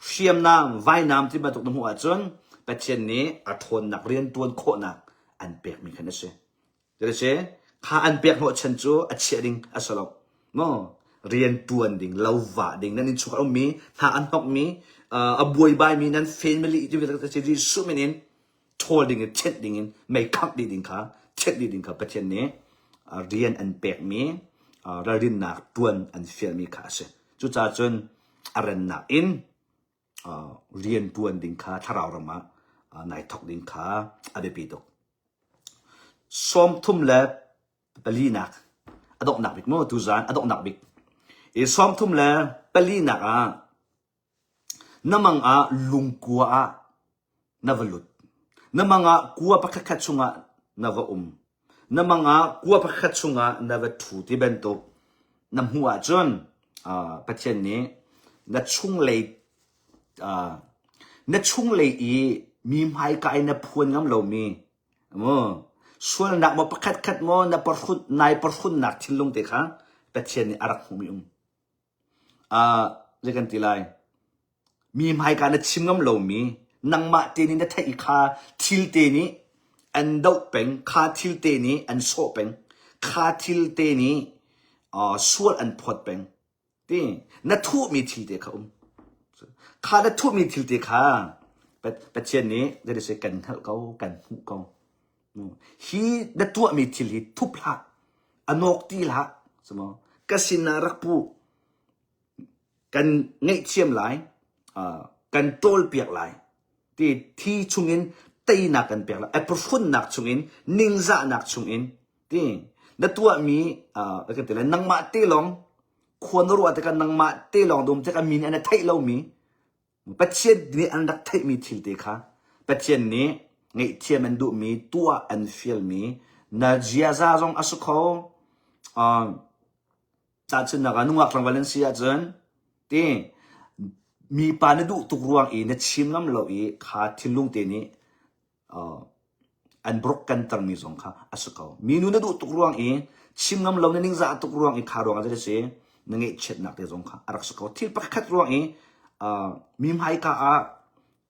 hriamnam vainam ti bantuk na hmuh ahcun Pathian nih a ṭhawnnak rianṭuan khawhnak an pekmi khan a si. Cuti kha an pek hnawhchan cu a chiah ding a si lo. Maw rian ṭuan ding, lo vah ding, nan innchungkhar ummi, hna an hnokmi, a buaibaimi nan family ti Jesuh min in ṭhawl ding in thianh ding in mei khangh dih ding kha thianh dih ding kha Pathian nih rian an pekmi ralrinnak ṭuan an fialmi kha a si. Cucaah cun a rannak in rian ṭuan ding kha thlarau ram ah nai thawk ding kha a biapi tuk. 34 nak a donghnak bik maw tuzaan a donghnak bik. I 34 nak ah na mang ah lungkua ah na va lut. Na mang ah kua pakhatkhat chungah na va um. Na mang ah kua pakhat chungah na va ṭhu ti bantuk na hmuh ahcun uh, Pathian nih na chunglei uh, na chunglei i mi hmaika i na phuan ngam lomi maw sualnak maw pakhatkhat maw na parhun nai parhunnak thinlung te kha Pathian nih a rak hmuhmi um. Uh, zei kan ti lai? Mi hmaika na chim ngam lomi nangmah te nih na theih i kha thil te nih an doh peng, kha thil te nih an sawh peng, kha thil te nih uh, sual an phawt peng. Ti na thuhmi thil te kha um. Kha na thuhmi thil te kha Pathian nih zei kan hngalh ko, kan hmuh ko. Hi na tuahmi thil hi thup hlah, a nawk ti hlah, ka sinah rak pu. Kan ngaihthiam lai, kan ṭawlpiak lai. Ti thi chungin teinak kan pek lai. A phuhrunnak chungin, ningzahnak chungin, ti na tuahmi kan ti lai, nangmah te lawng khua na ruah tikah nangmah te lawng dum tikah mi nih an theih lomi Pathian nih an rak theihmi thil te kha Pathian nih ngaihthiam an duhmi tuah an fialmi na ziaza zong a si kho. Tahchunhnak ah nungak tlangval an si ahcun ti mipa na duh tuk ruang i na chim ngam lo i kha thinlung te nih an brokkantermi zong kha a si ko. Minu na duh tuk ruang i chim ngam lo na ningzah tuk ruang i kha ruang ah a si na ngeihchiatnak te zong kha a rak si ko. Thil pakhat ruang i mi hmaika ah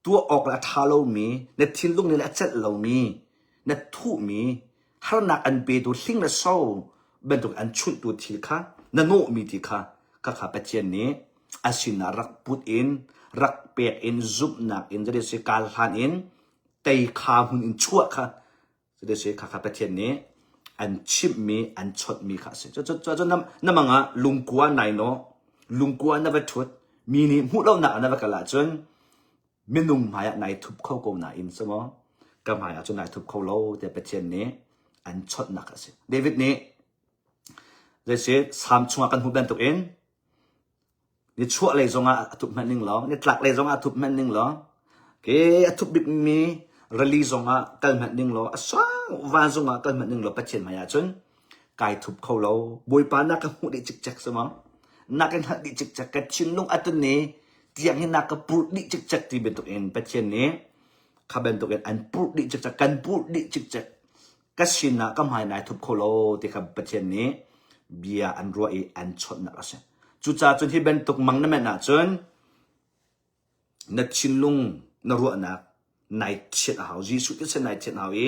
tuah awk le a ṭha lomi, na thinlung nih le a celh lomi, na thuhmi, harnak an petu hling le so bantuk an chunhtu thil kha na nawhmi ti kha khakha Pathian nih a sinah rak put in rak pek in zumhnak in jadi si kal hlan in tei kha hmun in chuah kha jadi si khakha Pathian nih an chimhmi an chonhmi kha a si. Cu cu na mang ah lungkua nai nawh lungkua na va ṭhut mi nih hmuh lonak na va kal ahcun minung hmai ah nai thup kho ko nain si maw ka hmai ah cun nai thup kho lo tiah Pathian nih an chonhnak a si. David nih zeisi Salm chungah kan hmuh bantukin nichuah lei zongah a thup hmanh ning law nitlak lei zongah a thup hmanh ning law ke a thup bikmi rali zongah kal hmanh ning law a sang van zongah kal hmanh ning law Pathian hmai ah cun kai thup kho lo Bawipa na ka hmuh dih cikcek si maw na ka hngalh dih cikcek ka thinlung a tun i tiang hi na ka purh dih cikcek ti bantuk in Pathian nih kha bantuk in an purh dih cikcek kan purh dih cikcek ka sinah ka hmai nai thup kho lo ti kha Pathian nih bia an ruah i an chawnhnak a si. Cucaah cun hi bantuk mang na menh ahcun na thinlung na ruahnak nai thianh a hau. Jesuh thisen nai thianh a hau i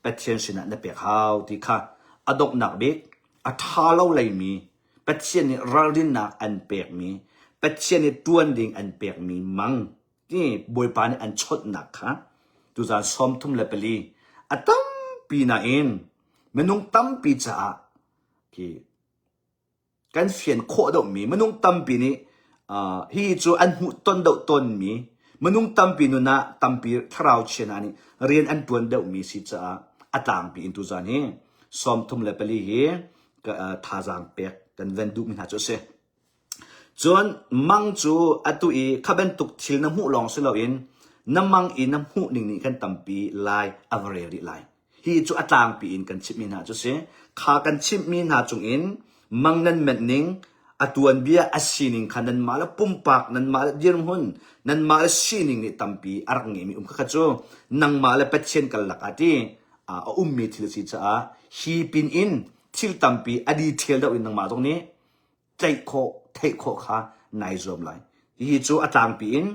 Pathian sinah na pek hau ti kha a donghnak bik a ṭha lo leimi Pathian nih ralrinnak an pekmi Pathian nih ṭuan ding an pekmi mang ti Bawipa nih an chawnhnak kha tuzaan 34 a tampi nain minung tampi caah khi kan fian khawh deuhmi minung tampi nih uh, hi cu an hmuh ton deuh tawnmi minung tampi nun ah tampi thlarau chia hna nih rian an tuan deuhmi si caah a tlangpi in tuzaan hi 34 hi ka uh, thazaang pek kan ven duhmi hna cu a si. Cun mang cu atu i kha bantuk thil na hmuh lawng si loin na mang i na hmuh ning nih khan tampi lai a va rel rih lai. Hi cu a tlangpi in kan chimhmi hna cu si. Kha kan chimhmi hna chungin mang nan menh ning, A tuanbia a sining kha nanmah le pumpak, nanmah le dirhmun, nanmah le sining nih tampi a rak ngeimi um khakha cu nangmah le Pathian karlak ah ti a ummi thil a si caah hi pin in thil tampi a detail deuh in nangmah zong nih tlaih khawh, theih khawh kha nai zuam lai. Hihi cu a tlangpi in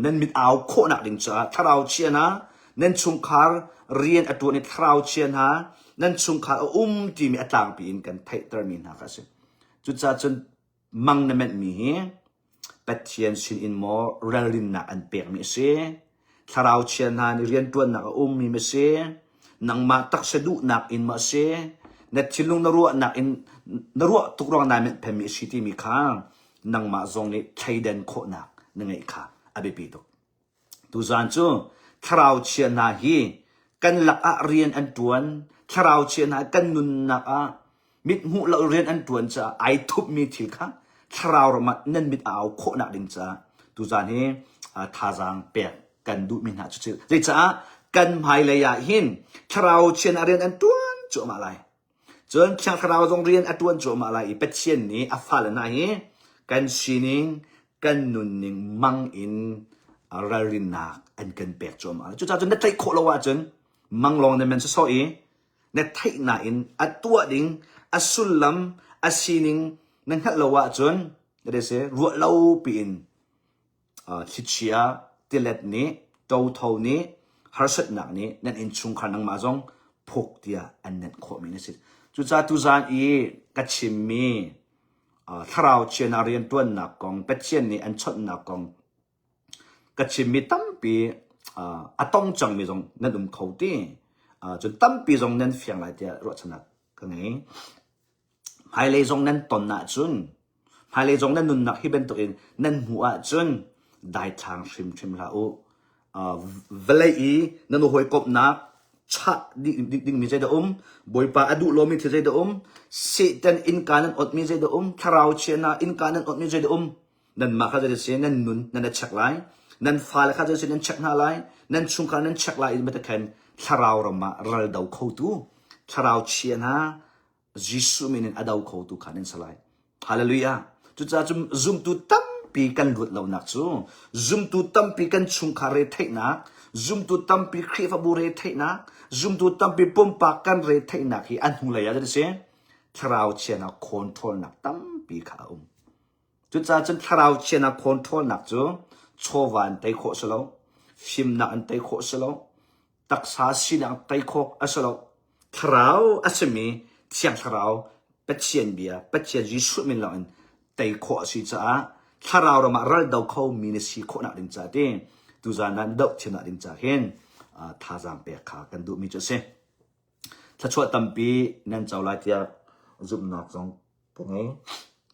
nan mit au khawhnak ding caah thlarau chia hna, nan chungkhar rian a ṭuan i thlarau chia hna, nan chungkhar a um timi a tlangpi in kan theihtermi hna kha a si. Cucaah cun mang na menhmi hi Pathian sin in maw ralrinnak an pekmi a si, thlarau chia hna nih rianṭuannak a ummi ma si, nangmah taksa duhnak in maw a si, na thinlung na ruahnak in na ruah tuk ruang nai menhphenmi a si timi kha nangmah zong nih thleidan khawhnak na ngeih kha a biapi tuk. Tuzaan cu thlarau chia hna hi kan lakah rian an ṭuan, thlarau chia hna kan nunnak ah mithmuh lo rian an ṭuan caah ai thupmi thil kha thlarau ram ah nan mit a au khawhnak ding caah tuzaan hi thazaang pek kan duhmi hna cu Zeicah kan hmailei ah hin thlarau chia hna rian an ṭuan cuahmah lai. Cun Thiang Thlarau zong rian a ṭuan cuahmah lai i Pathian nih a fale hna hi kan sining, kan nunning mang in ralrinnak an kan pek cuahmah lai. Cucaah cun na tlaih khawh lo ahcun mang lawng na men sawsawh i na theih nain a tuah ding, a sullam, a sining na hngalh lo ahcun ruah lo piin Thlichia, tilet nih, ṭotho nih, harsatnak nih nan innchungkhar nangmah zong phuk tiah an nenh khawhmi na si. Cucaah tuzaan i ka chimmi thlarau chiana rianṭuannak kong, Pathian nih an chawnhnak kong ka chimmi tampi a tong cangmi zong nan um kho ti. Cun tampi zong nan fiang lai tiah ruahchannak ka ngei. Hmailei zong nan ton ahcun, hmailei zong nan nunnak hi bantukin nan hmuh ahcun daithlang hrimhrim hlah u. Uh, vawlei i nan hawikomhnak chah dingmi zeidah um, Bawipa a duh lomi thil zeidah um, Satan innka nan otmi zeidah um, thlarau chia hna innka nan otmi zeidah um, nanmah kha zeidah si nan nun nan i check lai, nan fale kha zeidah si nan check hna lai, nan chungkhar nan check lai i khan thlarau ram ah ral do khotu, thlarau chia hna Jesuh min in a do khotu kha nan si lai. Hallelujah. Cucaah cu zumtu tampi kan luat lonak cu zumtu tampi kan chungkhar re theihnak, zumtu tampi Khrihfabu re theihnak, zumtu tampi pumpak kan re theihnak hi a hnulei ah si thlarau chianak controlnak tampi kha a um. Cucaah cun thlarau chianak controlnak cu chawva in tei khawh si lo, fimnak in tei khawh si lo, taksa sinak tei khawh a si lo. Thlarau a simi Thiang Thlarau Pathian bia Pathian Jesuh min lawng in tei khawh a si caah thlarau ram ah ral do kho mi na si khawhnak ding ca ti tuzaan ah doh thiamnak ding ca hin thazaang pek kha kan duhmi cu a si. Thluachuah tampi nan co lai tiah zumhnak zong ka ngei.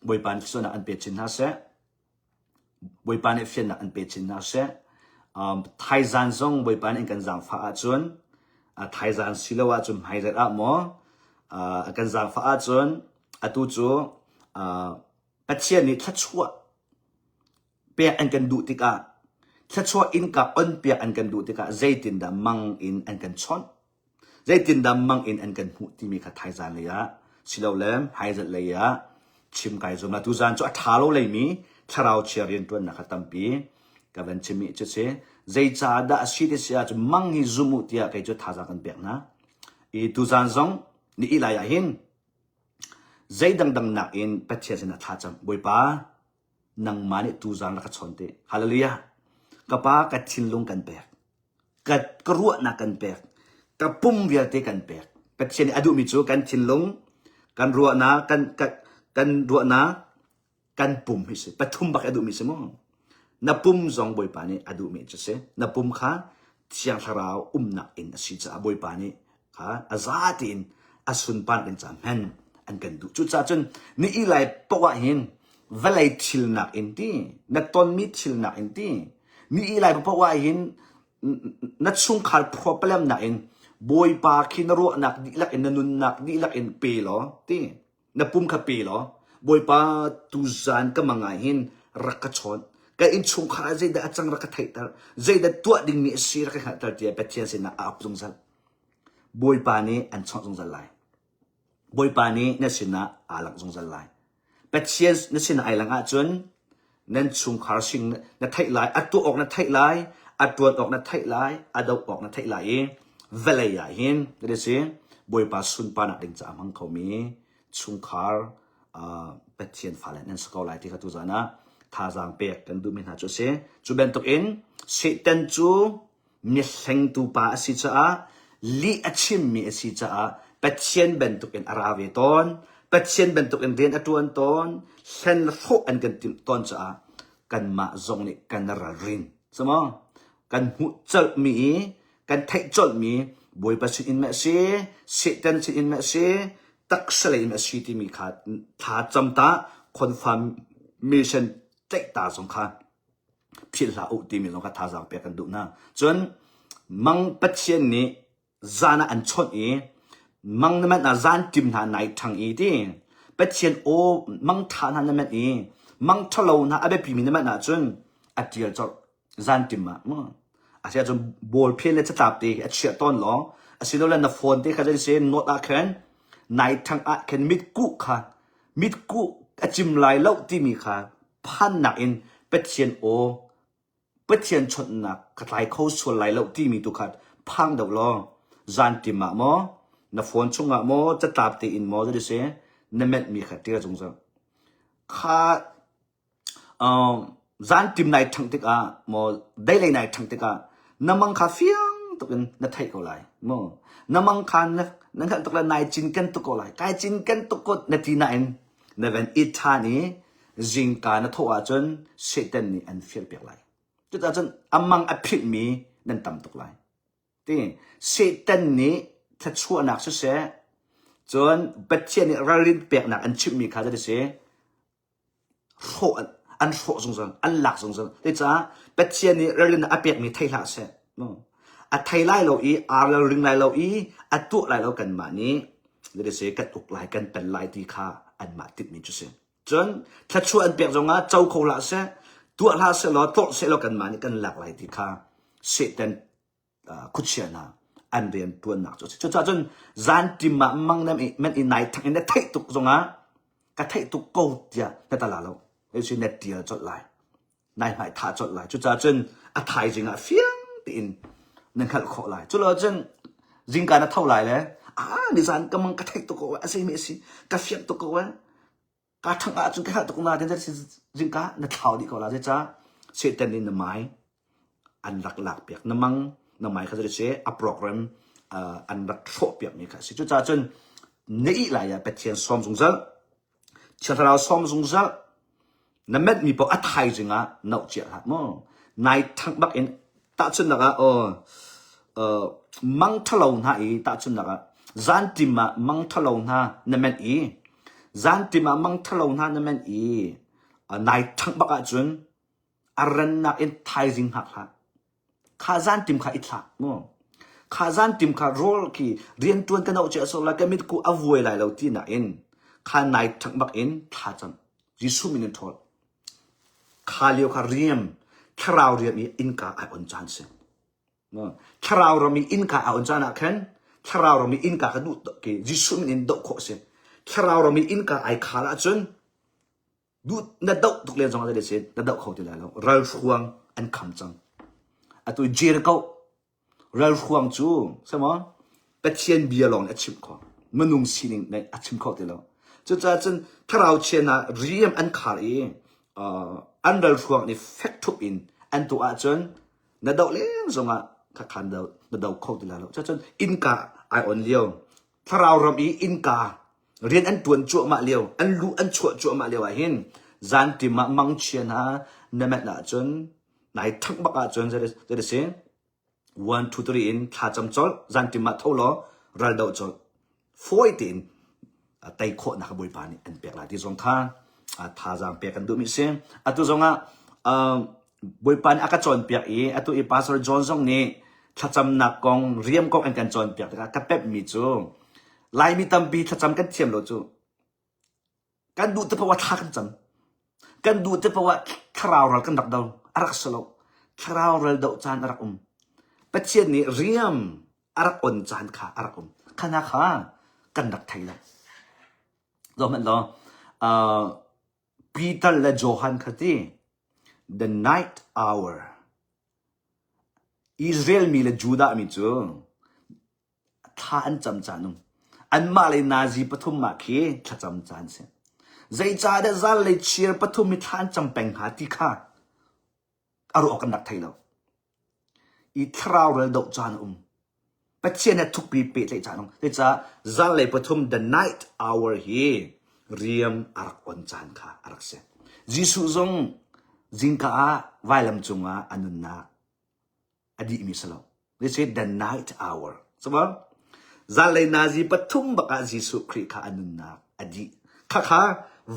Bawipa nih thluachuahnak an pe chin hna seh. Bawipa nih fiannak an pe chin hna seh. Um, thaizan zong Bawipa nih an kan zaangfah ahcun, uh, thaizan si lo ahcun hmaizarh ah maw, uh, a kan zaangfah ahcun atu cu uh, Pathian nih thluachuah pek an kan duh tikah thluachuah innka on piak an kan duh tikah zeitindah mang in an kan chawnh Zeitindah mang in an kan hmuh timi kha thaizan lei ah silole haizat lei ah chim kai zuam la. Tuzaan cu a ṭha lo leimi thlarau chia rianṭuannak kha tampi ka van chim i cu si. Zeicah dah a si ti si ahcun mang hi zum u tiah kei cu thazaang kan pek hna. I tuzaan zong ni ih lai ah hin zei dangdang nakin Pathian sinah thlacam Bawipa nangmah nih tuzaan rak ka chawn te. Hallelujah. Ka pa ka thinlung kan pek. Ka, ka ruahnak kan pek. Ka pum vialte kan pek. Pathian nih a duhmi cu kan thinlung, kan ruahnak, kan, kan, kan ruahnak, kan pum hi si. Pathum bak a duhmi si mu. Na pum zong Bawipa nih a duhmi cu si. Na pum kha Thiang Thlarau umnak inn a si caah Bawipa nih kha a za tein a sunpar ding caah hman an kan duh. Cucaah cun ni i lai poah ah hin vawlei thilnak in ti, na tonmi thilnak in ti, ni i lai poah ah hin na chungkhar problem nak in Bawipa khi na ruahnak dihlak in na nunnak dihlak in pe law ti na pum kha pe law Bawipa tuzaan ka mang ah hin rak ka chawn ka innchungkhar ah zeidah a cang rak ka theihter zeidah tuah dingmi a si rak ka hngalhter tiah Pathian sinah a ap zungzal Bawipa nih an chawnh zungzal lai Bawipa nih na sinah aa langh zungzal lai. Pathian na sin ai lang ahcun nan chungkhar sing na theih lai, a tuah awk na theih lai, a ṭuan awk na theih lai, a doh awk na theih lai i vawlei ah hin that is Bawipa sunparnak ding caah hmang khomi chungkhar uh, Pathian fale nan si ko lai ti kha tuzan ah thazaang pek kan duhmi hna cu a si. Cu bantukin Satan cu mihlengtu pa a si caah lih a chimmi a si caah Pathian bantukin a ra ve tawn. Pathian bantukin rian a ṭuan tawn. Hlen le hrawh an kan timh tawn caah kanmah zong nih kan ralrin. Samaw? Kan hmuh colhmi i kan theih colhmi Bawipa sin in meh si, Satan sin in meh si, taksa lei in a si timi kha thla cam ta confirmation tlaih ta zong kha philh hlah u timi zong kha thazaang pek kan duh hna. Cun mang Pathian nih zan ah an chawnh i mang na manh ah zan tim hna nai ṭhang i ti Pathian aw mang ṭha hna na manh i mang ṭhalo hna a biapimi na manh ahcun a ṭial colh zan tim ah mu a si ahcun ball phen le catlap te a chiah tawn law asilole na phone te kha zei si note ah khan nai ṭhang ah khan mitkuh kha mitkuh a cim lai lo timi kha phannak in Pathian aw Pathian chawnhnak ka tlai kho sual lai lo timi tu kha phang deuh law zan tim ah maw na phone chungah maw catlap tein maw zei si na menh mi kha ṭial zungzal kha Zanṭim nai ṭhangh tikah maw deilei nai ṭhangh tikah na mang kha fiang tukin na theih ko lai maw. Na mang kha na na hngalh tuk le nai cinken tuk ko lai. Kai cinken tuk ko na ti nain na van it ṭhan i zingka na thawh ahcun Satan nih an firpiak lai. Cucaah cun a mang a philhmi nan tam tuk lai. Ti Satan nih thluachuahnak siseh, cun Pathian nih ralrin peknak an chimhmi kha zei si hrawh an hrawh zungzal an lak zungzal cucaah Pathian nih ralrin a pekmi thei hlah seh a thei lai lo i aa ralring lai lo i a tuah lai lo kanmah nih si kan uk lai kan pen lai ti kha anmah tinhmi cu si cun thluachuah an pek zongah co kho hlah seh tuah hlah seh law tlawrh seh law kanmah nih kan lak lai ti kha Satan khuachia hna an rian ṭuannak cu a si. Cucaah cun zanṭim ah mang na man i nai thang in na theih tuk zongah ka theih tuk ko tiah na ta la lo. Hei na ṭial colh lai. Nai hmai thah colh lai. Cucaah cun a thaizing ah fiang tein na hngalh khawh lai. Culo cun zingka na tho lai le ah nizan ka mang ka theih tuk ko a si mi a si ka fiang tuk ko Kaa ṭhangh ahcun ka herh tuk nain zingka na thlau dih ko la zeicah Satan nih na mai an rak lakpiak na mang na mai kha zei a program an rak hrawhpiakmi kha a si. Cucaah cun na ih lai ah Pathian sawm zungzal Thiang Thlarau sawm zungzal na menhmi paoh a thaizing ah noh cia hlah mu. Nai ṭhangh bak in tahchunhnak ah aw mang ṭhalo hna i tahchunhnak ah zanṭim ah mang ṭhalo hna na menh i zanṭim ah mang ṭhalo hna na menh i nai ṭhangh bak ahcun a rannak in thaizing hngak hlah. Kha zanṭim kha i thlah mu. Kha zanṭim kha rawl khi rianṭuan ka noh cia sawh lai ka mitku a vuai lai lo ti nain kha nai ṭhangh bak in thla cam. Jesuh min in ṭhawl. Kha lio kha riam, thlarau riam i innka ai on caan si. Thlarau ram i innka a on caan ah khan thlarau ram i innka ka duh ke Jesuh min in doh khawh si. Thlarau ram i innka ai khal ahcun duh na doh tuk len zong ah si na doh kho ti lai lo. Ralhruang an kham cang. Atu Jericho Ralhruang cu semaw Pathian bia lawng nih a chimh khawh. Minung sining nih a chim kho ti lo. Cucaah cun thlarau chia hna riam an khar i uh, an ralhruang nih fek ṭhup in an tuah ahcun na doh leng zongah khakhan do na do kho ti lai lo. Cucun innka ai on lio thlarau ram i innka rian an ṭuan cuahmah lio an luh an chuah cuahmah lio ah hin zanṭim ah mangchia hna na menh ahcun nai ṭhangh bak ahcun zei si 1 2 3 in thlacam colh zanṭim ah tho law ral doh colh fawi tein tei khawhnak Bawipa nih an pek lai ti zong kha thazaang pek kan duhmi si atu zongah Bawipa nih a ka cawnpiak i atu i Pastor John zong nih thlacamnak kong riam kong an kan cawnpiak tikah ka pemhmi cu Laimi tampi thlacam kan thiam lo cu Kan duh te paoh ah thla kan cam. Kan duh te paoh ah thlarau ral kan rak do. A rak si lo. Thlarau ral doh caan a rak um. Pathian nih riam a rak on caan kha a rak um. Khana kha kan rak thei lo. Zoh hmanh law, uh, Peter le Johan kha ti the night hour Israel mi le Judah mi cu thla an cam caan um. Anmah le nazi pathum mah khi thlacam caan si. Zeicahdah zanlei chiar pathum hi thla an cam peng hnga ti kha a ruah kan rak thei lo. I thlarau ral doh caan a um. Pathian he thukpi pehtlaih caan a um. Zeicah zanlei pathum the night hour hi riam a rak on caan kha a rak si. Jesuh zong zingka ah vailam cungah a nunnak a dihmi si lo. This is the night hour. Sabang zanlei nazi pathum bak ah Jesuh Khrih kha a nunnak a dih. Khakha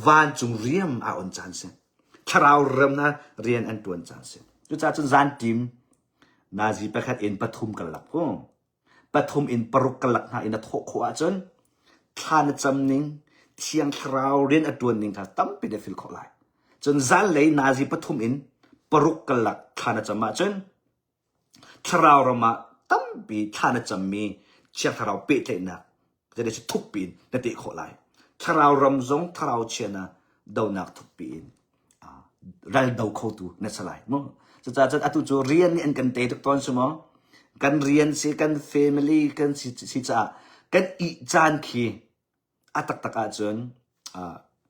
vancung riam a on caan si. Thlarau ram na rian an tuan caan si. Cucaah cun zan tim nazi pakhat in pathum kan lak ku. Pathum in paruk kan lak hna in a thawh khawh ahcun thla na cam ning thiang thlarau rian a tuan ning kha tampi na fil khawh lai. Cun zanlei nazi pathum in paruk kan lak thla na cam ahcun Thlarau ram ah tampi thla na cammi Thiang Thlarau pehtlaihnak zeidah cu thukpi in na teh khawh lai. Thlarau ram zong thlarau chia na donak thukpi in ral do khotu na si lai mu. Cucaah cun atu cu rian nih an kan tei tuk tawn si maw? Kan rian si, kan family kan si, si caah kan ih caan khi A taktak ahcun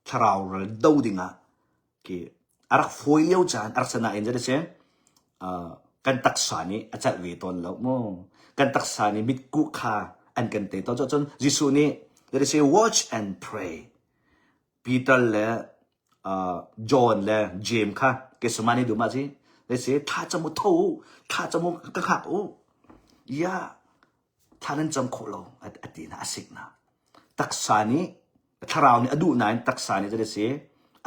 thlarau ral do dingah khi a rak fawi lio caan a rak si nain zei si kan taksa nih a celh ve tawn lo mu. Kan taksa nih mitkuh kha an kan te tawn. Cun Jesuh nih zei si watch and pray. Peter le John le James kha Gethsemane dum ah si zei si thla cam u tho u thla cam u ka hngak u. Yeah. Thla nan cam khawh lo a ti hna a sik hna. Taksa nih thlarau nih a duh nain taksa nih zei si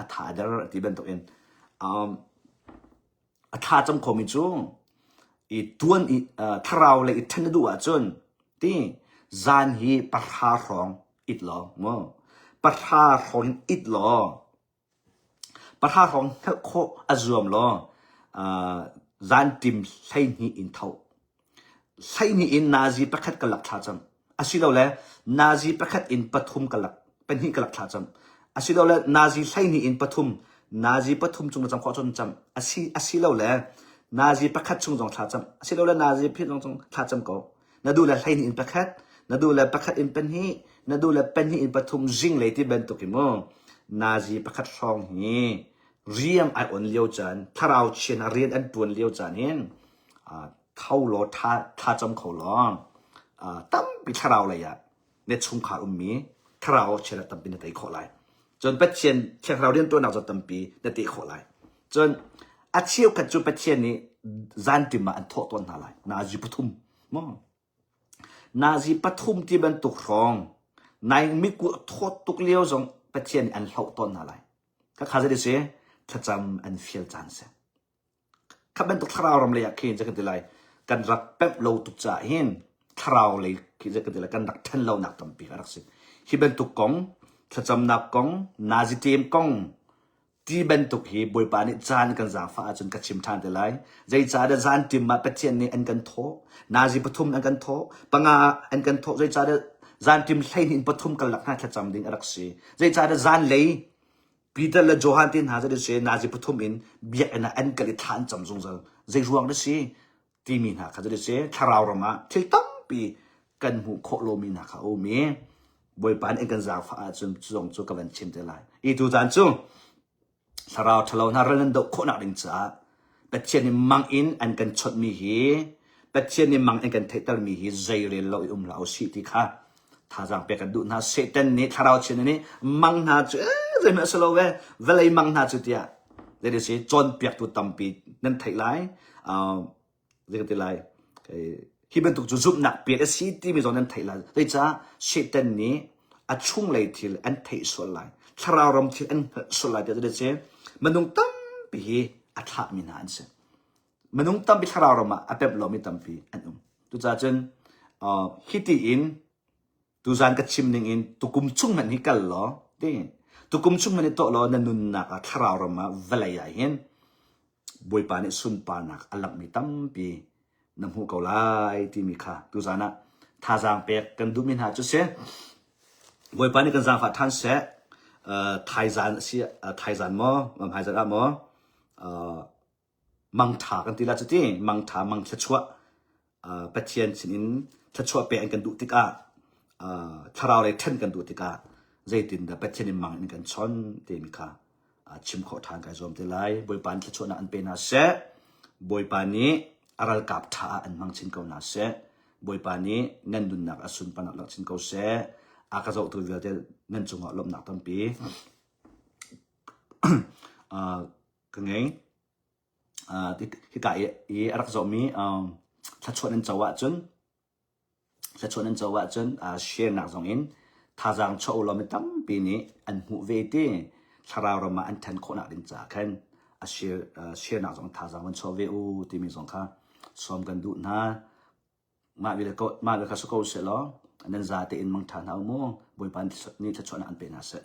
a tha der a ti bantukin um, a thla cam khomi cu i tuan i uh, thlarau le i then a duh ahcun ti zan hi pahra hrawng it law mu pahra hrawng in it law Pahra hrawng hngalh khawh a zuam law zanṭim 12 in tho. 12 in nazi pakhat ka lak thlacam. Asilole nazi pakhat in pathum ka lak, pahnih ka lak thlacam. Asilole nazi 12 in pathum, nazi pathum chung na cam khawh cun cam. Asi, asilole nazi pakhat chung zong thlacam. Asilole nazi pahnih zong chung thlacam ko. Na duh le 12 in pakhat, na duh le pakhat in pahnih, na duh le pahnih in pathum zinglei ti bantuk hi mu nazi pakhat hrawng hi riam ai on lio caan thlarau chian ah rian an tuan lio caan hin tho law tha tha cam kho law tampi thlarau lei ah na chungkhar ummi thlarau chian ah tampi na tei khawh lai cun Pathian thiang thlarau rian tuannak cu tampi na teh khawh lai cun a cheukhat cu Pathian nih zantim ah an thawh tawn hna lai nazi pathum maw nazi pathum ti bantuk hrawng nai miku thawt tuk lio zong Pathian nih an hloh tawn hna lai khakha zei si thlacam an fial caan si Kha bantuk thlarau ram lei ah khin kan ti lai kan rak pemh lo tuk caah hin thlarau lei khi kan ti lai kan rak ṭhen lonak tampi a rak si. Hi bantuk kong, thlacamnak kong, nazitem kong ti bantuk hi Bawipa nih caan kan zaangfah ahcun ka chim ṭhan te lai. Zeicahdah zan ṭim ah Pathian nih an kan thawh, nazi pathum an kan thawh, panga an kan thawh, zeicahdah zan ṭim 12 in pathum karlak hna thlacam ding a rak si. Zeicahdah zanlei Peter le Johan te hna cu si nazi pathum in biakinn ah an kal i thla an cam zungzal. Zei ruang dah si timi hna kha cu si thlarau ram ah thil tampi kan hmuh khawh lomi hna kha a um i Bawipa nih an kan zaangfah ahcun cu zong cu ka van chim te lai. I tu caan cu thlarau ṭhalo hna ral nan doh khawhnak ding caah Pathian nih mang in an kan chawnhmi hi Pathian nih mang in kan theihtermi hi zeirel lo i um hlah usih ti kha thazaang pek kan duh hna. Satan nih thlarau chia nih mang hna cu eh, zeihmanh a si lo ve vawlei mang hna cu tiah zei si cawnpiaktu tampi nan theih lai uh, zei ka ti lai hi bantuk cu zumhnak piat a si timi zong nan theih lai zeicah Satan nih a chunglei thil an theih sual lai thlarau ram thil an hngalh sual lai tiah si minung tampi hi a thlahmi hna an si minung tampi thlarau ram ah a pemh lomi tampi an um tucaah cun uh, hi ti in tuzan ka chim ning in tukum chung hmanh hi kal law ti tukum chung hmanh hi tuah law na nunnak ah thlarau ram ah vawlei ah hin Bawipa nih sunparnak a langhmi tampi na hmuh ko lai timi kha tuzan ah thazaang pek kan duhmi hna cu si. Bawipa nih kan zaangfah ṭhan seh. Thaizan a si thaizan maw hmaizan ah maw mangtha kan ti la cuti mangtha mang thluachuah Pathian sinin thluachuah pe an kan duh tikah thlarau lei ṭhen kan duh tikah zeitindah Pathian in mang in kan chon timi kha chim khawh ṭhan kai zuam te lai. Bawipa nih thluachuahnak an pe hna seh. Bawipa nih a ralkap ṭha ah an hmang chin ko hna seh. Bawipa nih nan nunnak a sunparnak lak chin ko seh. A ka zohtu vialte nan cungah lawmhnak tampi ka ngei. Hika i a rak zohmi thluachuah nan co ahcun thluachuah nan co ahcun share nak zong in thazaang chuah u law mi tampi nih an hmuh ve ti thlarau ram ah an ṭhen khawhnak ding caah khan a share share nak zong thazaang van chuah ve u timi zong kha sawm kan duh hna. Mah vial ko mah vial kha si ko seh law nan za tein mangṭha hna u mu Bawipa nih thluachuahnak an pe hna seh.